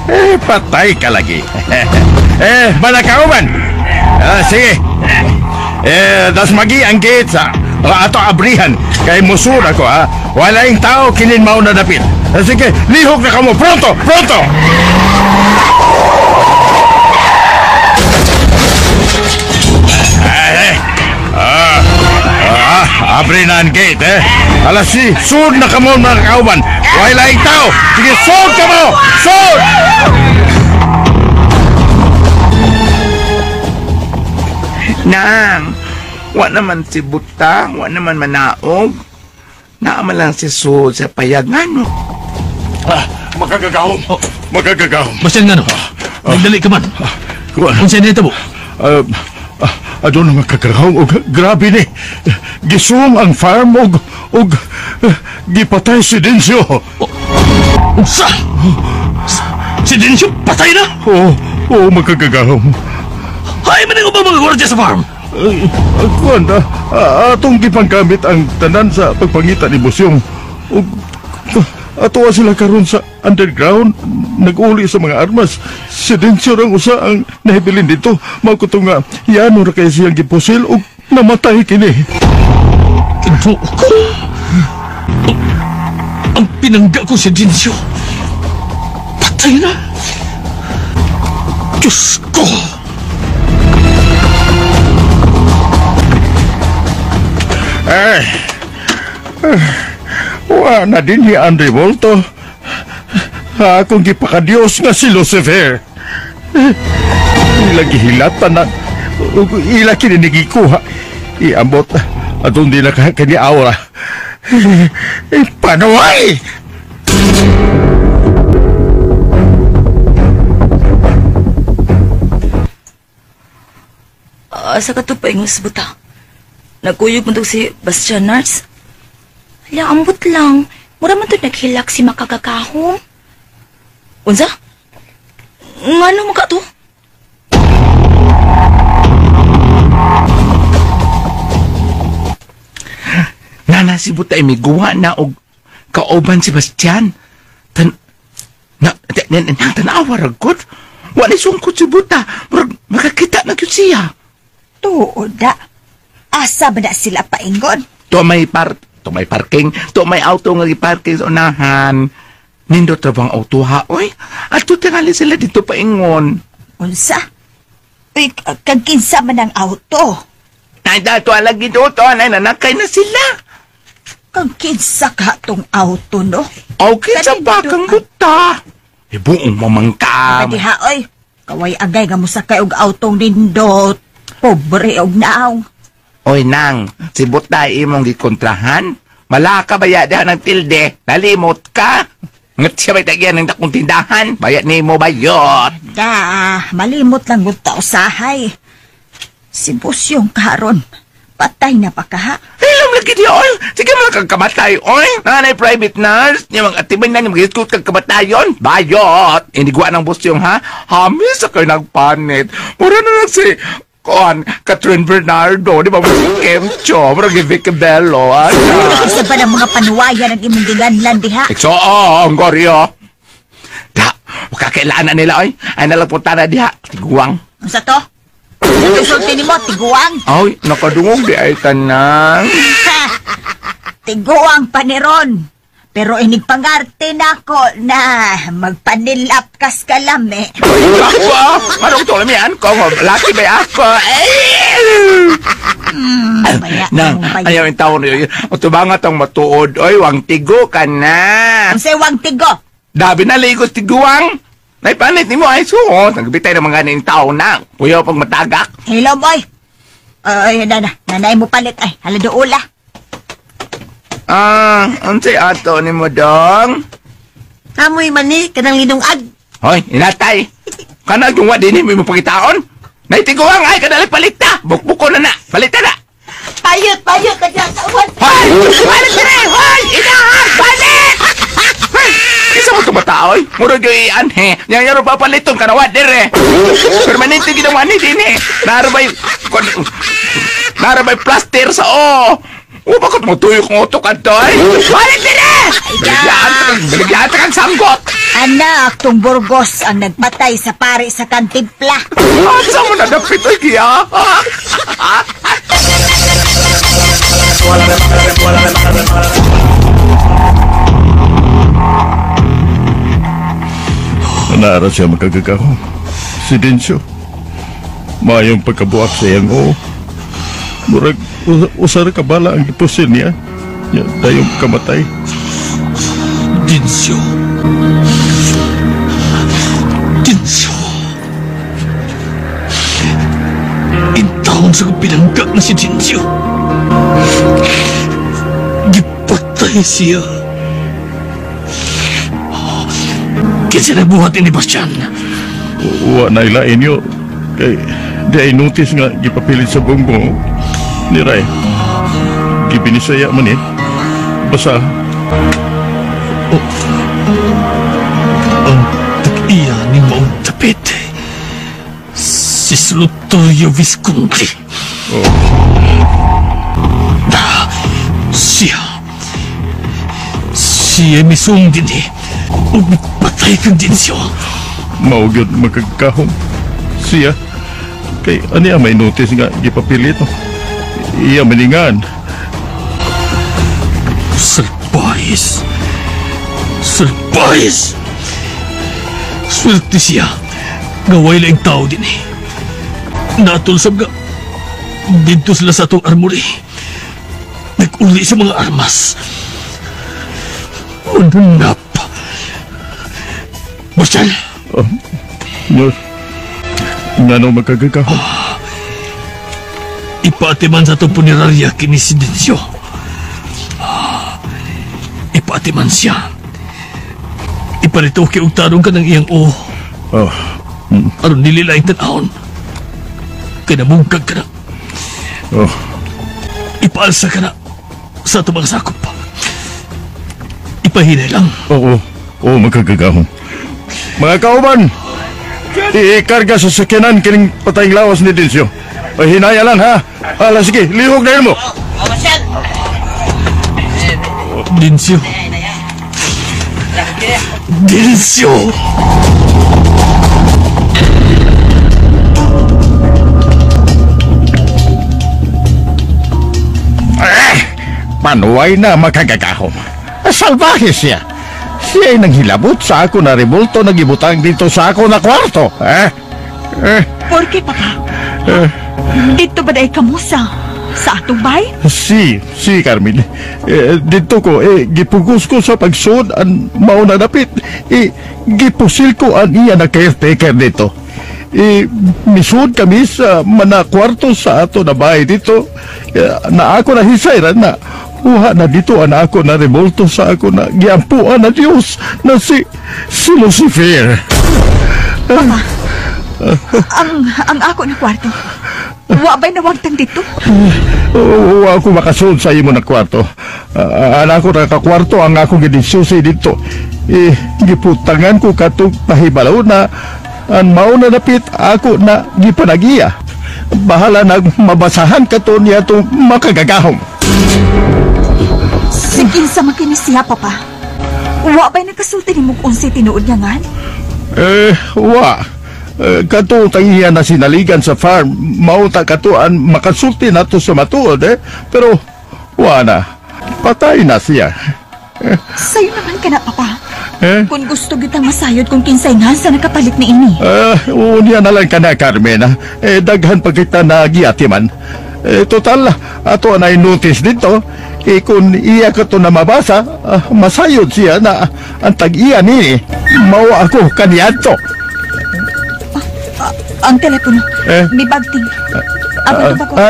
Eh, patay ka lagi. Eh, malakauban! Sige. Eh, das magi ang gate sa ato abrihan kay musur ako ha. Wala yung tao kinin mao na dapit. Sige, lihok na kamo. Pronto, pronto. Abre na ang gate eh. Alas si, sud na kamo mga kauban. Wala yung tao. Sige, sud kamo. Sud! Nang, wa naman si Buta, wa naman manaog. Naama lang si Sud sa payag ngano. Makagagahom. Oh. Makagagahom. Bastian ngano? Nagdali ka man. Unsa ni tabo? Aduna makagagahom og grabe ni. Gisuong ang farm og gipatay si Dencio. Unsa? Si Dencio patay na? Oo, oo makagagahom. Hay man ang ubang mga gwardiya sa farm. Kuan, atong gipanggamit ang tanan sa pagpangita ni Busyong. Atoa sila karon sa underground, nag-uli sa mga armas. Si Dencio rang usa ang nahibilin dito. Mao kuto nga, yano ra kay siyang gipusil ug namatay kini. Ginoo ko. Ang pinangga ko si Dencio. Patay na. Diyos ko. Eh, wa na din ni Andre Volto. Akong gipakadiyos nga si Lucifer. Ila gihilatan na, ila kininigikuha. Iambot, atong di na kani aura. Panuay! Asa ka to paingos buta? Nagkuyog man to si Bastian Nars. Hala, ambot lang. Mura man to naghilak si makagagahom. Unsa? Ngano maka to? si Buta ay miguwa na og kauban si Bastian. Tanawa ragod. Wa ni sungkot si Buta. Murag makakita na gyud siya. Tuod da. Asa ba na sila paingon? To may parking, to may auto nga giparking sa unahan. Nindot ra bang auto ha, oy? Ato tingali sila dito paingon. Unsa? Uy, kag kinsa man ang auto? Ay, dato alagi do to, ay nanakay na sila. Kag kinsa ka tong auto, no? O, kinsa ba kang buta? Ibuong mamangka. Diha, oy. Kaway agay nga mosakay og autong nindot. Pobre og naong. Oy, nang, si Buta imong gikontrahan. Malaka baya diha ng tilde. Nalimot ka. Ngat siya ba'y tagyan ng dakong tindahan? Bayad ni mo bayot. Da, malimot lang gud ta usahay. Si Busyong karon, patay na pa kaha. Hilom lagi di, oy. Sige mo lang kang kamatay, oy. Nanay private nurse. Niya mga atibay na niya mag-iskut kang kamatayon. Bayot. Inigwa ng Busyong, ha? Hamis sa kayo nagpanit. Mura na lang si Kuan, Catherine Bernardo, di ba mo si Kim Cho, mura gi Vicky Bello, ano? Isa ba ng mga panuwayan ang imong giganlan diha? Ikso, oh, ang goryo. Da, wakakailaan na nila, oy. Ay nalapunta na diha, tiguang. Unsa to? Sulti nimo, tiguang. Ay, nakadungog di ay tanang. Tiguang paniron. Pero inigpangarte na ako na magpanilap kas kalame. Ako, marong tulamian ko. Laki ba ako? Nang, ayaw yung taon. Utubangat ang matuod. Oy, wang tigo ka na. Ang say wang tigo? Dabi na ligos tiguang. Naipanit ni mo ay suot. Nagbitay ng mga ning taon na. Kuya pag matagak. Hello, boy. Ay, nana. Nanay mo palit. Ay, haladoula. Ah, unsay ato ni mo dong? Amoy mani kanang linungag. Hoy, inatay. Kana yung wa dinhi mo pangitaon? Naitiguang ay kadali palita. Bukbuko na na. Palita na. Payot, payot kanya kawan. Hoy, balik dire. Hoy, inahan, balik. Hoy, isa mo tumata oy. Murag yung ianhe. Yang yaro papaliton kana wa dire. Permanente gid ang wani dinhi. Narabay plaster sa o. O, bakit mo tuyok ng utok at toy? Balik din eh! Baligyan kang sanggot! Anak, tong Burgos ang nagpatay sa pare sa Kantimpla. Asa mo nadapit ay kiya? Naara siya makagagaho. Si Dencio. Mayong pagkabuak sa iyang oo. Murag, usar ka bala ang gipusin niya. Ya, dayong kamatay. Dencio. Dencio. Intawon sa pinangga na si Dencio. Gipatay siya. Kinsa nagbuhat ni Bastian? Wa na ilain niyo. Kay di ay notice nga gipapilit sa bongbong. Ni Ray, gibinisaya man eh. Basta. Oh. Ang tag-iya ni Maong Tapit. Si Slutorio Visconti. Oh. Siya. Siya misong din eh. Patay kang Dencio. Maugyod magkagkahom. Siya. Kay ani may notice nga gipapilit. Iya maningan. Salpais. Salpais. Swerte siya. Gaway lang tao din eh. Natulsab nga. Dito sila sa atong armory. Nag-uli sa mga armas. Mananap. Bastian! Oh, Nyor, ngano magkagagahom? Ipaatiman sa itong punerarya kini si Dencio. Ipaatiman siya. Ipalitoke og tarong ka ng iyang o. Oh. Aron nililaing tan-awon. Kaya namungkag ka na. Oh. Ipaalsa ka na sa itong mga sakop. Ipahinay lang. Oo. Oo, magkagagahom. Mga kauban, iikarga sa sakyanan kining patayng lawas ni Dencio. Ay, hinaya lang, ha? Hala, sige, lihok na yun mo. Dinsyo. Dinsyo! Panuway na makagagahom. Salbahe siya. Siya ay nanghilabot sa ako na rebulto na gibutang dito sa ako na kwarto. Eh? Eh? Porke, Papa? Eh? Dito ba dahil kamusa? Sa atong bay? Si, Carmen. Eh, dito ko, gipugos ko sa pagsuod ang mauna dapit. Gipusil ko ang iya na caretaker dito. Misud kami sa mana kwarto sa ato na bahay dito. Na ako na hisayran na uha na dito ang ako na revolto sa ako na giampuan na Diyos na si Lucifer. Papa, ang ako na kwarto, wa ba'y nawagtang dito? Wa ako makasulod sa imo na kwarto. Ang ako na kakwarto ang akong gidisusi dito. Giputangan ko katong pahibalaw na ang mauna napit ako na gipanagiya. Bahala na mabasahan ka to niya itong makagagahom. Sige sa makinisiya, Papa. Wa ba'y nagkasulti ni mong unsay tinuod niya nga? Wa. Kato tangiya na sinaligan sa farm, mauta katuan makasulti na to sa matuod eh. Pero, wa na. Patay na siya. Sayo naman ka na, Papa. Eh? Kung gusto kitang masayod kung kinsay nga sa nakapalit ni ini. Unya na lang ka na, Carmen. Daghan pa kita na giatiman. Total, ato na notice dito. Kung iya ka to na mabasa, masayod siya na ang tag-iya nini. Mao ako kaniadto. Ang telepono. May bagting.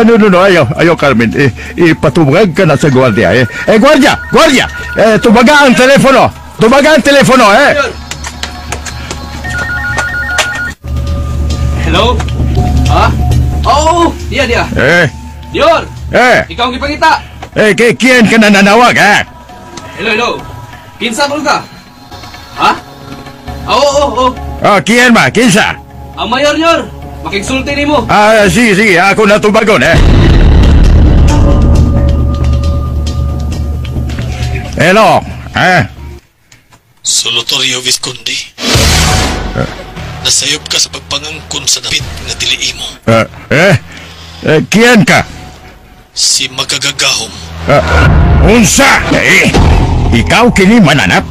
No, ayaw, Carmen. Ipatubag ka na sa gwardiya. Gwardiya! Tubaga ang telepono! Tubaga ang telepono, eh! Hello? Ha? Oo, dia. Dior! Ikaw ang gipangita! Kiyan ka na nanawag, eh? Hello. Kinsa ko ka? Ha? Oo. Kiyan ba? Kinsa? Ang mayor, Yor! Makigsulti ni mo. Sige. Ako na tubagon, eh. Hello, eh? Solotorio Visconti. Nasayop ka sa pagpangangkon sa dapit nga dili imo. Kiyan ka? Si makagagahom. Unsa? Ikaw kini mananap?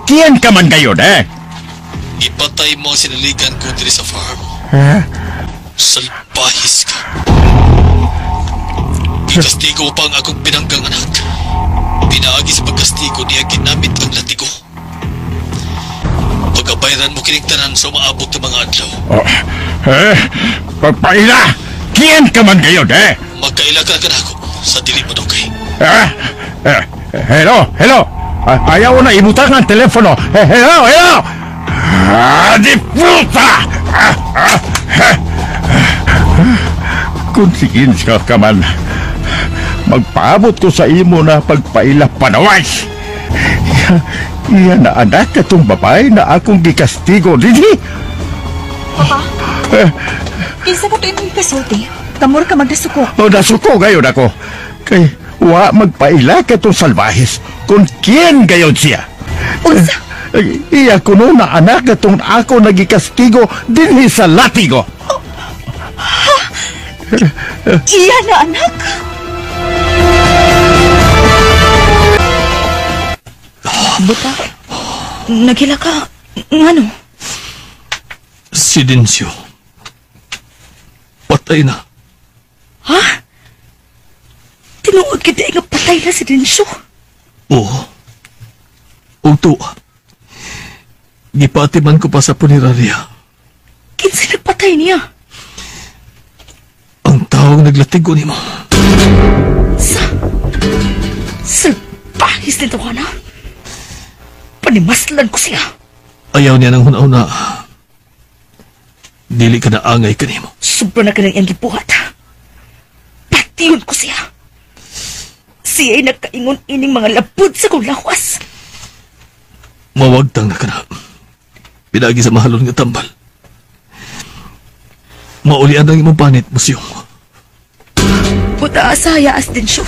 Kiyan ka man gayon, eh? Ipatay mo ang sinaligan ko diri sa farm. Salpahis ka. Ikastigo pa ang akong pinanggang anak. Pinaagi sa pagkastigo niya ginamit ang latigo. Pagabayran mo kining tanan sa umaabot ng mga adlaw. Pagpaila! Kiyan ka man gayon, eh? Magkaila ka kanako sa dili madugay. Hello! Ayaw na ibutang ang telepono. Hello! Di puta! Kung sige ka man, magpaabot ko sa imo na pagpaila panawas. Iya na anak katong babae na akong gikastigo dinhi. Papa? Kinsa ka to imong ikasulti? Kamor ka magdasuko. O, nasuko gayon ako. Kay wa magpaila katong salbahis kung kiyen gayon siya. Unsa? Iya kuno na anak katong ako nagikastigo dinhi sa latigo. Ha? Iya na anak? Buta, nagila ka. Ngano? Si Dencio. Patay na. Ha? Tinuod kita nga patay na si Dencio? Oo. Ug tuwa. Gipatiman ko pa sa punerarya. Kinsa nagpatay niya? Ang taong naglatigo nimo. Sa... Salbahis nito ka na. Panimaslan ko siya. Ayaw niya ng huna-huna. Dili ka na angay kanimo. Sobra na ka ng iyang gibuhat. Patiyon ko siya. Siya'y nagkaingon ining mga labod sa kong lawas. Mawagtang na ka na. Pinagi sa mahalon nga tambal. Maulian ang imong panit, Musyong. Buta asaya as din siya.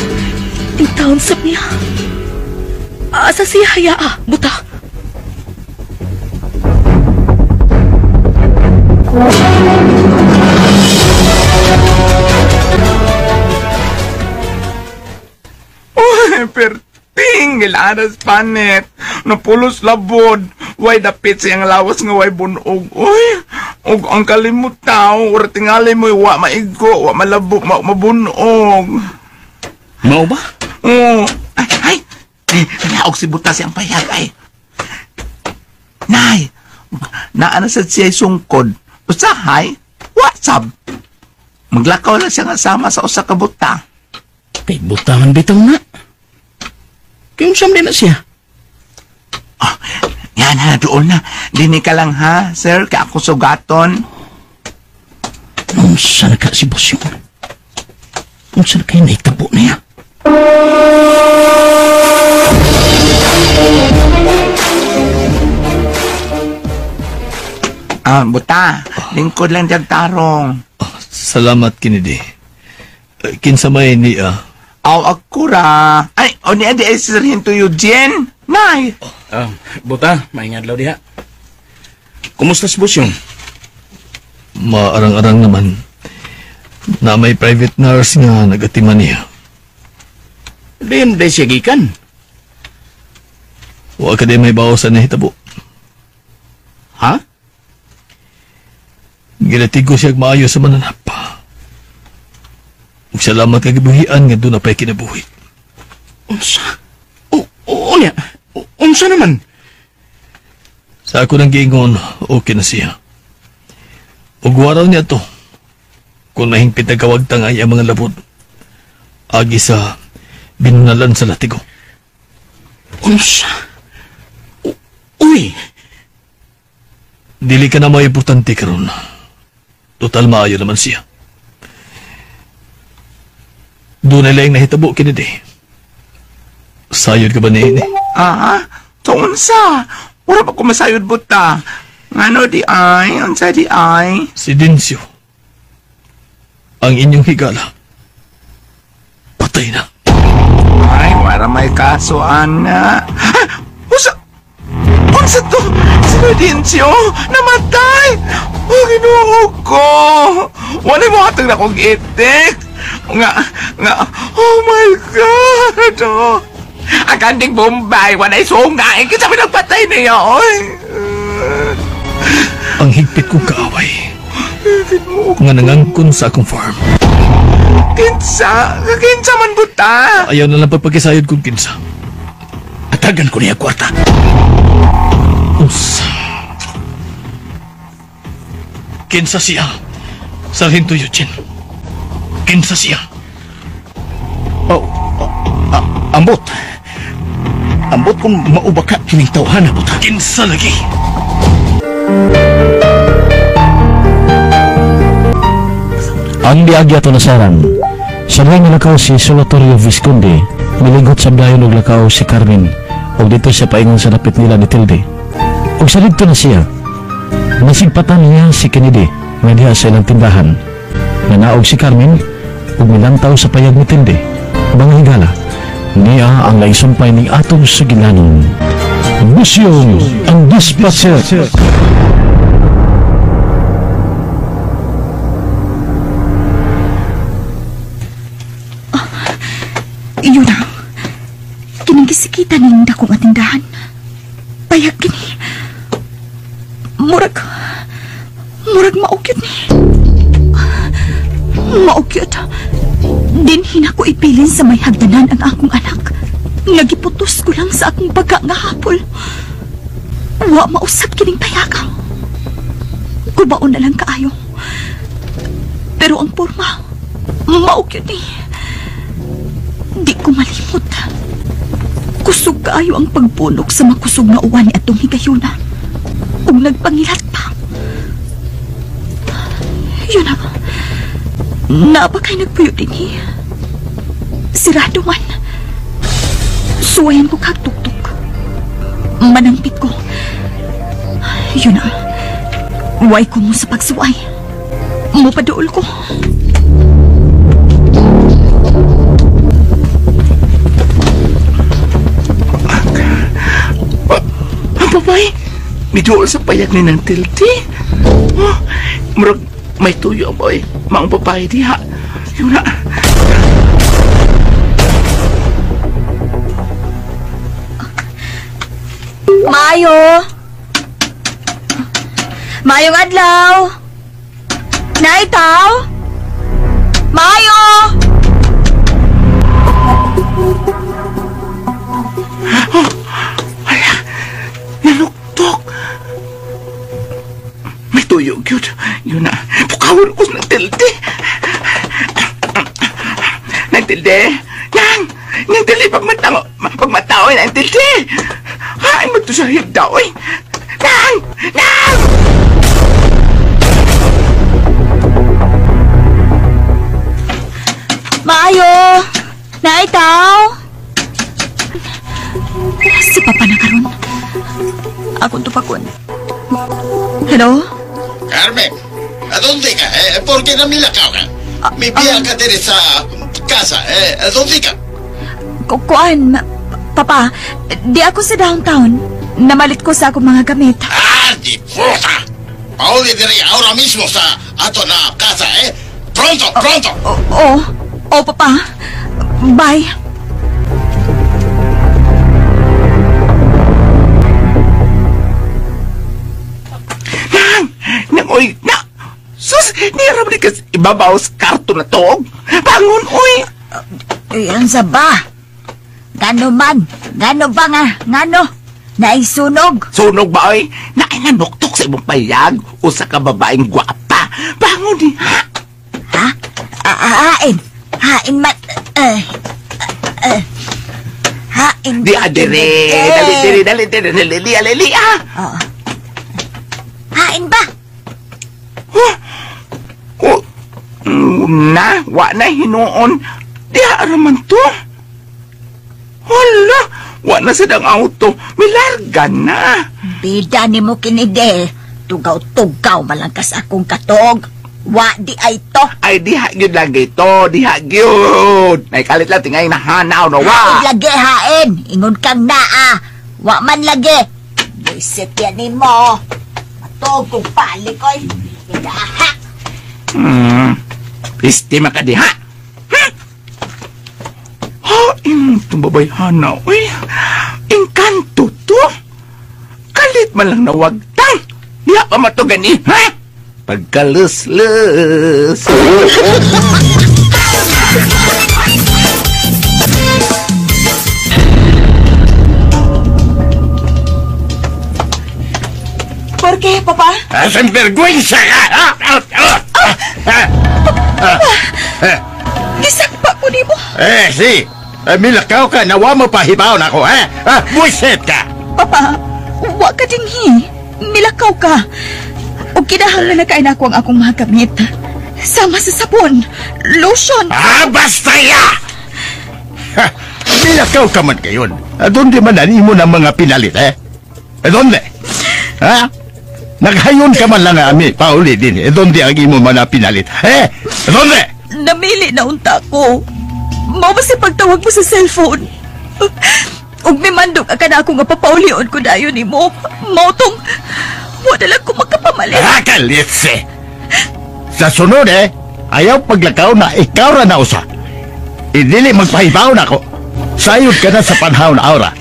In town sab niya. Asa siya hayaa, buta? Uy, perting gilaras panet. Napulos labod. Way dapit siyang lawas nga way bunog. Uy, ug ang kalimot tao, ura tingali mo, wa maigo, wa malabo, wa mabunog. Mao ba? Oo. Ay, ay! Nanaog si buta siyang payag, ay. Nay, naana sad siya sungkod. Usahay, what's up? Maglakaw lang siya nga sama sa usa ka buta. Kay buta man bitaw na. Kaya unsam din na siya. Oh, yan ha, doon na. Dini ka lang ha, sir, kay ako sugaton. Unsa na ka si Bosyong? Unsa na kayo naitabo niya? Ah, buta. Lingkod lang diyang tarong. Oh, salamat, Kennedy. Kinsa may niya? Aw, ako ra. Ay, o niya di ay Sargento Eugene. Nay! Buta, maingadlaw diha. Kumusta si Bosyong? Maarang-arang naman na may private nurse nga nagatiman niya. Diyan di siya gikan. Wa ka di may bawas sa nahitabo. Ha? Gilatigo siya maayo sa mananap. Ug salamat kay gibuhian nga doon na pa'y kinabuhi. Unsa? Unya? Unsa naman? Sa ako nang giingon, okay na siya. Ug waraw niya to. Kung mahingpit na kawagtang ay ang mga labod. Agi sa binunalan sa latigo. Unsa? Uy! Dili ka na may importante karon. Total maayo naman siya. Doon na lang nahitabo, Kennedy. Sayod ka ba ni ini? Ah, so unsa? Wala pa ko masayod buta. Ngano di ay? Unsa di ay? Si Dencio. Ang inyong higala. Patay na. Ay, wala may kaso, ana. Unsa? Unsa to? Si Dencio? Namatay! Oh, Ginoo ko! Wala mo hatag na kong itik! Nga, oh my God! Oh. Ang kanding Bombay, wala'y sungay! Kasi pinagpatay niya, oy! Ang higpit kong kaaway. Nga nangangkon sa akong farm. Kinsa? Kinsa man buta? Ayaw na lang pagpagkisayod kung kinsa. Atagan ko niya kwarta. Unsa? Kinsa siya? Sargento Eugene. Kinsa siya? Oh, ambot. Ambot kung mauba ka kining tawhana, buta. Kinsa lagi? Ang diagya to nasaran. Sa diha nilakaw si Solatorio Visconde, miligot sa dayon og lakaw si Carmen, ug dito siya paingon sa dapit nila ni Tilde. Ug sa didto na siya, nasigpatan niya si Kennedy nga diha sa ilang tindahan. Nanaog si Carmen ug milantaw sa payag ni Tilde. Mga higala, niya ang naisumpay ning atong sugilanon. Busyong ang Dispatcher. Iyon na. Kining gisikita ning dakong atindahan. Payag kini. Murag maukyot ni. Maukyot. Dinhin ako ipilin sa may hagdanan ang akong anak. Nagiputos ko lang sa akong baga nga hapol. Wa mausap kining payaga. Kubaon na lang kaayo. Pero ang porma, maukyot ni. Di ko malimot. Kusog kaayo ang pagpunok sa makusog nga uwan ni atong higayuna. Ug nagpangilat pa. Yun na. Naa ba kay nagpuyo dinhi? Sirado man. Suwayan ko kag tuktok. Manampit ko. Yun na. Way ko mo sa pagsuway. Mupaduol ko. Bay, miduol sa payag ni ng Tilde. Oh, murag may tuyo, boy. Maong babae diha. Yun na. Maayo. Maayong adlaw. Naitaw. Maayo. Oh, wala. Nanuktok. May tuyo, gyud. Yun na. Pukawon ko ng Tilde. Nang Tilde. Nang! Nang Tilde, pagmatao. Pagmatao, nang Tilde. Ay, magtusahid daw, eh. Nang! Nang! Maayo! Naitaw! Si Papa na karon. Akong tupakon. Hello? Carmen, ¿a dónde ka? ¿Por qué namilakaw ka? May biya ka din sa casa. ¿A dónde ka? Kuan, Papa, di ako sa downtown. Namalit ko sa akong mga gamit. Ah, di puta! Pauli diri ahora mismo sa ato na casa, eh? Pronto, pronto! Oh, oh, Papa. Bye. Nang! Nang, oy! Na! Sus! Niram ni kas ibabaw sa karto na toog! Bangon, oy! Iyan sa ba? Gano man? Gano ba nga? Ngano? Naisunog? Sunog ba, oy? Naay nanuktok sa imong payag usa ka babaeng gwapa. Bangon ni ha? Ha? Hain. Hain man. Hain. Di adere. Dali dere, dali dere, dali dali ah. Hain ba? Huh? Oh, na, wa na hinuon. Diha raman to. Hala, wa na sad ang auto. Milarga na. Bida ni mo kinide. Tugaw-tugaw malangkas akong katog. Wa di ay to. Ay, diha gyud lagi to. Diha gyud. Naikalit lang tingay nahanaw no wa. Hain lagi hain. Ingon kang naa. Wa man lagi. Buisit yan ni mo. Matog kong palik oy. Hidaha. Piste makadiha. Ha, imong itong babayhana, uy. Engkanto to. Kalit man lang nawagtang. Diha pa matugan eh, ha? Pagkalus-lus. ¿Por qué, papá? ¡Hacen vergüenza! Gisakpa ko nimo. Eh, sí. Milakaw ka, nawa mo pahibaw na ako, eh? Buisit ka! Papa, wa ka dinhi. Milakaw ka. O kinahanglan na kain ako ang akong mga gamit. Sama sa sabon, lotion. Ah, basta ya! Milakaw ka man kayon. Doon man ang imo ng mga pinalit, eh? Doon ha? Naghayon ka man lang ami, pauli din. Doon ang imo man ang pinalit. Eh? Doon Namili na unta ko. Mao ba si pagtawag mo sa cellphone? Ug mimandog ka na ako nga papaulion ko dayon nimo. Mao tong wala lang ko makapamalit. Kakalitse! Sa sunod eh, ayaw paglakaw na ikaw ra na usa. Idili magpahibaw na ako. Sayod ka na sa panhaw na aura.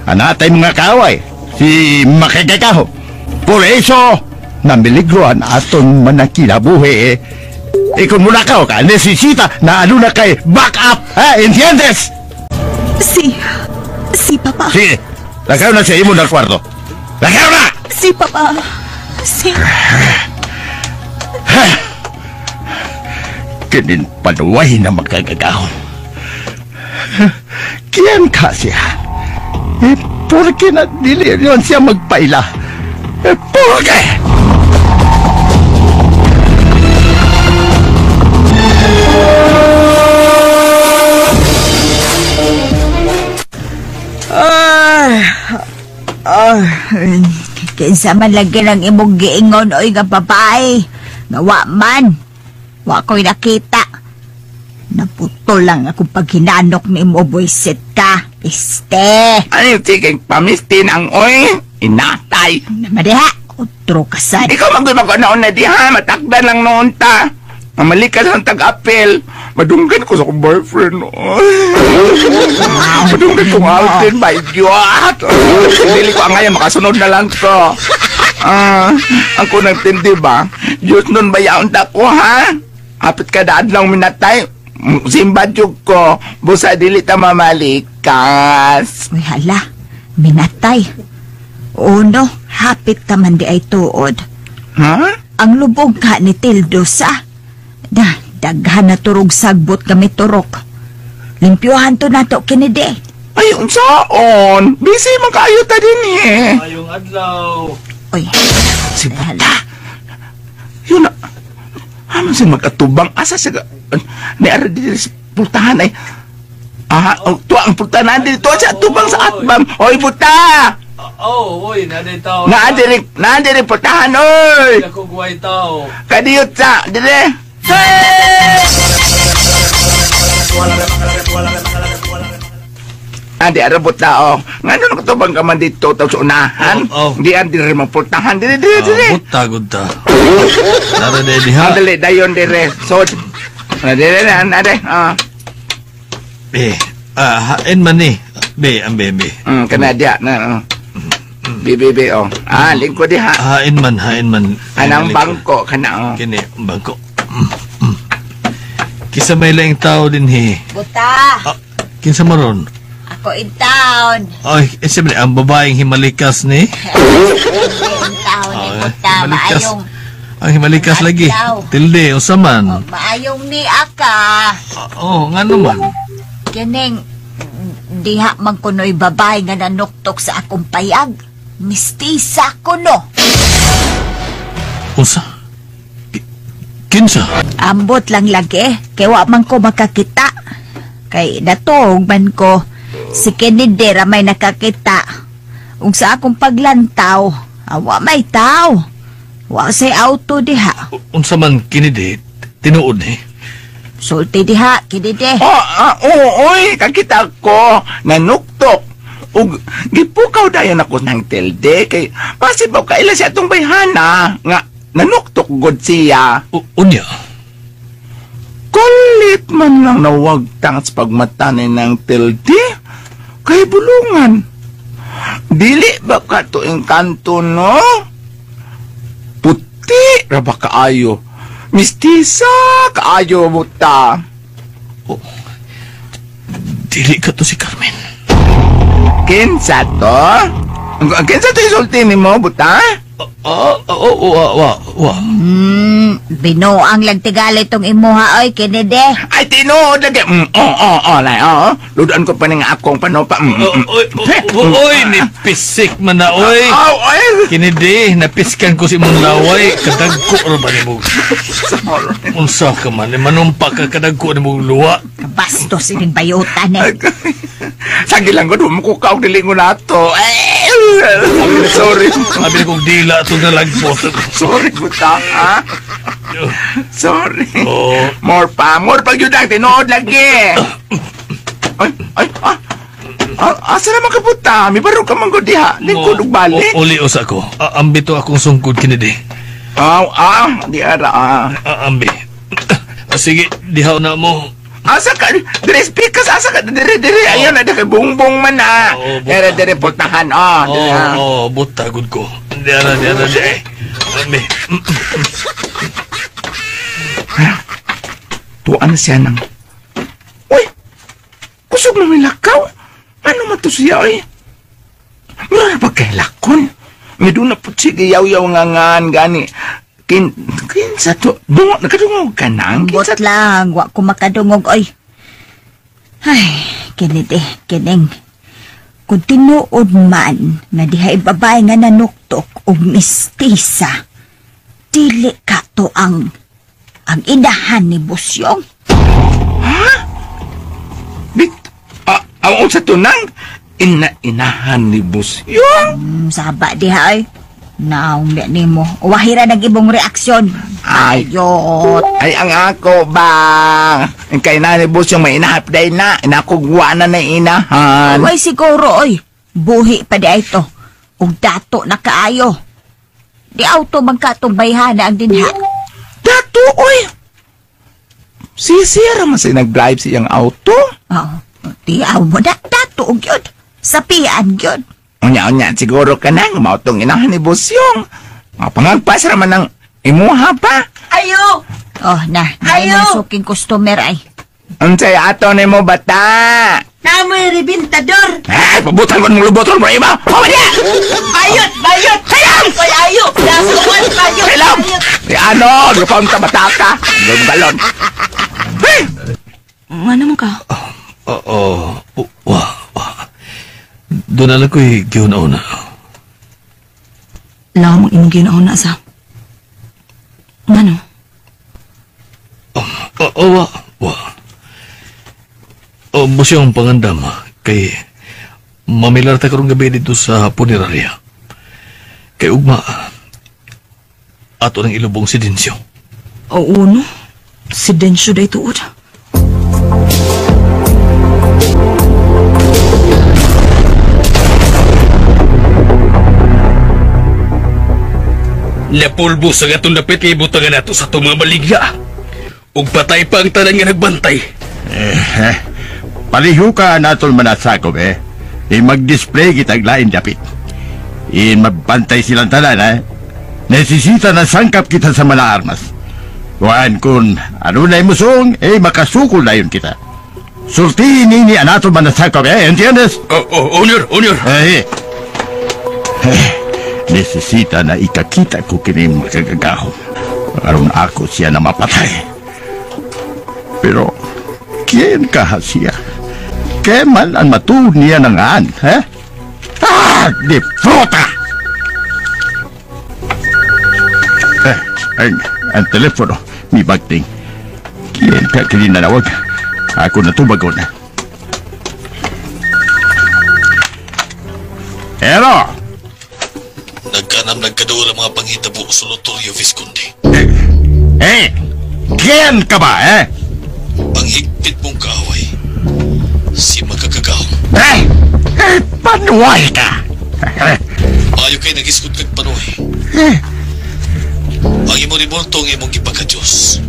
Anatay mga kaaway, si makikikaho. Por eso, namiligro ang aton manakinabuhi eh. Kung mulakaw ka, nesesita na ano na kay back up, ha? Entiendes? Si, si Papa. Si, lakaw na sa imo ng kwarto. Lakaw na! Si Papa. Si. Kinin panuway na magkagagaw. Kiyan ka siya? Eh, porke na dili yun siya magpaila? Eh, porke! Kinsa man lagi ng imong giingon oy nga babae. Nga wa man. Wa ko'y nakita. Naputol lang akong paghinanok ni mo, buisit ka. Piste. Ano yung tiging pamistin ang oy? Inatay. Madiha, otro kasad. Ikaw man gud mag-una na diha, matakdan lang noon ta. Mamalikas ang tag-apel. Madunggan ko sa akong boyfriend. Madunggan kong Alden, my God. Dili ko ang ngayon, makasunod na lang ko. Ang kunang tindi ba? Diyos nun ba yaon ta ko, ha? Apit ka daan lang minatay. Simba jug ko. Busa dili ta mamalikas. Uy, hala. Minatay. Uno, hapit ta man di ay tuod. Ha? Ang lubog ka ni Tildo sa. Daghan na turog sagbot kami turok. Limpyohan to nato kinide. Ay, unsaon? Busy man kaayo ta din eh. Ayong adlaw. Uy. Si Buta. Yun na. Ano siya mag-atubang? Asa siya? Ni ara diri sa pultahan ay. Ah, tuwa ang pultahan diri. Tuwa siya atubang sa atbang. Oy, Buta! Oh, oy, naday tao. Naa diri pultahan, oy! Ako guway tao. Kadiyot sa, dire. Adi arabot na, oh. Nga nun katubang ka man dito, tapos unahan. Oh, oh. Di ang dire mapultahan. Dire, dire, dire. Buta, gud ta. Nara de diha. Andali, dayon dire. So, dire na, ade. Be, hain man ni. Be, ang bebe. Kana diya na, oh. Be, be, be, oh. Ah, lingkod diha. Hain man, hain man. Anang bangko, kana, oh. Kini, bangko. Kisa may laing tao din he. Buta! Kinsa maron? Ako in town. Ay, siyempre, ang babaeng himalikas ni. In town ni Buta. Maayong. Ang himalikas lagi. Tilde, unsa man? Maayong ni aka. Oh, nga naman. Kining, diha man kuno'y babae nga nanuktok sa akong payag. Mistisa kuno. Unsa? Kinsa? Ambot lang lagi, kay wa man ko makakita. Kay natuog man ko, si Kennedy ra may nakakita. Ug sa akong paglantaw, wa may tao. Wa say auto diha. Unsa man Kennedy, tinuod ni. Sulti diha, Kennedy. Oh, oy, kakita ko, nanuktok. Ug gipukaw dayon ako ng Tilde kay pasibaw kaila siya atong bayhana nga nanuktok god siya. Unya. Kulit man lang nawagtang sa pagmata ni ng Tilde. Kay bulungan. Dili ba ka to engkanto, no? Puti ra ba kaayo? Mistisa kaayo buta. Oh, dili ka to si Carmen. Kinsa to? Kinsa to isulti nimo, buta? Wa. Binuang lang tigali itong imuha, oy, Kennedy. Ay, tinuod lagi. Lai, oh. Ludan ko pa ning akong panopa. Oy, nipisik man na, oy. Oy. Kennedy, napiskan ko si imong laway. Kadagko ra ba nimo? Unsa ka man, manumpa ka kadagko nimo luwa. Bastos ining bayutan eh. Sagi lang ko, dumukukaw dili ko nato. Sorry. Sabi kong dila ito na lagpo. Sorry, buta, ha? Sorry. Oh. More pa yun lang, tinuod lagi. Ay, asa naman ka, buta? May baro ka man ko diha. Lingkod ug balik. Uli usa ko. Ambi to akong sungkod kinidi. Di ara, Ambi. Sige, dihaw na mo. Asa ka, dire speakers, asa ka, dire, dire, ayun, ada kay bungbong man na. Dire, dire, pultahan, oh. Oh, buta, good ko. Di ara, di ara, di. Ambi. Tuan siya nang, uy, kusog na may lakaw. Ano man to siya, oy? Mura na ba kay lakon? May doon na po sige, yaw-yaw nga ngan, gani. Kinsa to? Dungo, nakadungog ka nang? Ambot lang, wa ko makadungog, oy. Ay, Kennedy, kining. Kung tinuod man nga diha babae nga nanuktok og mistisa, dili ka to ang inahan ni Busyong. Ha? Ang unsa to nang inahan ni Busyong? Saba diha, oy. Naong di nimo. Wahira nag-ibong reaksyon. Ayot. Ay, ang ako ba? Ang kay na ni Busyong may inahap day na. Inakugwa na na inahan. Ay, siguro, oy. Buhi pa di ito. Ug dato na kaayo. Di auto magkatong bayhana ang dinha. Dato, oy! Siya raman siya nag-drive sa iyang auto. Oo. Di aw mo na. Dato og yun. Sa pian yun. Unya-unya, siguro ka nang mautong inahan ni Busyong. Mga pangagpas raman ang imuha pa. Ayo! Oh, na. Ayo! Suking customer ay. Unsay ato ni mo bata? Namoy rebintador! Ay, pabutan ko ng lubotol mo iba. Pamanya! Bayot! Bayot! Kailang! Koy ayo! Nasuwan! Bayot! Kailang! Di ano, lupaw ka bata ka. Galon. Hey! Ano man ka? Oo, wa, wa. Doon na lang ko'y giuna-una. Lawang imong giuna-una sa. Ano? Oo, wa, wa. O, busyong pangandam, kay mamilar ta karong gabi dito sa punerarya. Kay ugma, ato ng ilubong si Dencio. Oo, no? Si Dencio day tuod. Napulbo sa gatong dapit kay butangan nato sa itong mga baligya. Ug patay pa ang tanan nga nagbantay. Paliho ka natol manasakop eh. Mag-display kitag lain dapit. Magbantay silang tanan eh. Nesisita na sangkap kita sa mga armas. Kuan kun ano na imusong, makasukol na yun kita. Sultihin nini anatol manasakop eh, entiendes? Oh, honor, honor. Nesesita na ikakita ko kini makagagahom. Aron ako siya na mapatay. Pero, kiyen ka siya? Keman ang matuod niya ng aan, he? Ah! Di fruta! Ang telepono, mi bagting. Kiyen ka kini nanawag? Ako natubagon. Hello! Nagkanam nagkaduol ang mga panghitabo sa Lotorio Visconti. Kiyen ka ba, eh? Ang higpit mong kaaway, si makagagahom. Panuay ka! Maayo kay nagisgot kag panuay. Ang imong ribulto ang imong gipagka-Diyos.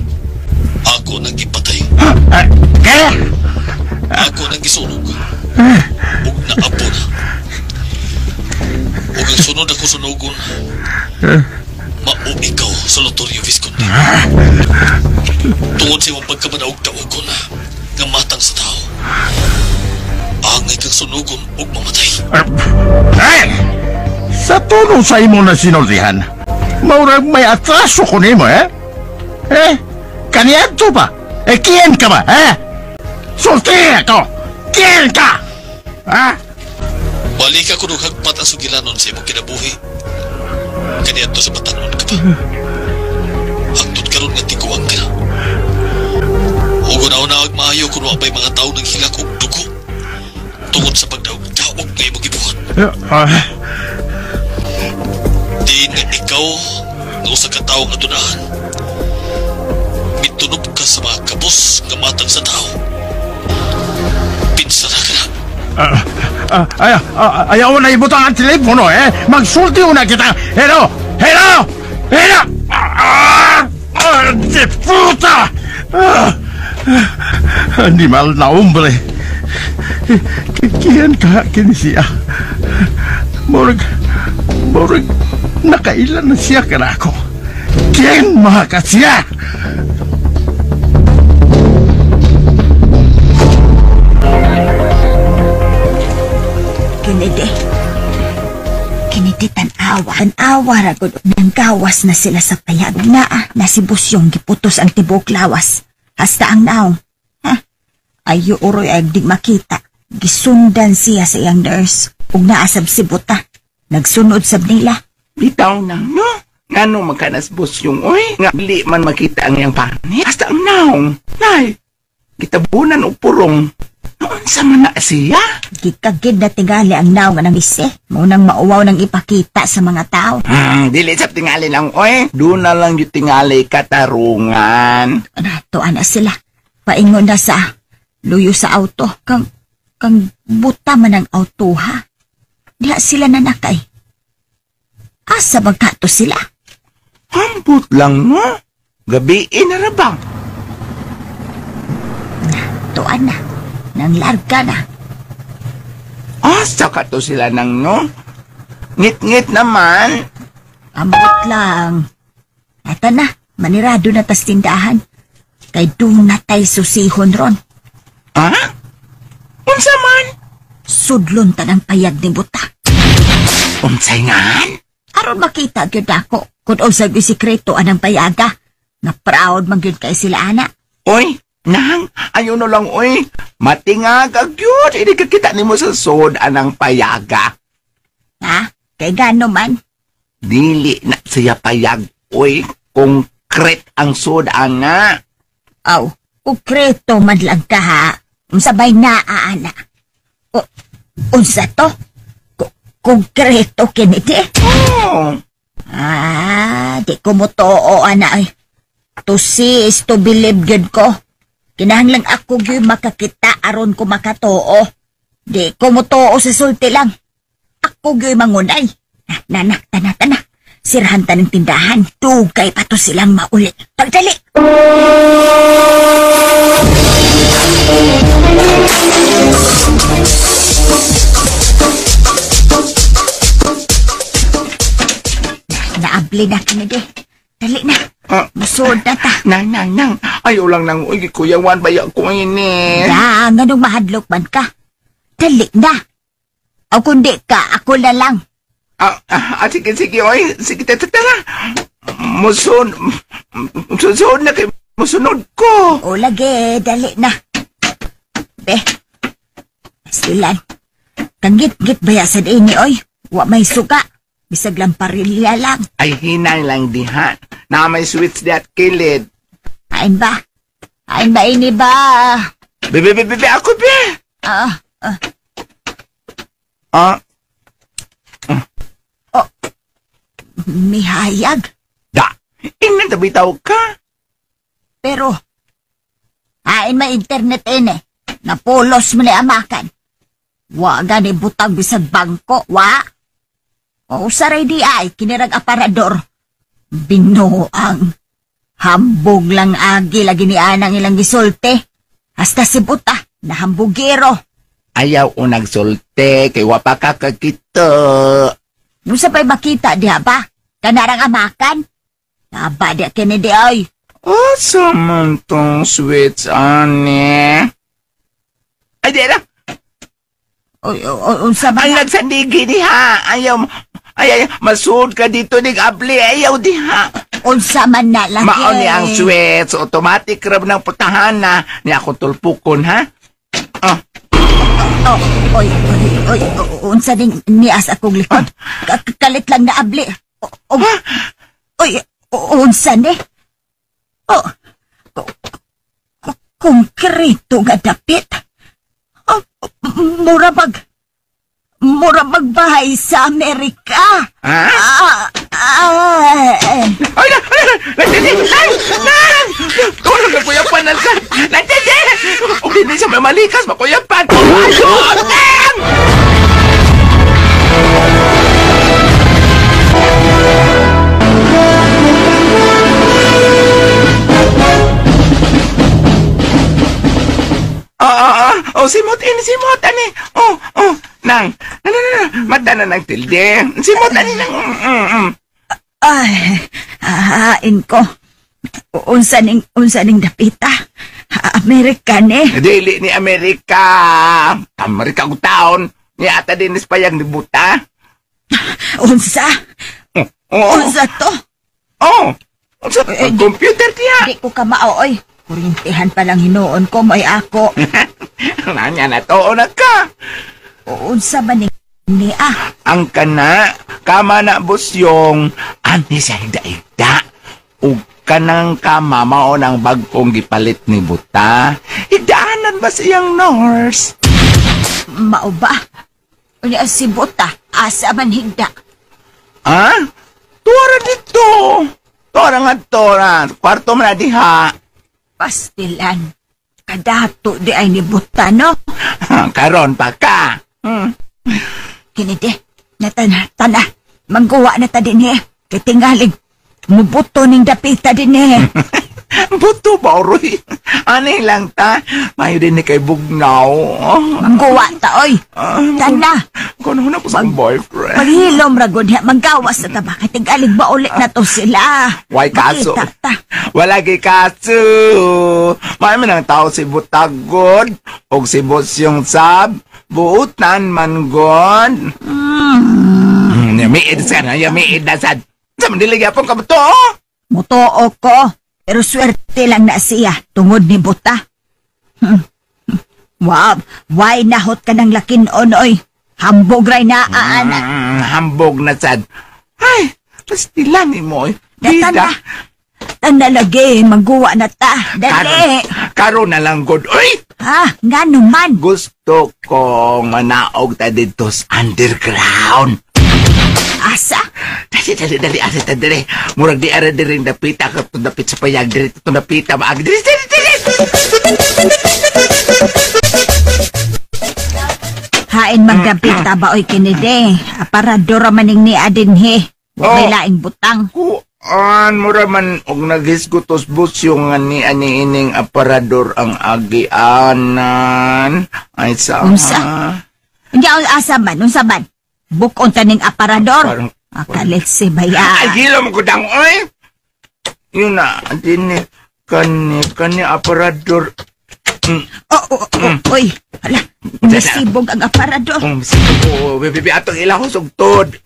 Ako nang gipatay. Ako nang gisunog. Ug naabo na. Ug ang sunod ako sunugon, mao ikaw sa Lotorio Visconti. Tungod sa imong pagkamanaog taugon nga matang sa tao, angay kang sunugon ug mamatay. Sa tono sa imo na sinultihan, maurag may atraso ko nimo, eh? Kaniadto pa? Kiyen ka ba, eh? Sulti ako! Kiyen ka! Ha? Balik ako nung hagpat ang sugilanon sa imong kinabuhi. Kaniadto sa batanon ka pa. Hangtod karon nga tiguang ka na. Ug una-una ag maayo kun wa pa'y mga tawo nang hilak og dugo tungod sa pagdaog-daog nga imong gibuhat. Diin nga ikaw nga usa ka tawo nga adunahan, mitunob ka sa mga kabos nga matang sa tao. Pinsara ka na. Ayaw na ibutang ang telepono, eh! Magsulti una kita! Hello! Hello! Hello! Di puta! Animal na hombre! Kiyan ka kini siya? Murag, nakailan na siya kanako. Kiyan mga ka siya? Kinidi tan-awa. Tan-awa ragod. Nanggawas na sila sa payag. Naa, na si Busyong giputos ang tibuok lawas. Hasta ang naong. Ha? Ayo uroy ay di makita. Gisundan siya sa iyang nurse. Ug naasab si Buta. Nagsunod sab nila. Bitaw na, no? Ngano magkanas Busyong, oy? Nga dili man makita ang iyang panit. Hasta ang naong. Nay, gitabunan og purong. Noon sa man na siya? Gikagid na tingali ang naong nga nang ise. Maunang mauwaw nang ipakita sa mga tao. Dili sa tingali lang, oy. Doon na lang yung tingali katarungan. Natuan na sila. Paingon na sa luyo sa auto. Kang buta man ang auto, ha? Diha sila nanakay. Asa magkato sila? Ambot lang, no? Gabi na ra ba? Tuan na. Nang larga na. Asa ka to sila nang, no? Ngit-ngit naman. Ambot lang. Ata na, manirado na tas tindahan. Kay doon na tay susihon ron. Ha? Unsa man? Sudlon ta ng payag ni Buta. Unsay ngan? Aron makita gyud ako kung unsa gyud sikreto anang payaga. Na proud man gyud kay sila ana. Oy, nang, ayo no lang oy. Matingag gyud ini kakita nimo sa sud anang payaga. Ha? Kay gano man? Dili na siya payag oy, konkret ang sud ana. Aw, konkreto man lang ka ha. Unsa bay naa ana? Unsa to? Konkreto kini di? Oh. Ah, di ko motoo ana ay. To see is to believe gyud ko. Kinahanglan ako gyud makakita aron ko makatoo. Di ko motoo sa sulti lang. Ako gyud mangunay. Nana, tana, tana. Sirhan ta ng tindahan. Dugay pa to silang mauli. Pagdali! Naabli na kini di. Dali na. Musuod na ta. Nang, nang, nang. Ayaw lang nang, uy, kuyawan ba ko ini? Da, nganong mahadlok man ka. Dali na. O kundi ka, ako na lang. Sige, sige, oy. Sige, tara. Musun, susunod na kay musunod ko. O lagi, dali na. Be, silan. Kangit-git baya sa ini, oy. Wa may suka. Bisag lang parilya lang. Ay, hinay lang diha. Na may switch di at kilid. Hain ba? Hain ba ini ba? Bebe, bebe, bebe, ako be. Oh, mihayag. Da, ingnan tabi tao ka. Pero, hain may internet ini. Napulos mo ni amakan. Wa gani butang bisag bangko, wa. O saray di ay, kinirag aparador. Binuang. Hambog lang agi lagi ni anang ilang gisulte. Hasta si buta, nahambugero. Ayaw o nagsulte, kay wapa ka kakita. Nusa pa'y makita diha ba? Kanarang amakan? Naba diha kini di ay. Asa man tong switch, ane? Ay, di na. Unsa ba? Ang nagsandigi diha. Ayaw, ay, masud ka dito, nig abli. Ayaw diha. Unsa man na lagi. Mao ni ang switch. Automatic rab ng putahan na. Ni ako tulpukon, ha? Oh. Oh, oy, oy, oy, unsa ning nias akong likod? Kalit lang na abli. Oy, unsa ni? Oh, konkreto nga dapit. Oh, mura magbahay sa Amerika. Ha? Ay, ay, ay, ay, tulog ang kuyapan na sa... Nandede! Huwag din siya mamalikas, makuyapan! Ayun! Oh, simot ini, simot ani. Oh, oh, nang, nang, nang, mata na nang tilde. Simot ani nang. Ay, hain ko. Unsa ning dapita? Amerika ni. Dili ni Amerika. Amerika og taon. Ni ata din payag ni buta. Unsa? Oh. Unsa to? Oh. Unsa computer diha? Di ko kamao oy. Kurintihan pa lang hinuon ko, may ako. Nanya na to, na ka. Unsa ba ni ah? Ang kana, kama na busyong, ani siya higda-higda. Ug kanang kama, mao ng bagong gipalit ni buta. Higdaanan ba siyang nurse? Mao ba? Unya si buta, asa man higda? Ha? Tuwara dito. Tuwara nga tuwara. Kwarto man na diha. Pastilan. Kadato di ay ni buta, no? Karon pa ka. Kini di. Natana, tana. Mangguwa na ta din eh. Kay tingalig, mubuto ning dapita din eh. Buto ba, Roy? Ani lang ta. Mayo din ni kay Bugnaw. Mangguwa ta, oy. Tana. Kuno na po sa boyfriend. Maghilom ra gud ha, manggawas na ta ba? Kay tingalig ba ulit na to sila? Why kaso? Makita ta. Wala kay kaso. May man ang tao si Butagod og si Bosyong Sab. Buutan man god. Yamiid sad, yamiid na sad. Sa man dili gyapon ka buto. Mutuo ko. Pero swerte lang na siya tungod ni Buta. Wow, why nahot ka ng lakin-on, oy? Hambog ray na, aana. Hambog na sad. Ay, pastila ni mo, oy. Bida. Tanda lagi, magguwa na ta. Dali. Karon na lang, god, oy! Ha, ngano man? Gusto kong manaog ta dito sa underground. Asa? Dali, dali, dali, asa ta dali. Murag di ara diri dapita ka dapit sa payag diri to dapita maag diri diri diri. Hain magdapita ba oy kinide? Aparador maning ni adinhe. Wa may laing butang. Kuan mura man og naghisgutos busyo nga ni ani ining aparador ang agianan. Ay sa. Unsa? Unya asa man, unsa man? Bukon taning aparador. Akaletse baya. Ay gilom ko dang oy. Yun na dinhi kani aparador. Oh, oy. Hala, nasibog ang aparador. Misibog. Bibi atong ilahos og tod.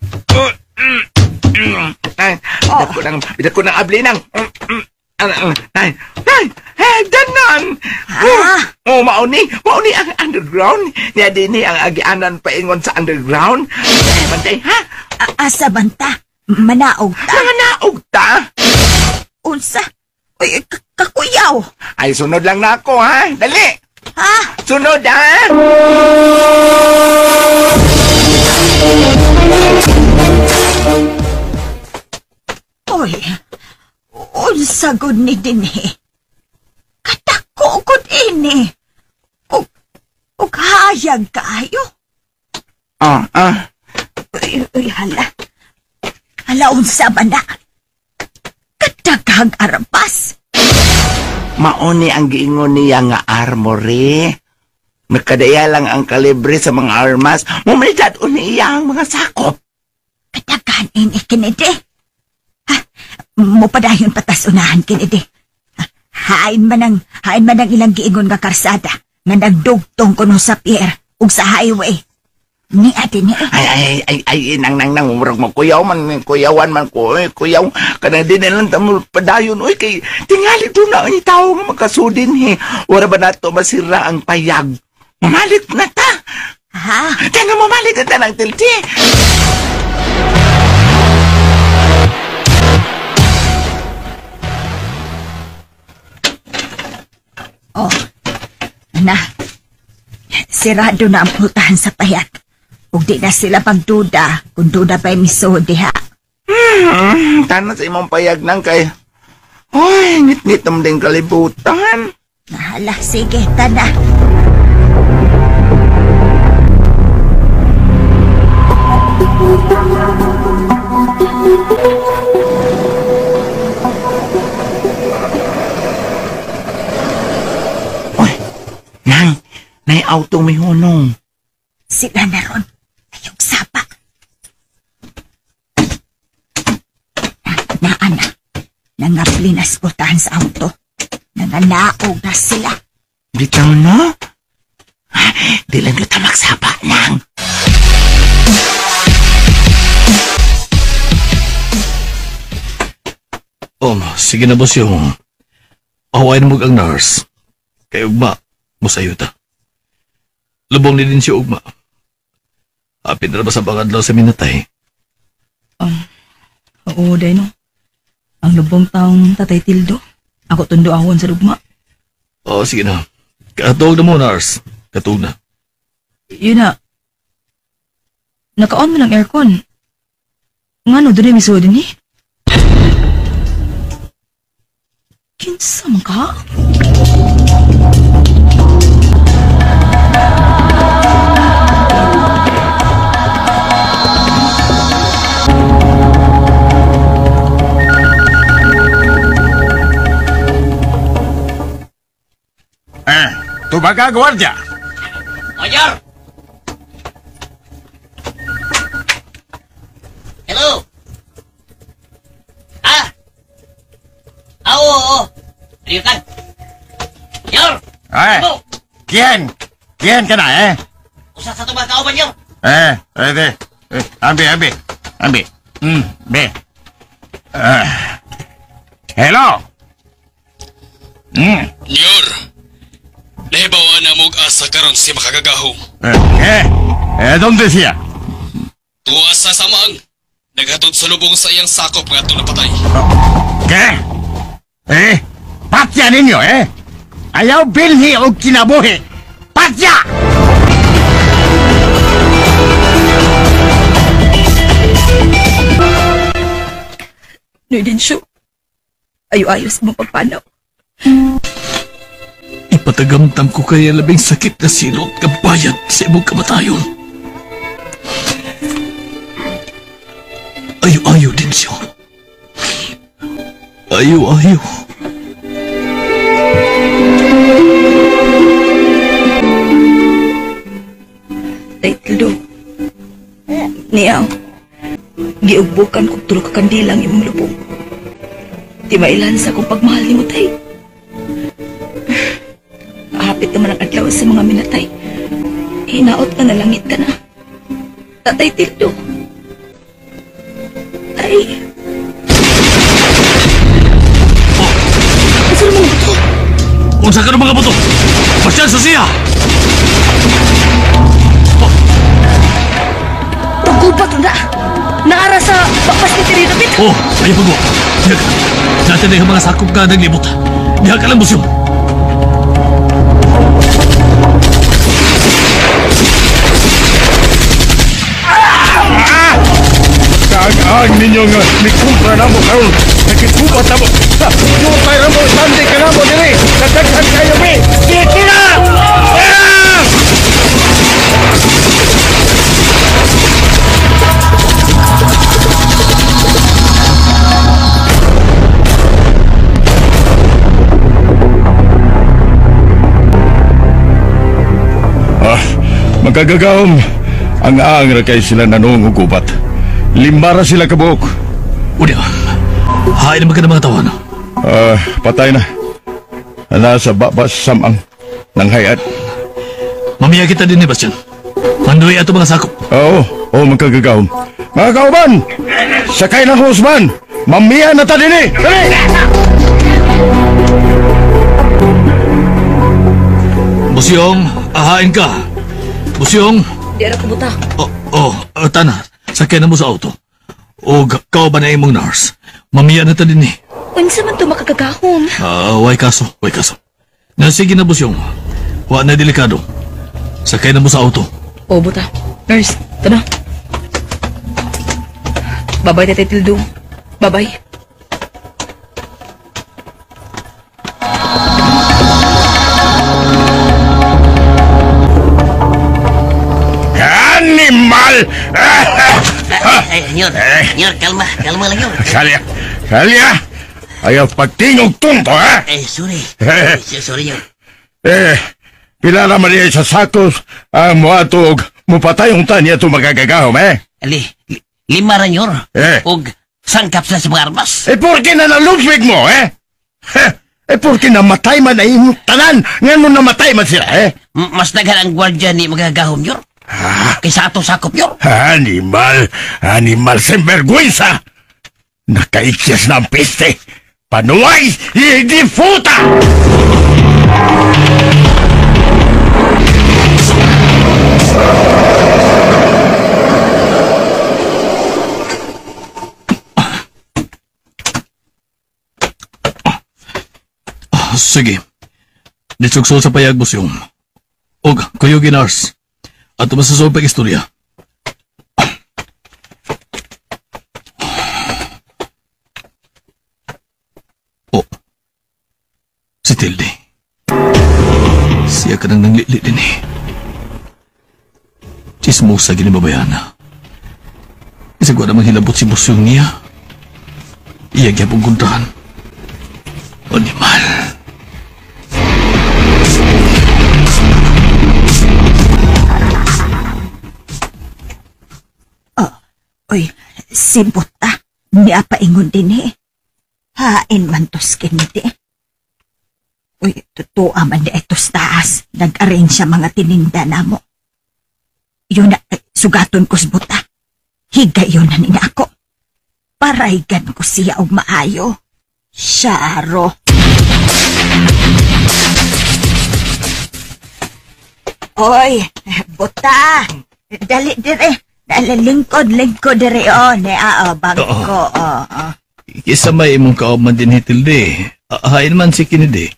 Ay, dako nang abli nang. Ay, ay, danan. Oh, mauni ang underground. Niya dinhi ang agianan paingon sa underground. Bantay, ha? Asa banta? Manaog ta. Manaog ta? Unsa? Uy, kakuyaw. Ay, sunod lang na ako, ha? Dali. Ha? Sunod, ha? Uy, unsa gud ni dinhi? Katako gud ini. Ug hayag kaayo. Uy, uy, hala. Hala, unsa ba na? Kadaghang arabas. Mauni ang giingon niya nga armory. Nakadaya lang ang kalibre sa mga armas. Mumanidad uni iya ang mga sakop. Kadaghan ini kinide. Ha, mupadayon patas unahan kinide. Hain man ang ilang giingon nga karsada nga nagdugtong kuno sa pier ug sa highway. Ni ate ni. Ay, nang, murag mo, kuyaw man, kuyawan man ko, eh, kuyaw, kanang di na lang tamo padayon, oy, kay, tingali doon na ang tao nga magkasudin, he. Wala ba nato masira ang payag? Mamalit na ta! Ha? Tanga, mamalit na ta ng tilti! Oh, na, sirado na ang putahan sa payag. Ug di na sila pagduda kung duda pa'y miso diha. Tanan sa imong payag nang kay... Ay, ngit-ngit naman din kalibutan. Nahala, sige, tana. Oy, nang, nay auto mihunong. Sila na ron. Ayong sapa. Naana, nangapli na sputahan sa auto. Nanganaog na sila. Bitaw no? Di lang kita magsapa nang. Sige na boss yung awain mo ang nurse. Kay ugma, musayo ta. Lubong ni din si ugma. Apin na ba sa bangadlaw sa minatay? Oo, day no. Ang lubong taong Tatay Tildo. Ako tundo awon sa lugma. Oo, sige na. Katuog na mo, nurse. Katuog na. Yun na. Naka-on mo ng aircon. Ngano, doon ay misuod din eh. Kinsa man ka? Tubaga, guardia! Mayor! Hello? Ah? Ah, oo, oo. Ayun. Mayor! Eh, kian? Kian ka na, eh? Usa sa itong mga kauban, Mayor. Eh, ready. Eh, ambi, ambi. Ambi. Be. Hello? Nyor, nahibawa na mo'g asa karon si makagagahom. Donde siya? Tuwa sa samang, naghatod sa lubong sa iyang sakop nga atong napatay. Ke? Eh, patya ninyo, eh? Ayaw bilhi og kinabuhi. Patya! Noy Densyo, ayo-ayos mo pagpanaw. Ipatagamtam ko kaya labing sakit na silot kabayad sa imong kamatayon. Ayo-ayo din siya. Ayo-ayo. Tay Tildo, niyaw, giugbukan kog tulo ka kandila ang imong lubong. Di mailan sa akong pagmahal nimo, tay. Hapit naman ang adlaw sa mga minatay. Hinaot ka na langit ka na. Tatay Tildo. Ay. Oh. Asa mga buto? Unsa ka ng mga buto? Pasyan sa siya! Paggubat na! Naara sa bakpas ni Tirino Pit! Oh, ayaw pagwa! Diha ka! Natin na yung mga sakop ka ng libot. Diha ka lang, Busyong! Kaag-aag ninyo nga mikumpra na mo karon. Nakikubat na mo. Jutay na mo, sandi ka na mo diri. Kadaghan kayo mi. Dito na! Ah, magagagahom. Ang aang ra kay sila nanong gubat. Limara sila kabuok. Unya, hain naman ka ng mga tawana. Patay na. Nasa baba samang ng hayat. Mamiya kita din ni Bastian. Manduy ato mga sakop. Oo, oo, magkagagahom. Mga kauban, sakay na Usman. Mamiya na ta din eh. Dali! Busyong, ahain ka. Busyong. Di ara ko buta. Oh, tana. Sakay na mo sa auto. O kauban na imong nurse. Mamiya na ta din eh. Unsa man to makagagahom? Way kaso, way kaso. Na sige na Busyong. Wa na delikado. Sakay na mo sa auto. O buta. Nurse, tana. Babay, Tatay Tildo. Babay. Animal! Nyor, nyor, kalma, kalma lang, nyor. Kalya, kalya! Ayaw pagtingog tunto, ha? Eh, sorry. Sorry, nyor. Eh, pila naman niya sa sakos ang muatog mupatayong tanya ito magagagahom, eh? Ali, lima ra, nyor. Eh. Og sangkap sila sa mga armas. Eh, porke na nalupig mo, eh? Eh, porke namatay man ay imong tanan, nga nung namatay man sila, eh? Mas daghan ang gwardya ni magagahom, nyor. Kaysa ato sakop, nyor. Animal, animal sinvergüenza. Nakaikyas na ang peste. Panuay, difuta! Sige. Nitsuksol sa payag, Busyong. Og, kuyog nurse. At masasob pag istorya. Oh. Si Tilde. Siya ka nang nanglili din eh. Chismosa ginibabayana. Isagwa namang hilabot si Busyong niya. Iya gyapong kuntahan. Animal. Uy, si Buta, niya paingon din eh. Hain man tos kiniti. Uy, totoo man di ito taas. Nag-arrange siya mga tininda na mo. Yun na, sugaton ko sa Buta. Higayon na niya ako. Paraygan ko siya og maayo. Syaro. Oy, Buta. Dali dire. Dali, lingkod dire o. Ne, bangko. Oh. Kisa may imong kaoman din hitilde. Hain man si Kennedy.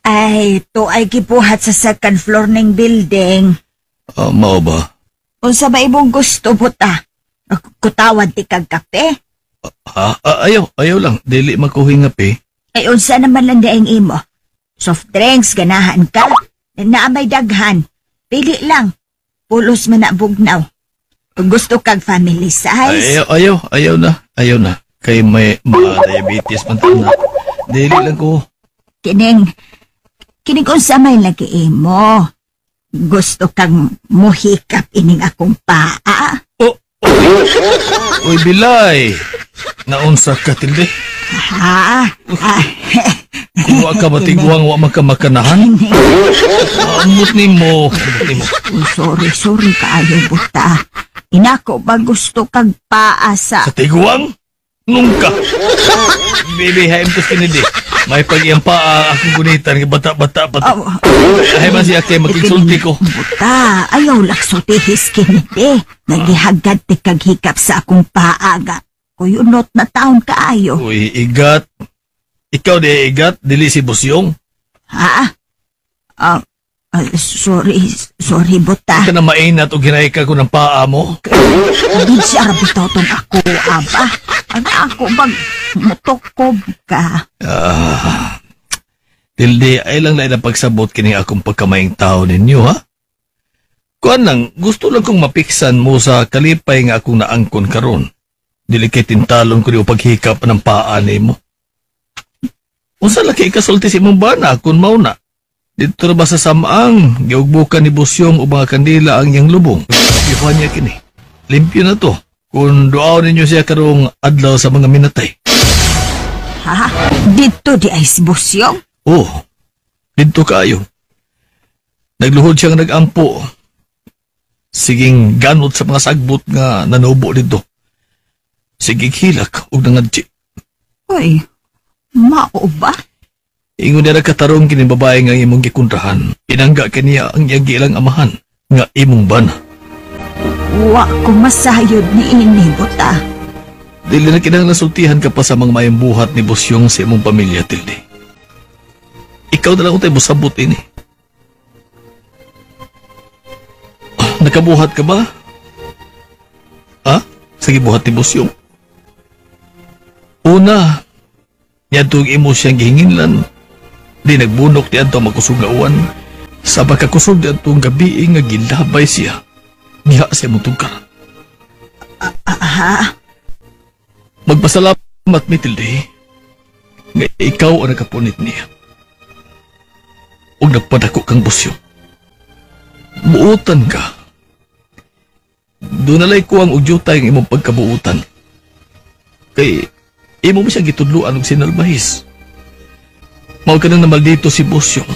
Ay, to ay gibuhat sa second floor ning building. Mao ba? Unsa ba imong gusto, Buta? Kutawad ti kag kape? Ha? Ayaw lang. Dili makuhinga pe. Ay, unsa naman lang daing imo? Soft drinks, ganahan ka. Naamay daghan. Pili lang. Pulos man na bugnaw. Kung gusto kag family size. Ayaw na. Ayaw na. Kay may diabetes man ta na. Dili lang ko. Kining unsa may lagi imo? Gusto kang muhikap ining akong paa. Oh, uy, Bilay. Naunsa ka, Tilde? Ha? Kung wa ka matiguang, wa man ka makanahan. Amot nimo. Uy, sorry kaayo, Buta. Inako ba gusto kag paa sa... Sa tiguang? Nungka. Baby, haim to Kennedy. May pag-iyang paa akong gunitan, bata-bata pa. Ay man siya kay makigsulti ko. Buta, ayaw laksultihis Kennedy. Nagihagad ti kag hikap sa akong paa ga. Kuyunot na taon kaayo. Uy, igat. Ikaw di igat, dili si Busyong. Ha? Sorry, Buta. Ika na mainat o ginay ka ko ng paa mo? Hindi siya rabitaw tong ako, aba. Ang ako bang mutukob ka? Tilde, ay lang lain ang pagsabot kini akong pagkamaing tao ninyo, ha? Kuan lang, gusto lang kong mapiksan mo sa kalipay nga akong naangkon karon. Dili kay tintalon ko niyo paghikap ng paa nimo. Unsa laki ikasulti si imong bana kung mauna? Dito na ba sa samaang, giugbukan ni Busyong o mga kandila ang iyang lubong. Limpyo niya kini. Limpyo na to. Kung duaw ninyo siya karong adlaw sa mga minatay. Ha? Dito di ay si Busyong? Oo. Dito kayo. Nagluhod siyang nagampo. Siging ganot sa mga sagbot nga nanubo dito. Siging hilak og nangadji. Uy, mao ba? Ingon niya nagkatarong kini babae nga imong gikontrahan. Pinangga kaniya ang iyang giilang amahan nga imong bana. Wa ko masayod ni ini, Buta. Dili na kinahanglan sultihan ka pa sa mga mayong buhat ni Busyong sa imong pamilya, Tilde. Ikaw na lang tayo musabot ini. Nakabuhat ka ba? Ha? Sa gibuhat ni Busyong? Una, niadtong imo siyang gihinginlan. Di nagbunok di adto makusog nga uwan. Sa pagkakusog di adtong gabi nga gilabay siya. Niha siya mong tugkaran. Ha? Magpasalamat mi, Tilde, nga ikaw ang nakapunit niya. Ug nagpadako kang Busyo. Buutan ka. Dunalay ko ang udyutay ang imong pagkabuutan. Kay imo mo siya gitudluan og sinalbahis. Mao ka nang namaldito si Busyong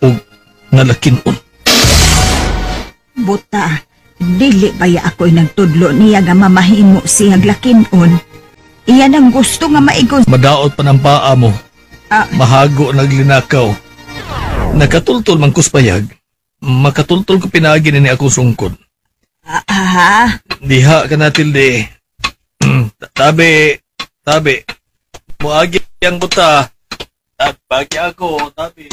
og nalakinon. Buta, dili baya ako'y nagtudlo niya nga mamahimo siya glakinon. Iyan ang gusto nga maigon. Madaot pa ng paa mo. Mahago naglinakaw. Nakatultol man kuspayag. Makatultol ko pinaagi ni akong sungkod. Ha? Diha ka na, Tilde. Tabi, tabi. Muagi ang buta. Bagi ako, tabi.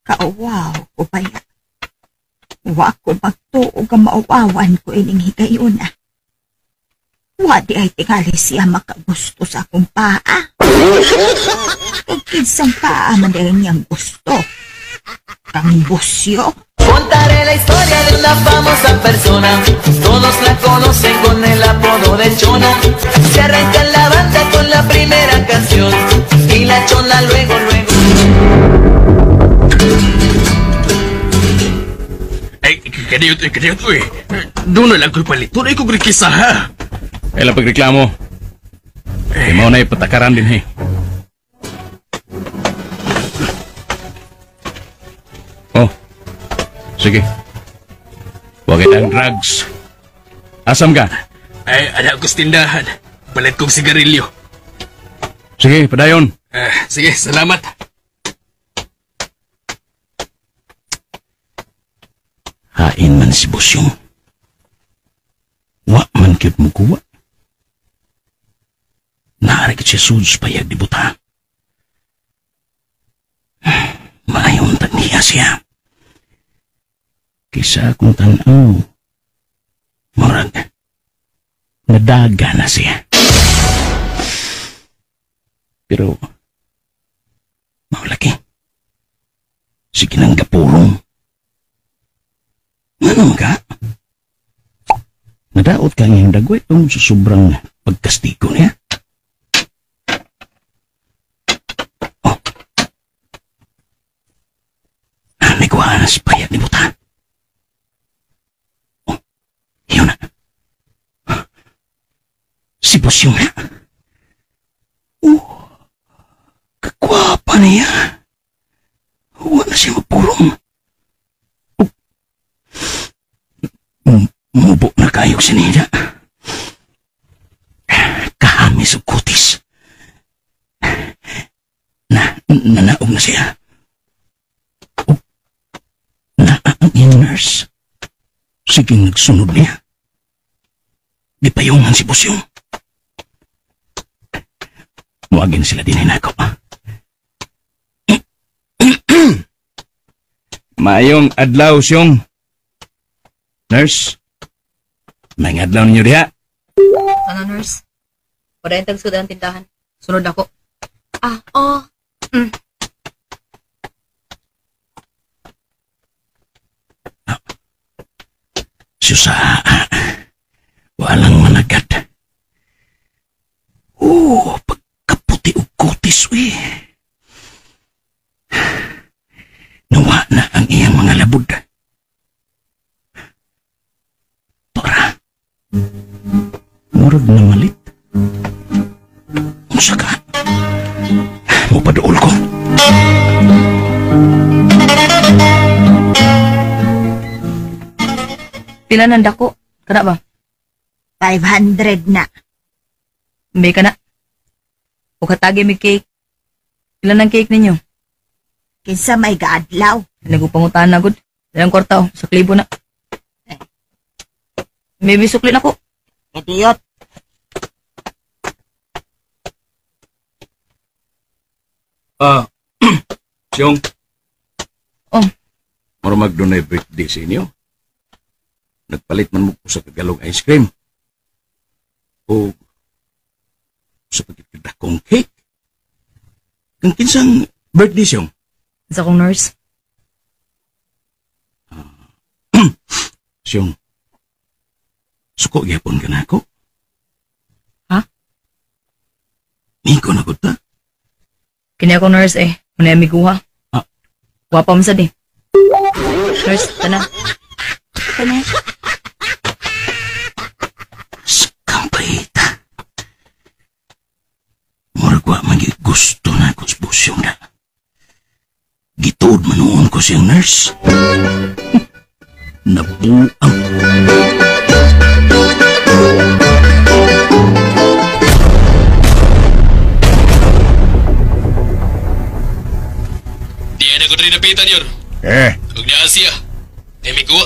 Kauwaw ko baya. Wa ko magtuo nga mauwawan ko ining higayuna. Wa di ay tingali siya makagusto sa akong paa. Kay kinsang paa man dahil niyang gusto. Kang Busyo. Contaré la historia de una famosa persona. Todos la conocen con el apodo de Chona. Se arranca la banda con la primera canción y la Chona luego, luego. Ay, Kadiyot, uy, kadiyot, uy. Doon na lang ko'y palit. Tunay kong rikisa, ha? Kailan pagreklamo? Eh, mao na ipatakaran din, he. Oh, sige. Huwag kitang drugs. Asam ka? Ay, anak ko sa tindahan. Palit kong sigarilyo. Sige, padayon. Sige, salamat. Hain man si Busyong. Wa man cute mo kuwa. Naari kit siya suds payag di buta. Maayon tag niya siya. Kisa akong tanaw, murag, nadaga na siya. Pero, maulaki, sige nang gapurong. Ano ka? Nadaot ka ngayong dagway tungod sa sobrang pagkastigo niya. Oh. Nagkuha na si payag ni Buta. Oh, yun na. Si Bosyong na. Oh, kakwapa niya. Huwag na siya mapurong. Oh. Mubo na kayo si Nida. Kahamis o kutis. Nanaog na siya. Oh, na ang iyang nurse. Sige nagsunod niya. Gipayungan si Bosyong. Muagin sila din hinako. Maayong adlaw, Siyong. Nurse, may adlaw ninyo diha. Ano, nurse? Wala yung tagsud ang tindahan. Sunod ako. Ah, oh. Mm. Susa, walang managat. Oh, pagkaputi o kutis, uy. Nawa na ang iyang mga labod. Tora, murag na malit. Unsa ka? Mupaduol ko. Pila nang dako? Kana ba? 500 na. May kana. O katagi may cake. Pila nang cake ninyo? Kinsa may gaadlaw? Nagupangutahan na gud. Ilang kwarta oh, sa klibo na. May bisukli na ko. Idiot. Siyong. Oh. Murag dunay birthday sa inyo. Nagpalit man mo ko sa kagalong ice cream. O sa pagkikadakong cake. Kang kinsang birthday siyong? Sa akong nurse. Siyong, suko gyapon ka na ako. Ha? Mingko na gud ta. Kini akong nurse eh. Muna amiguha. Ah. Gwapa mo sad eh. Nurse, tana. Tana. Sakampita. Murag wa man gyud gusto na ako sa busyong na. Gituod man noon ko siyang nurse. Nabuang. Di na ko rin napitan yun. Eh. Huwag na siya. Nemiguha.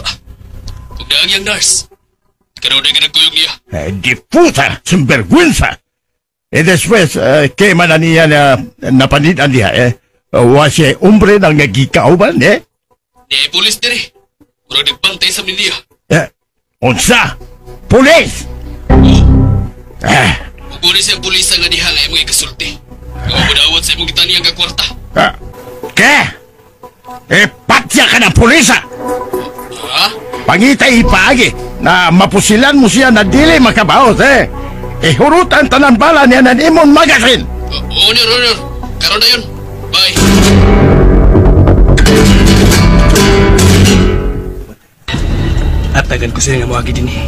Huwag na ang iyang nurse. Karoon na ka nagkuyog niya. Eh, di puta! Sinvergüenza! E después, kema na niya na napanitan niya, eh. Wa siya hombre nang nagikauban, eh. Di ay pulis diri. Murag nagbantay sa mindiya. Eh, unsa? Pulis! Eh. Uguri siya pulisa nga diha nga imong ikasulti. Nga mudawat sa imong gitaniyang kakwarta. Ke? Eh, patya ka ng pulisa! Ha? Pangita ipaagi na mapusilan mo siya na dili makabaot, eh. Ihurutan tanan bala niya ng imong magasin. Oo, Nyor, Nyor. Karon na yun. Bye. Hatagan ko sila nga moagi dinhi.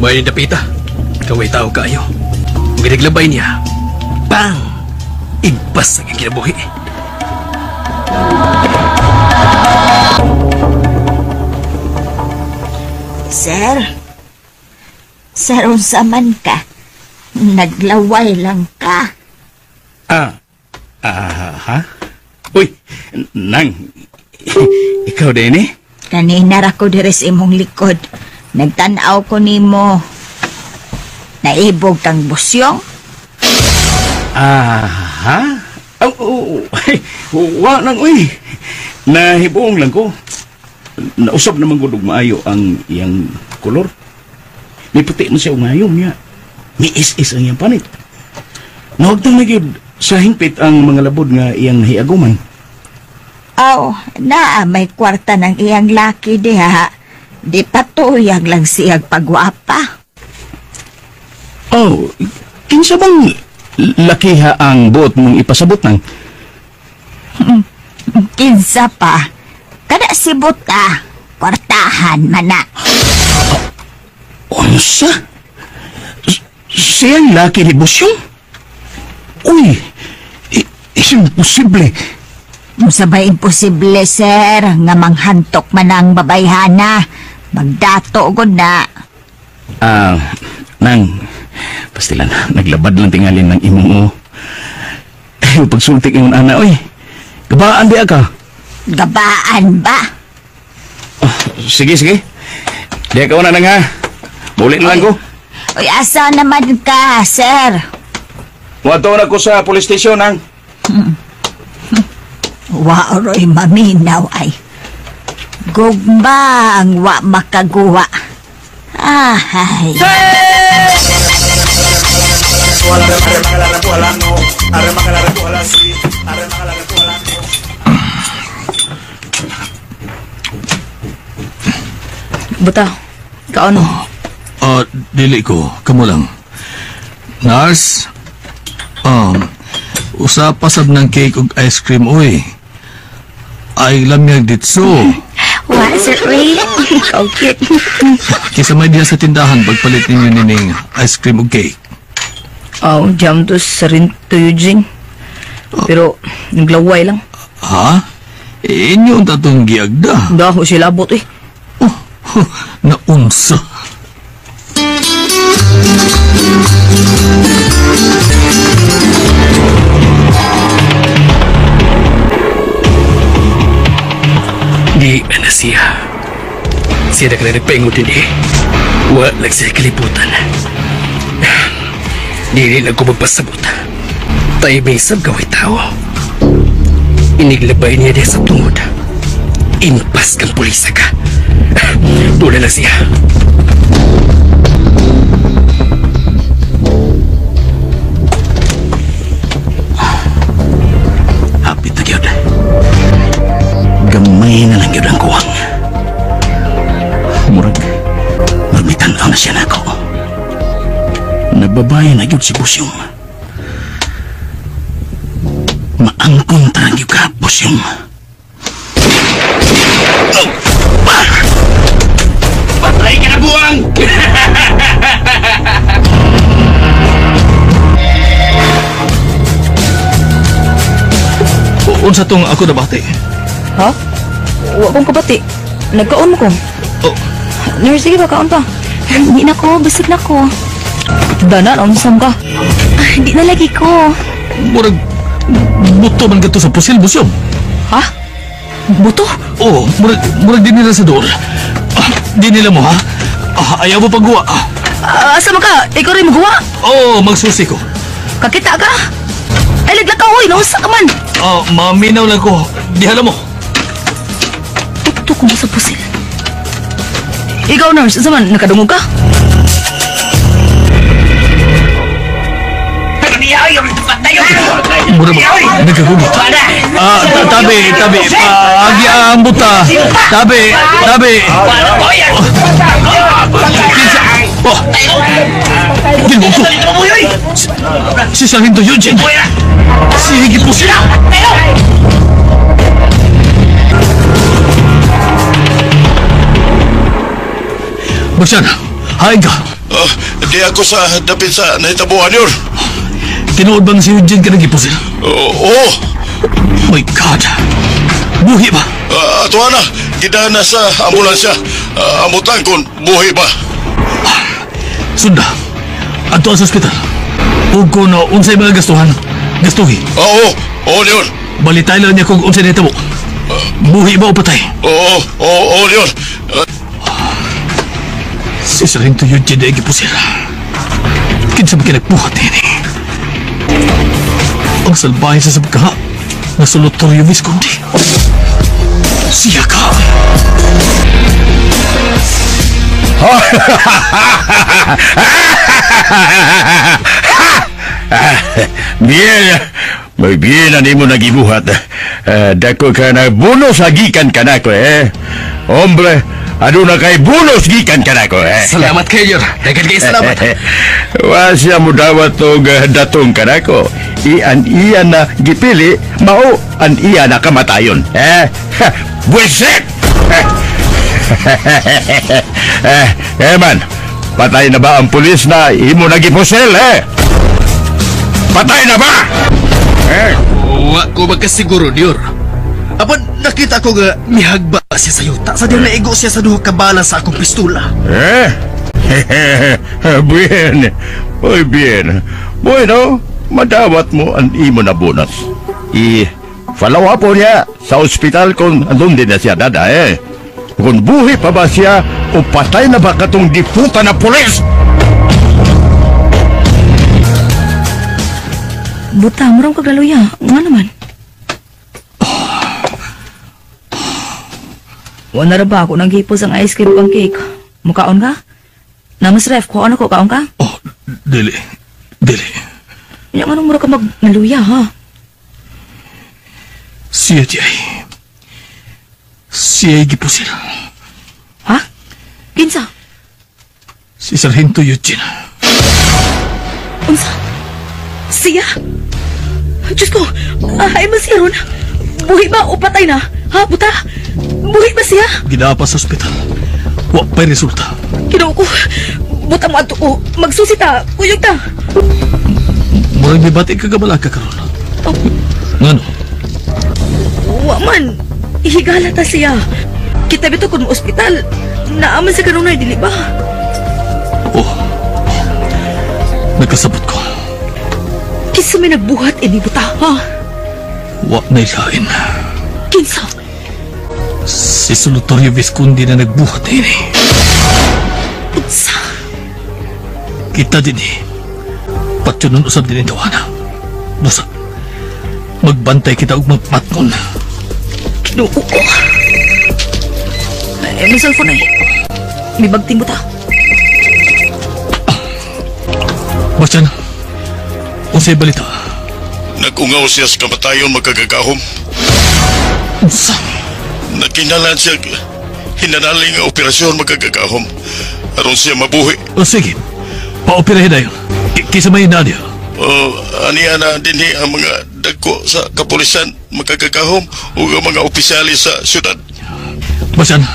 May dapita. Kaway tao kaayo. Ug naglabay niya. Bang! Impas ang kinabuhi. Sir? Sir, unsa man ka? Naglaway lang ka. Ha? Uy, Nang, ikaw din eh? Kanina ra ko diri sa imong likod. Nagtan-aw ko nimo. Naibog kang busyong? Ha? Oh, wa nang, uy. Nahibuong lang ko. Nausap naman ko maayo ang iyang kolor. May puti na siya umayo niya. May is-is ang iyang panit. Nahugtang na gyud sa hingpit ang mga labod nga iyang hiaguman. Aw, naa may kwarta ng iyang laki diha. Di patuyag lang siyang pagwapa. Oh, kinsa bang lakiha ang buot mong ipasabot nang? Kinsa pa? Kada si Buta, kwartahan man na. Unsa? Siyang laki ni Busyong? Uy, imposible. Unsa ba imposible, sir, nga manghantok man ang babayhana? Magdato gud na. Nang, pastilan, naglabad lang tingalin ng imong o. Ay, pagsultik imong ana, oy. Gabaan di ka? Gabaan ba? Sige, sige. Di ka una nang ha. Muli na lang ko. Uy, asa naman ka, sir? Muadto na ko sa police station, nang. Wa oroy maminaw ay. Gugma ang wa makaguwa. Ay. Buta, kaano? Dili ko, kamo lang. Nurse, usa pa sab ng cake ug ice cream, oy. Ay lamyag ditso. Wa, sir, uy. Ikaw cute. Kisa may diya sa tindahan pagpalit ninyo nining ice cream ug cake. Aw, jam to sa rin to Eugene. Pero, naglaway lang. Ha? Inyo ang tatong giagda. Daho sila abot eh. Oh, naunsa. Di na siya. Siya na ka nagpaingon din eh. Wa lang siya kalibutan. Dili lang ko magpasabot. Tayo may isang gawin tao. Iniglabay niya diya sa tungod. Impas kang pulisa ka. Tula lang siya. Hapit na gyud. Gamay na lang gyud ang kuwang. Murag, magmitan-aw na siya nako. Nagbabae na gyud si Busyong. Maangkon tarang gyud ka, Busyong. Patay ka na, buwang! Unsa tong ako nabati? Ha? Wa kong kabati. Nagkaon mo ko. Oh. Nurse, sige ba, kaon pa. Hindi na ko, busog na ko. Dana, unsam ka? Hindi na lagi ko. Murag, buto man gato sa pusil, Busyong. Ha? Buto? Oo, murag din nila sa door. Di nila mo, ha? Ayaw mo pagguwa. Asa man ka? Ikaw rin magguwa? Oo, magsusi ko. Kakita ka? Ay, laglakaw, oy! Nausa ka man! Maminaw lang ko. Di alam mo. Buto ko mo sa pusil. Ikaw, nurse, asa man? Nakadungog ka? Mura ba? Nagkagugot. Tabi, tabi. Agi ang buta. Tabi, tabi. Kinsa? Oh. Ginoo ko. Si Sargento Eugene. Si higit po sila. Bastian, hain ka. Di ako sa dapit sa nahitabuhan yun. Tinuod bang si Eugene ka nagipusil? Oo. My God. Buhi ba? Ato na, gidaan na sa ambulansya. Amutan kung buhi ba. Sunda, ato sa ospital. Ug kung unsay mga gastuhan, gastuhi. Oo, oo, Leon. Balitay lang niya kung unsay nahitabo. Buhi ba o patay? Oo, oo, oo, Leon. Si Sargento Eugene ay gipusil. Kinsa ba kinagbuhat niini? Ang salbahe sa sabka na Solotorio Visconti. Siya ka! Bien, muy bien animo nagibuhat. Dako ka na bonus gikan ka nako eh. Hombre, aduna kay bonus gikan ka nako eh. Salamat kayo, Yor. Daghan kayo salamat. Wa siya mo dawat og datong ka nako. Ian iya na gipili, mao an iya na kamatayon. Eh, buwisit! Eh man, patay na ba ang pulis na imo nagipusel eh? Patay na ba? Eh? Wa ko magkasiguro, Dior. Apan nakita ko nga mihagba siya sa yuta. Sa diyang naigo siya sa duha ka bala sa akong pistola. Eh? Bien. Muy bien. Bueno, madawat mo ang imo na bonus. I-follow up po niya sa ospital kung andun din na siya dada eh. Kung buhi pa ba siya o patay na ba katong diputa na pulis? Buta, murang kaglaluya. Nga naman. Wala na ba ako nang hipos ang ice cream pang cake? Mukaon ka? Namas ref, kuhaan ako, kaon ka? Oh, dili. Dili. Nga manong mura ka magnaluya, ha? Siya di ay. Siya ay gipusil. Ha? Kinsa? Si Sargento Eugene. Unsa? Siya? Diyos ko, ay man siya ron. Buhi ba o patay na? Ha, buta? Buhi ba siya? Gidapa sa ospital. Wa pa'y resulta. Kinoo ko, buta mo adto ko. Magsusi ta, kuyog ta. Murag may bati ka kabalaka karon. Oh. Ngano? Wa man. Ihigala ta siya. Kita bito kun ospital. Naaman sa kanunay, dili ba? Oh. Nagkasabot ko. Kinsa may nagbuhat ini buta, ha? Wa na'y lain. Kinsa? Si Solotorio Visconti na nagbuhat ini. Unsa? Kita din eh. Patyonon usab din tawana. Basta, magbantay kita og magpatngon. Kinoo ko. Eh, may cellphone eh. May bagting buta. Bastian, unsay balita? Nag-ungaw siya sa kamatayon magkagagahom. Unsa? Nagkinalan siya hinanaling nga operasyon magkagagahom. Aron siya mabuhi. O sige, paoperahin na yun. Kisa may inadya. O, aniya na dinhi ang mga dagko sa kapulisan magkagagahom o ang mga opisyalis sa syudad. Bastian,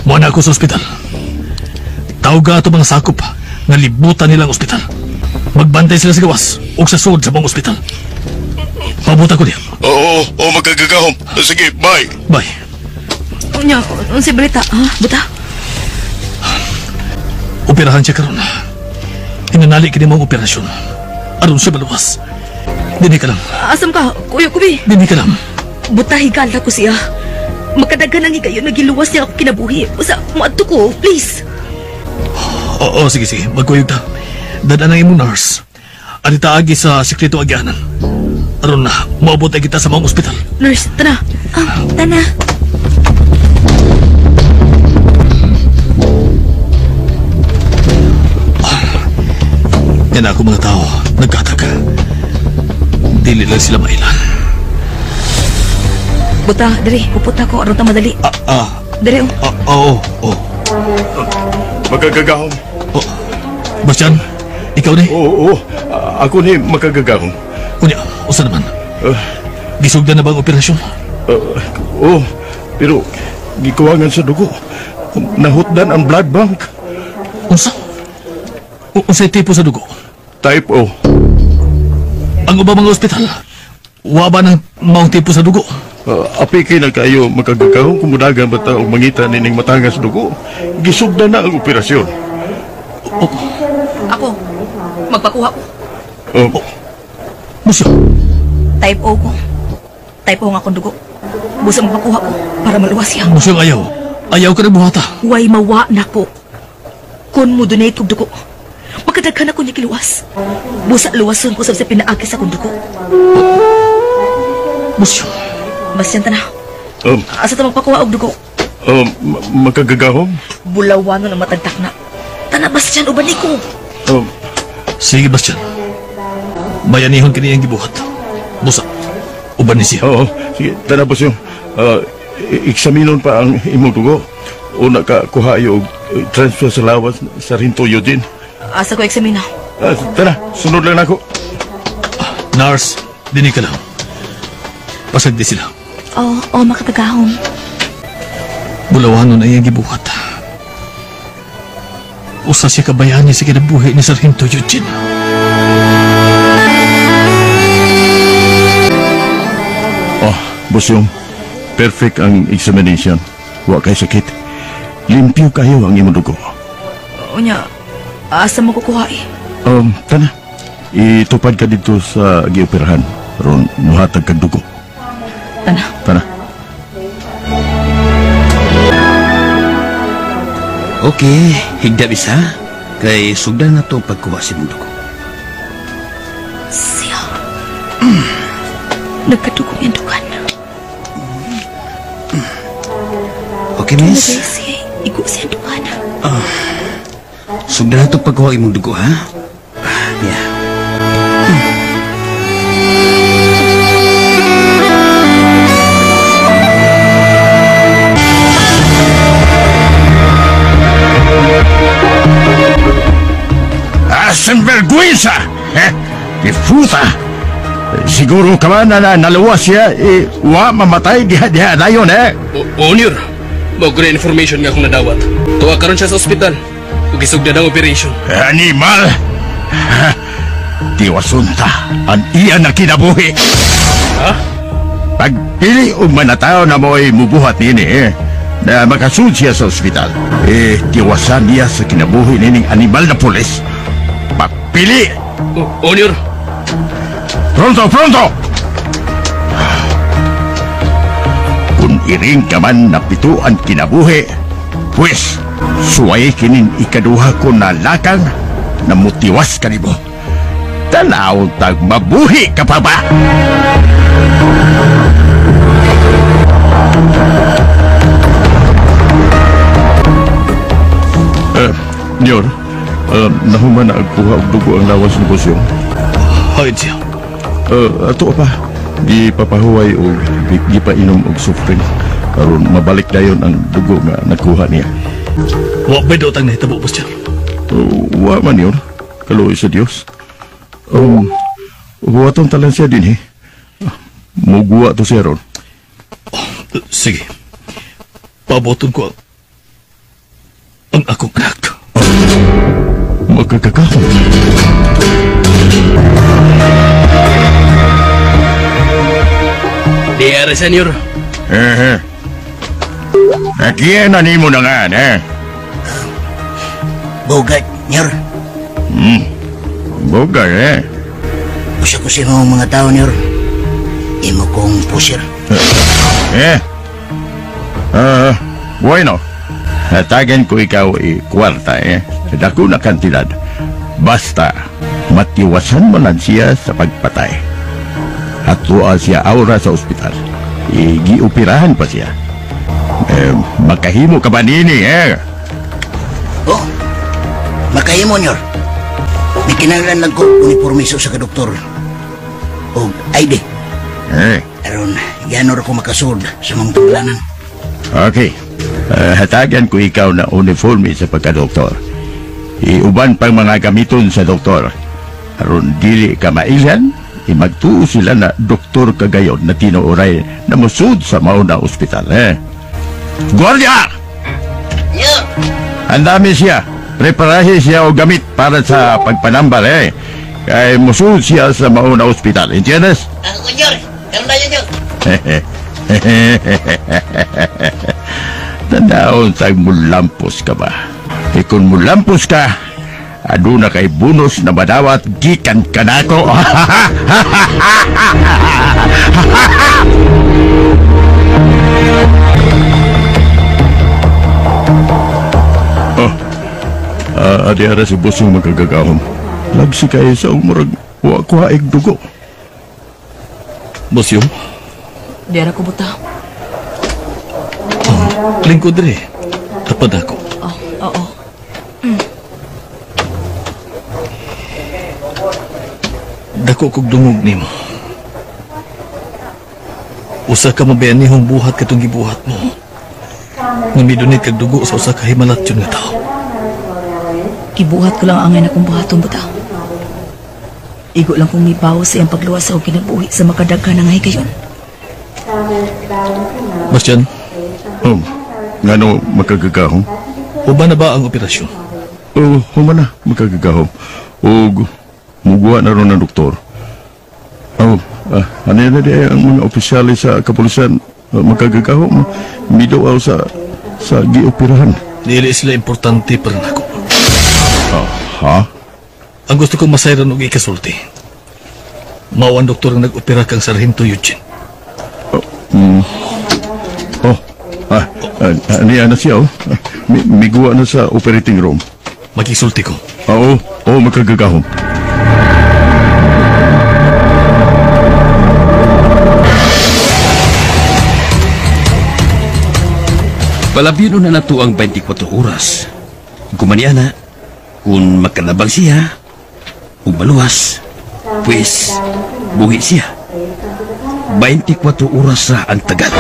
muha na ako sa ospital. Tawag ato mga sakop nga libutan nilang ospital. Magbantay sila sa gawas o sa sud sa mga ospital. Pabuta ko diya. Oo, oo, magkagagahom. Sige, bye. Bye. Unya, unsay balita, ha? Buta? Operahan siya karon. Hinanali kini mong operasyon. Aron siya maluwas. Dinhi ka lang. Asam ka? Kuya kubi. Dinhi ka lang. Buta, higala ko siya. Makadaghan ang higayon, nagiluwas niya ako kinabuhi. Usa, muadto ko, please. Oo, sige, sige. Magkuyog ta. Dadaan ang imong nurse. Anita agi sa sekreto agyanan. Aron na, maabot ay kita sa mga ospital. Nurse, tana. Ah, tana. Yan ako mga tao, nagkataka. Dili lang sila mailan. Buta, diri, pupunta ko, aron ta madali. Diri, oh. Oo, oo. Magkagagahom. Oh. Bastian, ikaw ni? Oo, oo. Ako ni magkagagahom. Unya, usa naman. Gisugdan na ba ang operasyon? Oo, pero gikuwangan sa dugo. Nahutdan ang blood bank. Unsa? Unsay tipo sa dugo? Type O. Ang ubang mga ospital, wa ba ng maong tipo sa dugo? Apiki na kayo makagagahong kumudagan ba ta og mangita nining matangas dugo? Gisugdan na ang operasyon. Ako, magpakuha ko. Oh. Musyo. Type O ko. Type O nga akong dugo. Busa magpakuha ko para maluwas siya. Musyong ayaw. Ayaw ka na buhata. Way mawa na ko. Kun mo donate kog dugo, makadaghan ako niya kiluwas. Busa luwason ko sab sa pinaagi sa akong dugo. Musyo. Basyan ta na. Asa ta magpakuha og dugo? Makagagahom? Bulawanon ang matagtak na. Tana, Bastian, uban ko. Sige, Bastian. Bayanihon kini ang gibuhat. Busa, uban ni siya. Oo, sige, tana Bosyong. Eksaminon pa ang imong dugo. Una ka kuha og transfer sa lawas sa Rinto Eugene. Asa ko eksamina? Tana, sunod lang nako. Nurse, dini ka lang. Pasagdi sila. Oo, makatagahom. Bulawanon ay ang gibuhat. Usa siya kabayani sa kinabuhi ni Sargento Eugene. Oh, Bosyong, perfect ang examination. Wa kay sakit. Limpyo kayo ang imong dugo. Unya, asa mo kukuha eh? Tana, itupad ka dito sa gioperahan. Ron, muhatag kag dugo. Tana. Tana. Okay, higda bisa. Kay sugdan na to pagkuha si mong dugo. Siya. Nagkadugong yung dugan. Okay, miss. Nagay siya. Igo siya dugan. Sugdan na to pagkuha imong dugo, ha? Yeah. Sinvergüenza! Eh, difuta! Siguro ka ba na naluwas siya, eh, wa mamatay diha-diha dayon, eh? Onior, mao ko na information nga akong nadawat. Tuwa karon siya sa ospital. Ug gisugdan ang operation. Animal! Diwasunta ang iya na kinabuhi. Ha? Pagpili og manataw na mo'y mubuhat nini, eh, na makasud siya sa ospital. Eh, diwasan niya sa kinabuhi nining animal na pulis. Pagpili! Onior! Pronto, pronto! Kung iring ka man na pito ang kinabuhi, pues, suway kinin ikaduha ko na lakang na mutiwas ka nimo. Tanaw tag mabuhi ka pa ba? Nyor, nahuman na agkuha og dugo ang lawas ni Bosyong. Haid siya. Ato pa, gipapahuway o gipainom og soft drink aron mabalik dayon ang dugo nga nakuha niya. Wa ba'y daotang nahitabo, Bastian? Wa man yun. Kaluoy sa Dios. Huwatong talan siya din, eh. Muguwa to siya ron. Sige. Paboton ko ang akong anak. Magkakakahon. DR, senyor. Eh. Nakiyan na nimo na nga, eh. Bogart, nyor. Bogart, eh. Usa ko sa imong mga tao, nyor. Imo kong pusher. Eh. Bueno. Hatagan ko ikaw kwarta, eh. Dako na kantidad. Basta, matiwasan mo lang siya sa pagpatay. Hatua siya aura sa ospital. Gioperahan pa siya. Eh, makahimo ka ba nini, eh? Oh, makahimo, nyor. May kinahanglan lang ko uniforme sa ka doktor. O ID. Eh. Aron, yanor ko makasud sa mga tunglanan. Okay. Hatagan ko ikaw na uniforme sa pagka-doktor. Iuban pang mga gamiton sa doktor. Aron dili ka mailhan, imagtuo sila na doktor kagayon na tinuoray na musud sa mauna ospital, eh. Guardia! Ang dami siya. Preparahe siya o gamit para sa pagpanambal eh. Kay musul siya sa mauna ospital. Entiendes? Senyor, karon dayon nyo. Tandaan sa mulampos ka ba? E kung mulampos ka, aduna kay bonus na madawat gikan kanako. Oh, adi ara si Busong magagagahom. Lagsi kayo sa umurag wa ko haig dugo. Busyong? Di ara ko buta. Lingkod rin. Tapad ako. Oh, oo. Dako kog dungog nimo. Usa ka mabayanihong buhat katong gibuhat mo. Nga midunit kag dugo sa usa ka himalatyon nga tawo. Gibuhat ko lang ang angay akong buhaton buta. Igo lang kong mibaw sa iyang pagluwas sa kinabuhi sa makadaghan nga higayon. Bastian? Oh, ngano makagagahom? Uban na ba ang operasyon? Oo, human na makagagahom. Og muguha na ron ang doktor. Oh, ano na di ang mga opisyales sa kapulisan makagagahom? Midaw sa gioperahan. Dili sila importante para nako. Ha? Ang gusto kong masayran og ikasulti. Mao ang doktor ang nag-opera kang Sargento Eugene. Niya na siya, oh. Miguwa na sa operating room. Makisulti ko. Oo, oo, makagagahom. Palabino na nato ang 24 oras. Gumani ana, kung magkalabang siya, ug maluwas, pues buhi siya. 24 oras ra ang tagal.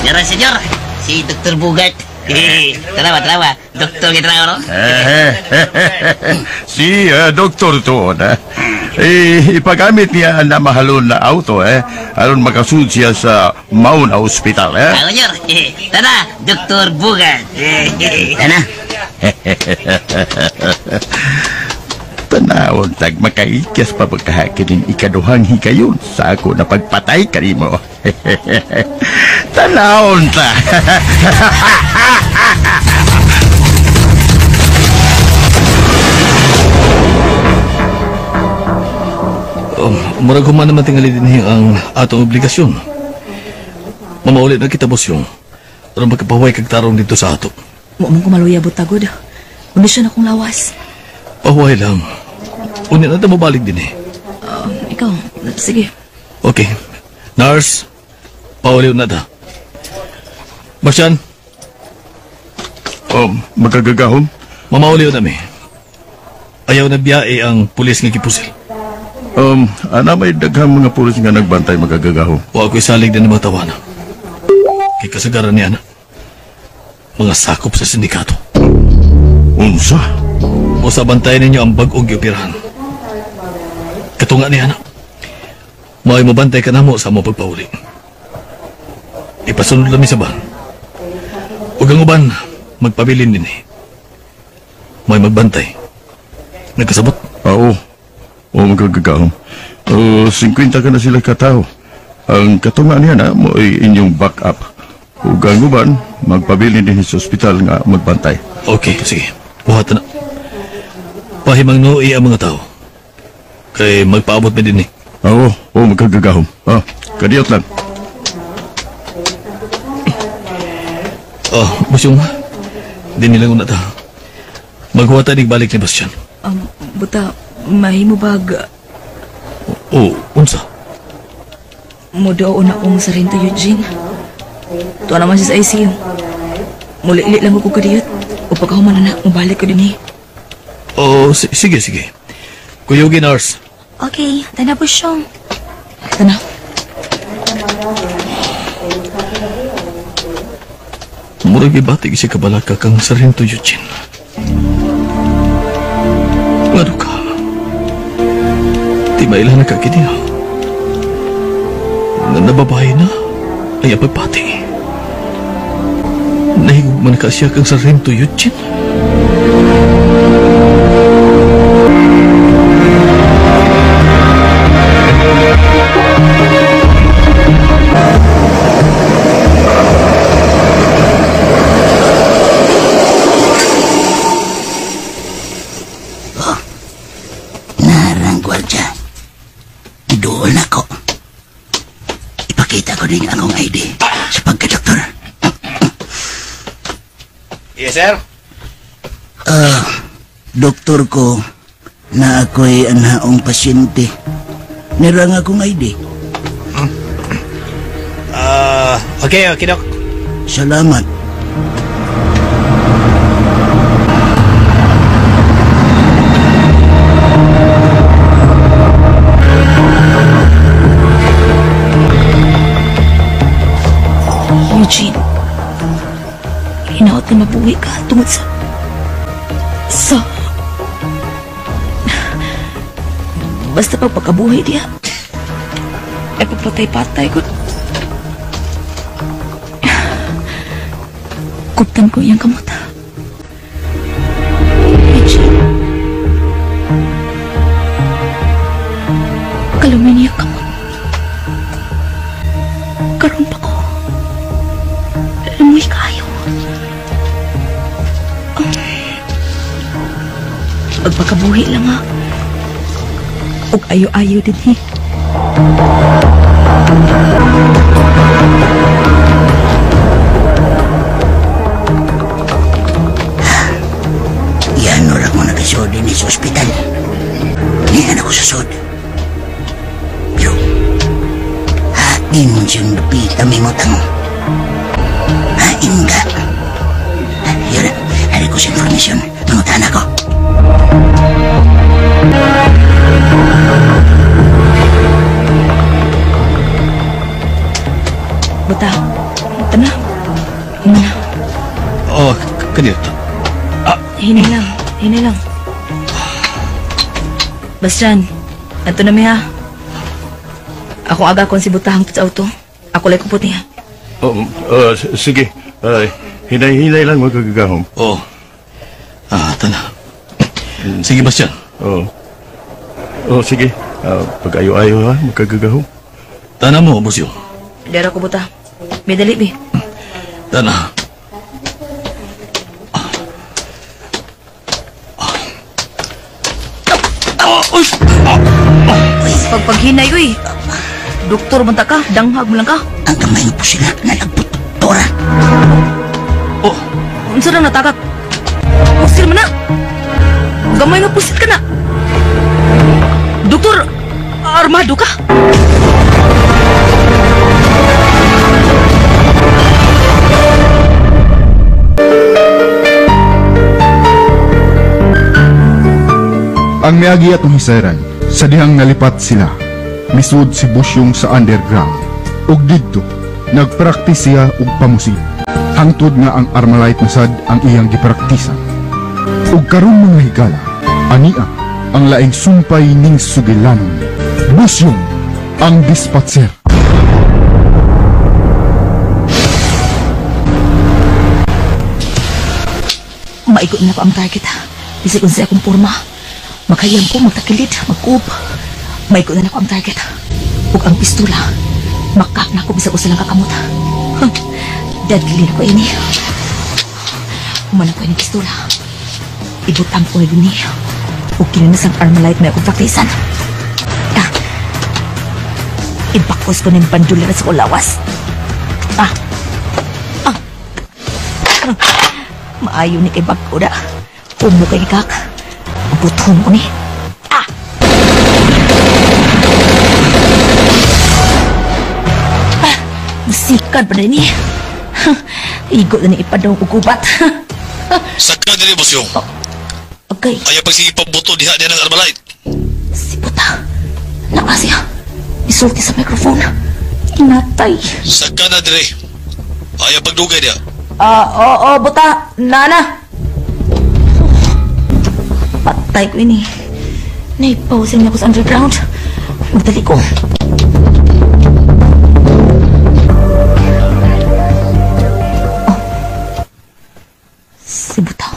Yara, senyor, si Dr. Bugat. Tarawa, tarawa. Doktor kita no? Si Doktor tuon, eh. Ipagamit niya ang namahalon na auto, eh. Aron makasud siya sa Mauna Hospital, eh. Ah, senyor. Tara, Dr. Bugat. Tara. Tanawon tag makaikyas pa pagkahakining ikaduhang higayon sa ako na pagpatay kanimo. Tanawon ta. Murag human naman tingali din ang atong obligasyon. Mamaulit na kita, Bosyong. Aron magkapahuway kag tarong dito sa ato. Mo mong kumaluya butagod. Kondisyon akong lawas. Pahuway lang. Unya na ta mabalik din eh. Ikaw, sige. Okay. Nurse, pauliw na ta. Bastian? Magkagagahom? Mamauliw na mi. Ayaw na biyae ang pulis nga gipusil. Ana may daghang mga pulis nga nagbantay magagagahom. Wa ako'y salig din ng mga tawana. Kay kasagaran niya na. Mga sakop sa sindikato. Unsa? O sa bantayan ninyo ang bag-ong gioperahan. Katunga niya na. Mao'y mabantay ka na mo sa mo pagpauli. Ipasunod lang mi sa ban. Ug ang uban, magpabilin din eh. Mao'y magbantay. Nagkasabot? Oo. Oo, magagagahom. 50 ka na sila katao. Ang katunga niya na mo'y inyong backup. Ug ang uban, magpabilin din sa ospital nga magbantay. Okay, sige. Buhat na. Pahimang noi ang mga tao. Kay magpaabot mi din eh. Oo, oo, magkagagahom. Kadiyot lang. Oh, Busyong, di nilang una ta. Maghuwata ni balik ni Bastian. Buta, mahimo bag... Oo, unsa? Mudaw na akong Sargento Eugene. Tuwa naman siya sa ICU. Muli-ili lang ko kadiyot. O pagkahuman na, mabalik ko din eh. Oo, sige, sige. Kuyugin, nurse. Okay, tana po siyang. Tana. Murag ibatig siya kabalaka kang Sargento Eugene. Ngano ka? maila na ka kini. Nga nababae na ay pagpati. Nahigugman ka siya kang Sargento Eugene. Narang gwardya. Doon ako. Ipakita ko din akong ID sa pagkadoktor. Yes, sir. Doktor ko na ako'y anaong pasyente. Nirang akong ID. Okay, okay, Dok. Salamat. Eugene, hinaot na mabuhi ka tungod sa... Basta pagpakabuhi diya, ay pagpatay-patay ko. Kuptan ko iyang kamot. Eugene, kalumay niya kamot. Karoon pa ko. Lumoy kayo. Pagpakabuhi lang ha. Og ayo-ayo din he. Yan ora ko nagasod din sa ospital. Niyan ako sa sod. Pero, hain mo siyang dapita may mutang. Hain ka. Yun, hari ko sa informasyon. Mangutan ako. Buta, tana. Muna. Oh, kanito. Hinay lang, hinay lang. Bastian, ato na mi ha. Ako aga kon si Buta hangtod sa auto. Ako lay kupot niya. Oh, sige. Hinay-hinay lang magkagagahom. Oh. Tana. Sige, Bastian. Oo. Oh, sige. Pag-ayo-ayo ha, magkagagahom. Tana mo, Busyo. Dera ko, Buta. May dali, bi. Tana. Pagpaghinay, uy. Doktor man ta ka, danghag mo lang ka. Ang kamay po sila, nalagpot, doktora. Oh. Unsa lang natakak? Pusil man na. Gamay nga pusil ka na. Doktor, armado ka. Ang miagi atong hisayran, sa dihang nalipat sila, misud si Busyong sa underground. Ug didto, nagpraktis siya og pamusid. Hangtod nga ang Armalite na sad ang iyang gipraktisa. Ug karon mga higala, ania ang laing sumpay ning sugilanon. Busyong ang dispatcher. Maigot na ko ang target ha. Bisag unsa akong porma. Makayam ko, magtakilid, magkuop. Maigot na ko ang target. Ug ang pistola, makak na ko bisag usa lang kakamot. Deadly na ko ini. Human ko ini pistola. Ibutang ko ni dinhi. Ug kini na sang Armalite may akong praktisan. Ibakos ko ning bandulera sa kulawas. Maayo ni kay bag-o da. Humo kay ni kak. Buton ko ni. Musikan pa na ni. Igo na ni ipadong ugubat. Saka dili, Busyong. Okay. Ayaw pagsige pagbuto diha niya ng Armalite. Si Buta. Naa siya. Isulti sa microphone. Inatay. Saka na dire. Ayaw pagdugay diha. Oo, Buta. Nana. Patay ko ini. Naipausin niya ko sa underground. Magdali ko. Oh. Si Buta.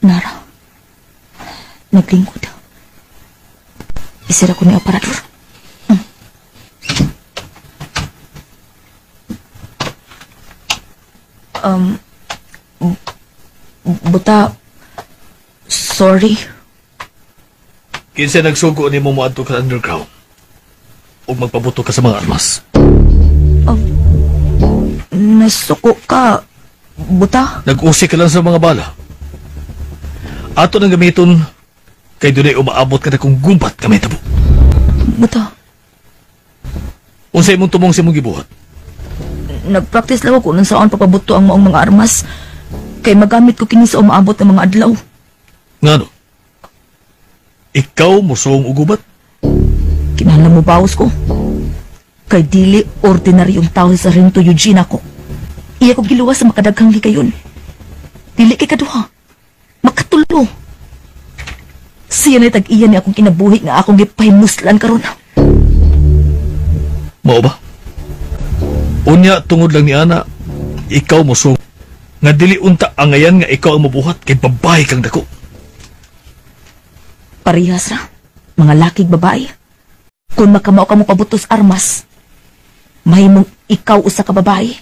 Nara. Naglingkod. Isira ko ni aparador. Buta, sorry. Kinsa nagsugo nimo moadto ka underground ug magpabuto ka sa mga armas? Nasuko ka, Buta. Nag-usi ka lang sa mga bala. Ato nang gamiton kay dunay umaabot ka na kung gumbat ka may tabo. Buta. Unsa imong tumong sa imong gibuhat? Nagpractice lang ako kung saan papabuto ang maong mga armas. Kay magamit ko kini sa umaabot ng mga adlaw. Ngano? Ikaw mosuong ugubat? Kinahanglan mo bawas ko. Kay dili ordinaryong tao sa Sargento Eugene ako. Iya ko giluwas sa makadaghang higayon. Dili kay kaduha. Makatulo. Siya na'y tag-iya ni akong kinabuhi nga akong gipahimuslan karon. Mao ba? Unya tungod lang ni ana, ikaw mosuong nga dili unta angayan nga ikaw ang mabuhat kay babae kang dako. Parehas ra, mga lakig babae. Kung makamao ka mo pabutos armas, mahimong ikaw usa ka babae.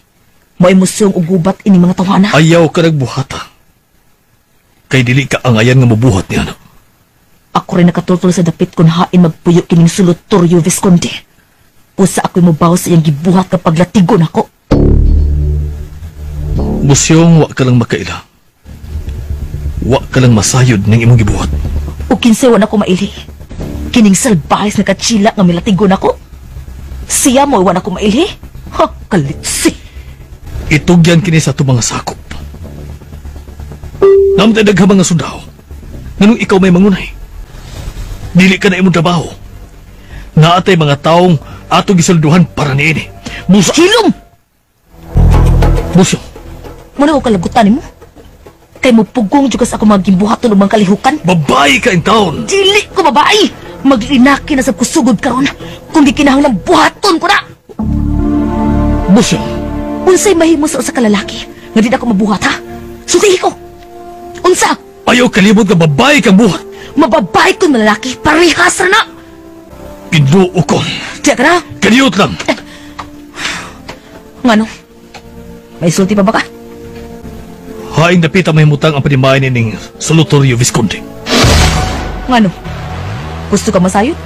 Mo'y musong ugubat ini mga tawana. Ayaw ka nagbuhata. Kay dili ka angayan nga mabuhat ni ana. Ako rin nakatultol sa dapit kung hain magpuyo kining sulod Torrio Visconde. Pusa ako'y mobaw sa iyang gibuhat kapag latigon ako. Busyong, wa ka lang makaila. Wa ka lang masayod ng imong gibuhat. O kinsay wa na ko maili. Kining salbahis na katsila nga milatigon ako. Siya mo wa na ko maili. Ha, kalitsi. Itugyan kini sa itong mga sakop. Namtay daghang mga sundao. Nganong ikaw may mangunay. Dili ka na imong trabaho. Naatay mga taong atong gisulduhan para niini. Busa... Hilom! Busyong. Muna ko kalagutan nimo. Kay mo pugong jugas ako mga gimbuhaton og mga kalihukan. Babae ka in town. Dili ko babae. Maglinaki na sa kusugod karon kung di kinahanglan buhaton ko na. Busyong. Unsay mahimo sa usa ka lalaki nga di na ako mabuhat ha? Sultihi ko. Unsa? Ayaw kalimot nga babae kang buhat. Mababae kon malalaki, parehas ra na. Ginoo ko. Diya ka na. Kaniyot lang. Ngano? May sulti pa ba ka? Haing dapita mahimutang ang panimayan nining Solotorio Visconde. Ngano? Gusto ka masayod?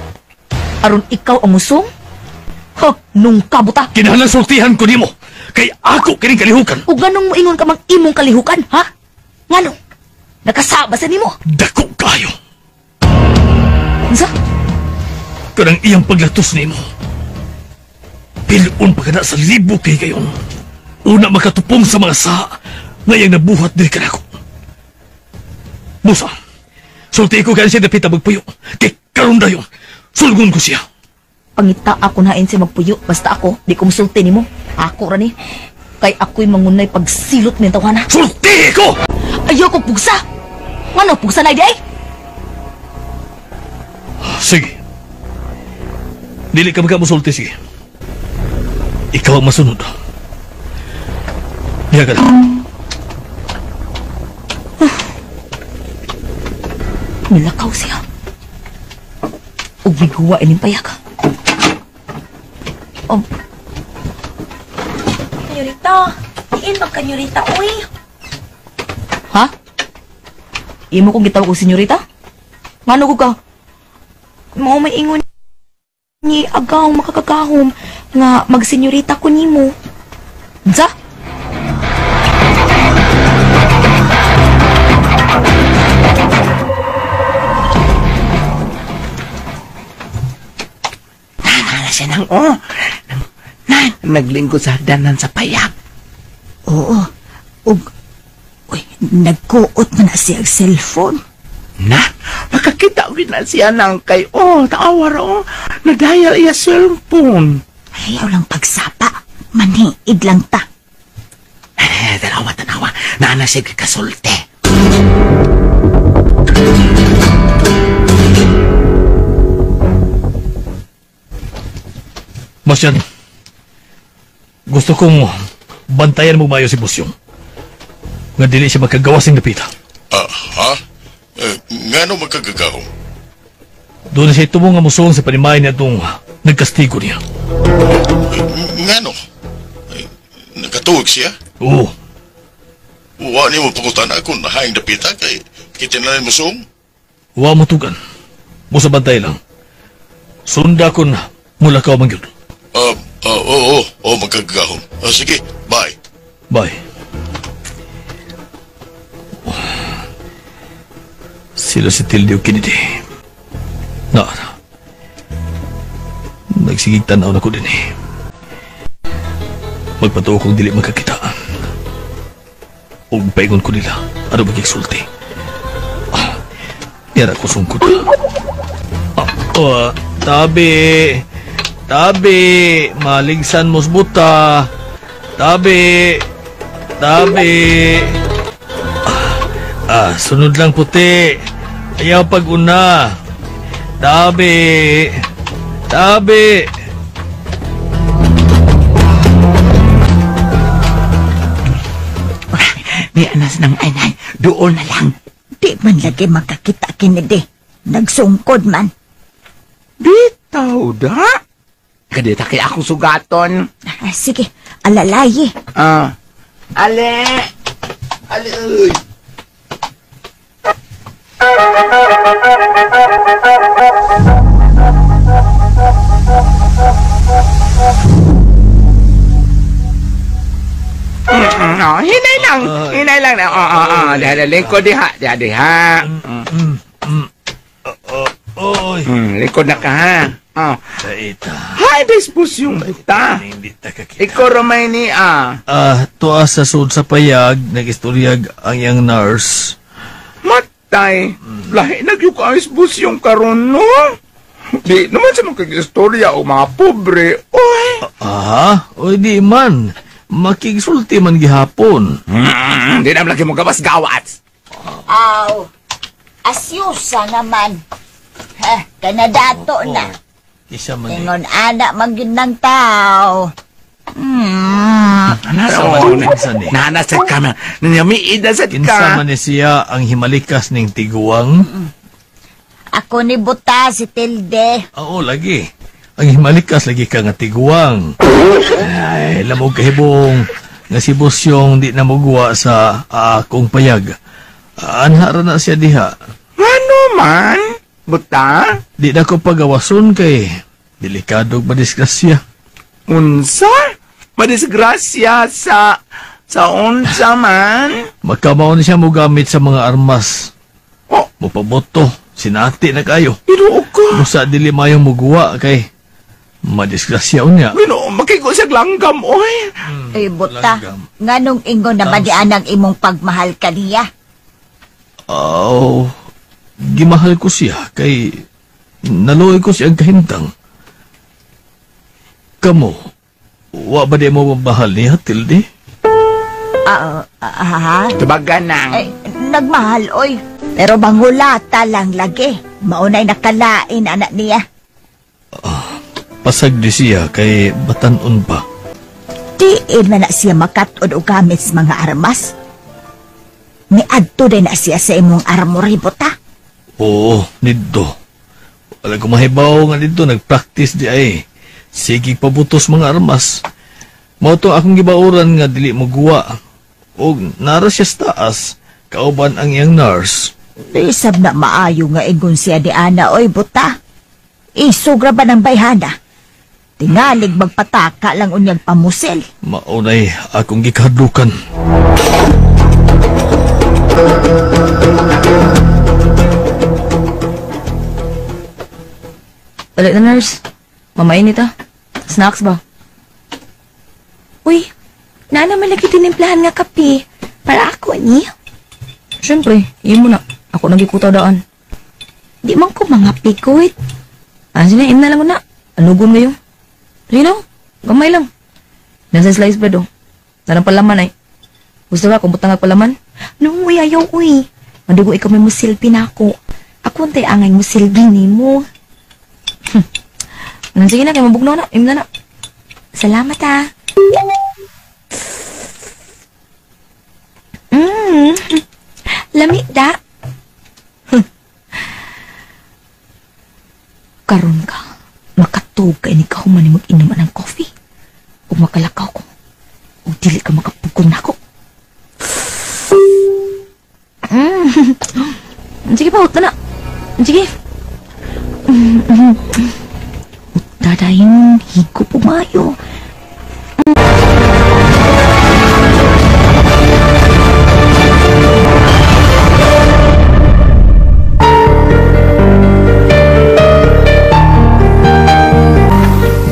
Aron ikaw ang musong? Ha, nung kabuta. Kinahanglan sultihan ko nimo. Kay ako kining kalihukan. O ganong moingon ka mang imong kalihukan, ha? Ngano? Nakasaba sa nimo. Dako kayo. Unsa? Kanang iyang paglatos nimo. Pilon pa ka na sa libo kay gayon. Una makatupong sa mga saa ngayang nabuhat diri kanako. Busa, sulti ko kayo siya dapita magpuyo. Kay karon dayon, sulgon ko siya. Pangita ako na siya magpuyo. Basta ako, di ko musulti nimo. Ako ra ni. Kay ako'y mangunay pagsilot ni tawana. Sulti ko! Ayaw ko pugsa! Ngano pugsa na ay? Sige. Dili ka magkamusulti, sige. Ikaw ang masunod. Diya ka lang. Nilakaw siya. Ug miguwa ining payag. Oh. Kanyorita, diin ba kanyorita, uy? Ha? Imo kong gitawag og senyorita? Ngano ko ka? Mao may ingon ni agaw makakagahom nga magsenyorita ko nimo. Unsa? Nana siya nang oh. Nan, naglingkod sa hagdanan sa payag. Oo. Ug, uy, nagkuot man na siya ang cellphone. Na, makakita ko na siya nang kay, oh, tawa ra, oh, nadayal iya cellphone. Ayaw lang pagsapa. Maniid lang ta. Eh, tanawa, tanawa. Naana siya kasulti. Bastian, gusto kong bantayan mo mayo si Busyong. Nga dili siya makagawas ng dapita. Ah, ha? Ngano magkagagahom? Doon siya itumo nga musuong sa panimay niya itong nagkastigo niya. Ngano? Nakatuwag siya? Oo. Wa niyo mo pangutana kung nahaing dapita kay kitinalan mo suong? Wa mo tugan. Musa bantay lang. Sunda kun mula ka man gyud. Oo, magkagagahom. Sige, bye. Bye. Sila si Tilde o Kennedy. Na. Nagsigig tanaw na ko din eh. Magpatuo kong dili magkakita. Ug paingon ko nila. Ano ba kiksulti? Yara ko sungkod. Tabi. Tabi. Maligsan mo buta. Tabi. Tabi. Sunod lang puti. Ayaw pag-una. Tabi. Tabi. May anas ng anay. Doon na lang. Di man lagi makakita Kennedy. Nagsungkod man. Bitaw da? Kadita kay ako sugaton. Sige, alalayi. Ale. Ale, uy. Oh, hinay lang. Hinay lang. Oo. Diha, lingkod diha. Diha, diha. Oy. Lingkod na ka, ha? Oh. Saita. Hi, dispos yung buta. Ikaw ramay ni, ah. Tuwa sa sud sa payag, nag-istoryag ang iyang nurse. Matay. Lahi nagyo ka ang isbus yung karon, no? Di naman sa makag-istorya o mga pobre. Oy. Aha, oy di man. Makigsulti man gihapon. Di naman lagi mo gawas-gawas. Aw, asyusa naman. Ha, kanadato na. Isa man. Ingon anak man gyud ng tao. Nana sa ka man. Nanyamiid na sa ka. Kinsa man ni siya ang himalikas ning tiguang? Ako ni Buta, si Tilde. Oo, lagi. Ang himalikas lagi ka nga tiguang. Ay, lamog kahibong nga si Busyong di na mugwa sa akong payag. Anhara na siya diha. Ano man? Buta? Di na ko pagawason kay delikado madisgrasya. Unsa? Madisgrasya sa unsa man? Magkamao na siya mogamit sa mga armas. Oh. Mupaboto, sinati na kayo. Ginoo ko. Musa dili mayong muguwa kay madisgrasya unya. Ginoo, makigo siya langgam, oy. Ay, Buta, nganong ingon naman di anang imong pagmahal kaniya? Oh, gimahal ko siya kay naluoy ko siyang kahintang. Kamo, wa ba di mo mabahal niya, Tilde? Ha? Tubagan na. Ay, nagmahal, oy. Pero bangulata lang lagi. Maunay nakalain, anak niya. Pasag di siya kay batanon pa. Diin man na siya makat-on o gamit sa mga armas. Niadto din na siya sa imong armory, Buta. Oo, nidto. Wala ko mahibaw nga dito, nagpractice di ay. Sige pabutos mga armas. Mao to akong gibauran nga dili moguwa. Og nara siya sa taas, kauban ang iyang nurse. Isab na maayo nga ingon siya ni Ana, oy, Buta. Isugra ba ng bayhana? Tingalig magpataka lang unyang pamusil. Maunay akong gikahadlukan. Balik na, nurse. Mamainit, ah. Snacks ba? Uy, naa naman lagi tinimplahan nga kape. Para ako ni. Siyempre, imo na. Ako nagikutaw daan. Di man ko mga pikuit. Sige na, im na lang na. Anugon ngayon. Sige na, gamay lang. Nasa slice bread, oh. Nanang palaman ay. Gusto ka kung butang palaman? No, uy, ayaw, uy. Madugo ikaw may musilbi na ako. Ako antay angay musilbi ni mo. Sige na, kay mabugnaw na. Im na na. Salamat ha. Lami da. Karon ka, makatug ka ini kahuman ni mag-inom ng coffee. Ug makalakaw ko. Ug dili ka makapugong nako. Sige pa, huta na. Sige. Huta dahin, higo pumayo.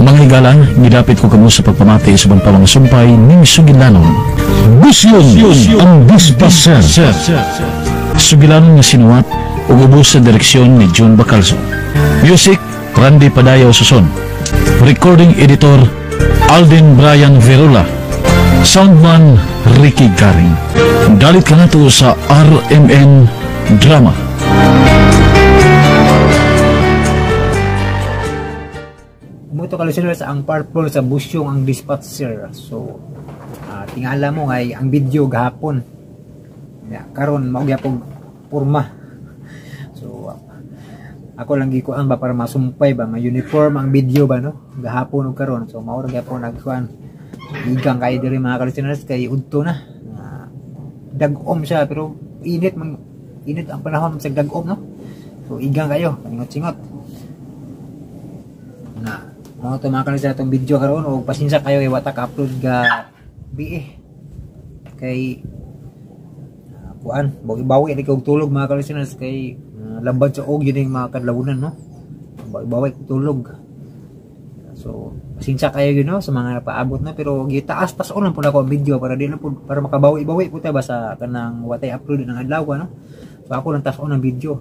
Mga higala, gidapit ko kamo sa pagpamati sa ubang pa mga sumpay ning sugilanon. Busyon ang Dispatcher. Sugilanon nga sinuwat ug ubos sa direksyon ni June Bacalso. Music, Randy Padayaw Suson. Recording editor, Alden Brian Verula. Soundman, Ricky Garing. Dalit ka na to sa RMN Drama. Muto ka listeners ang purple sa Busyong ang Dispatcher. So tingala mo ngay ang video gahapon. Ya, karon mao gyapon porma. So ako lang gikuan ba para masumpay ba ma uniform ang video ba no gahapon ug karon. So mao ra gyapon nagkuan. Igang kay diri mga ka-listeners kay udto na. Dag-om siya pero init man, init ang panahon sa dag-om no. So igang kayo, paningot-singot. Na mao to mga ka-listeners atong video karon og pasensya kayo kay wa ta ka-upload ga BE. Kay kuan, bawi-bawi ni kog tulog mga ka-listeners kay labad sa og yun yung mga kadlawunan no. Bawi-bawi kog tulog. So pasensya kayo yun no sa mga napaabot na pero gitaas tas lang pud ako ang video para di lang pud para makabawi-bawi pud ta ba sa kanang watay upload ng adlaw no. So ako lang tas on ang video.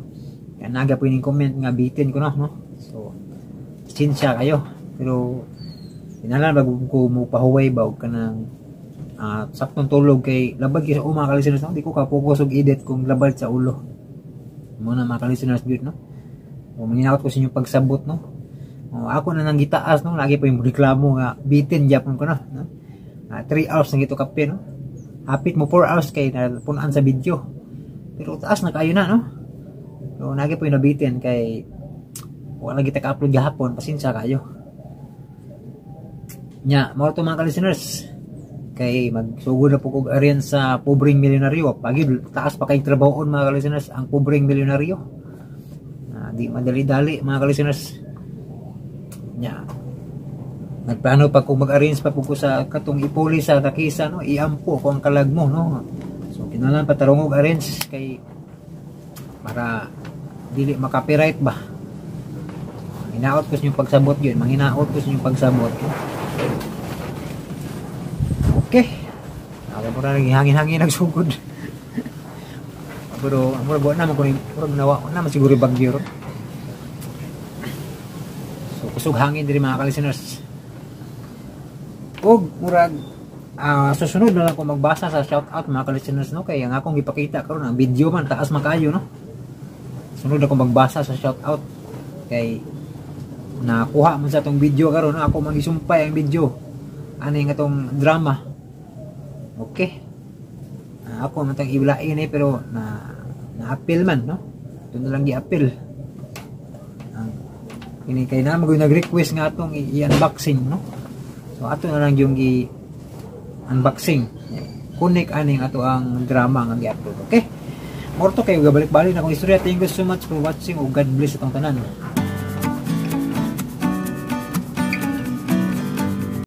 Kaya naga po yung comment nga bitin ko no no. So pasensya kayo pero inalan bago ko mo pahuway ba og kanang saktong tulog kay labad kay sa mga ka-listeners no? Di ko ka-focus og edit kung labad sa ulo. Muna mga ka-listeners gyud no. O manginakot ko sa inyong pagsabot no. O, ako na nang gitaas no, lagi pa yung reklamo nga bitin gyapon ko no. 3 hours nang gito kape no. Hapit mo 4 hours kay napunan sa video. Pero taas na kayo na no. So lagi pa yung nabitin kay wala kita ka-upload gahapon, pasensya kayo. Nya, mao to mga ka-listeners. Kay magsugod na po kog arian sa pobreng milyonaryo. Pagid taas pa kay trabahoon mga ka-listeners ang pobreng milyonaryo. Di madali-dali mga ka-listeners. Nya. Nagplano pa ko mag-arrange pa po ko sa katong ipuli sa Rakisa no, iampo ko ang kalag mo no. So kinahanglan pa tarong og arrange kay para dili ma-copyright ba. Hinaot ko sa inyong pagsabot yun, manghinaot ko sa inyong pagsabot. Okay. Ako po na hangin-hangin nagsugod. Pero murag wa na man kuning murag nawa na man siguro bagyo ron. So kusog hangin diri mga ka-listeners. Og murag susunod na lang ko magbasa sa shout out mga ka-listeners no kay ang akong gipakita karon ang video man taas man kaayo no. Sunod ako magbasa sa shout out kay nakuha man sa atong video karon no? Ako man gisumpay ang video ani nga atong drama. Okay. Ako man tang iblain eh pero na na-appeal man no. Ito na lang gi-appeal. Kini kay na mag nag-request nga atong i-unboxing no. So ato na lang yung gi-unboxing. Connect aning ato ang drama nga gi-upload. Okay. Morto kayo gabalik-balik na akong istorya. Thank you so much for watching. O God bless atong tanan.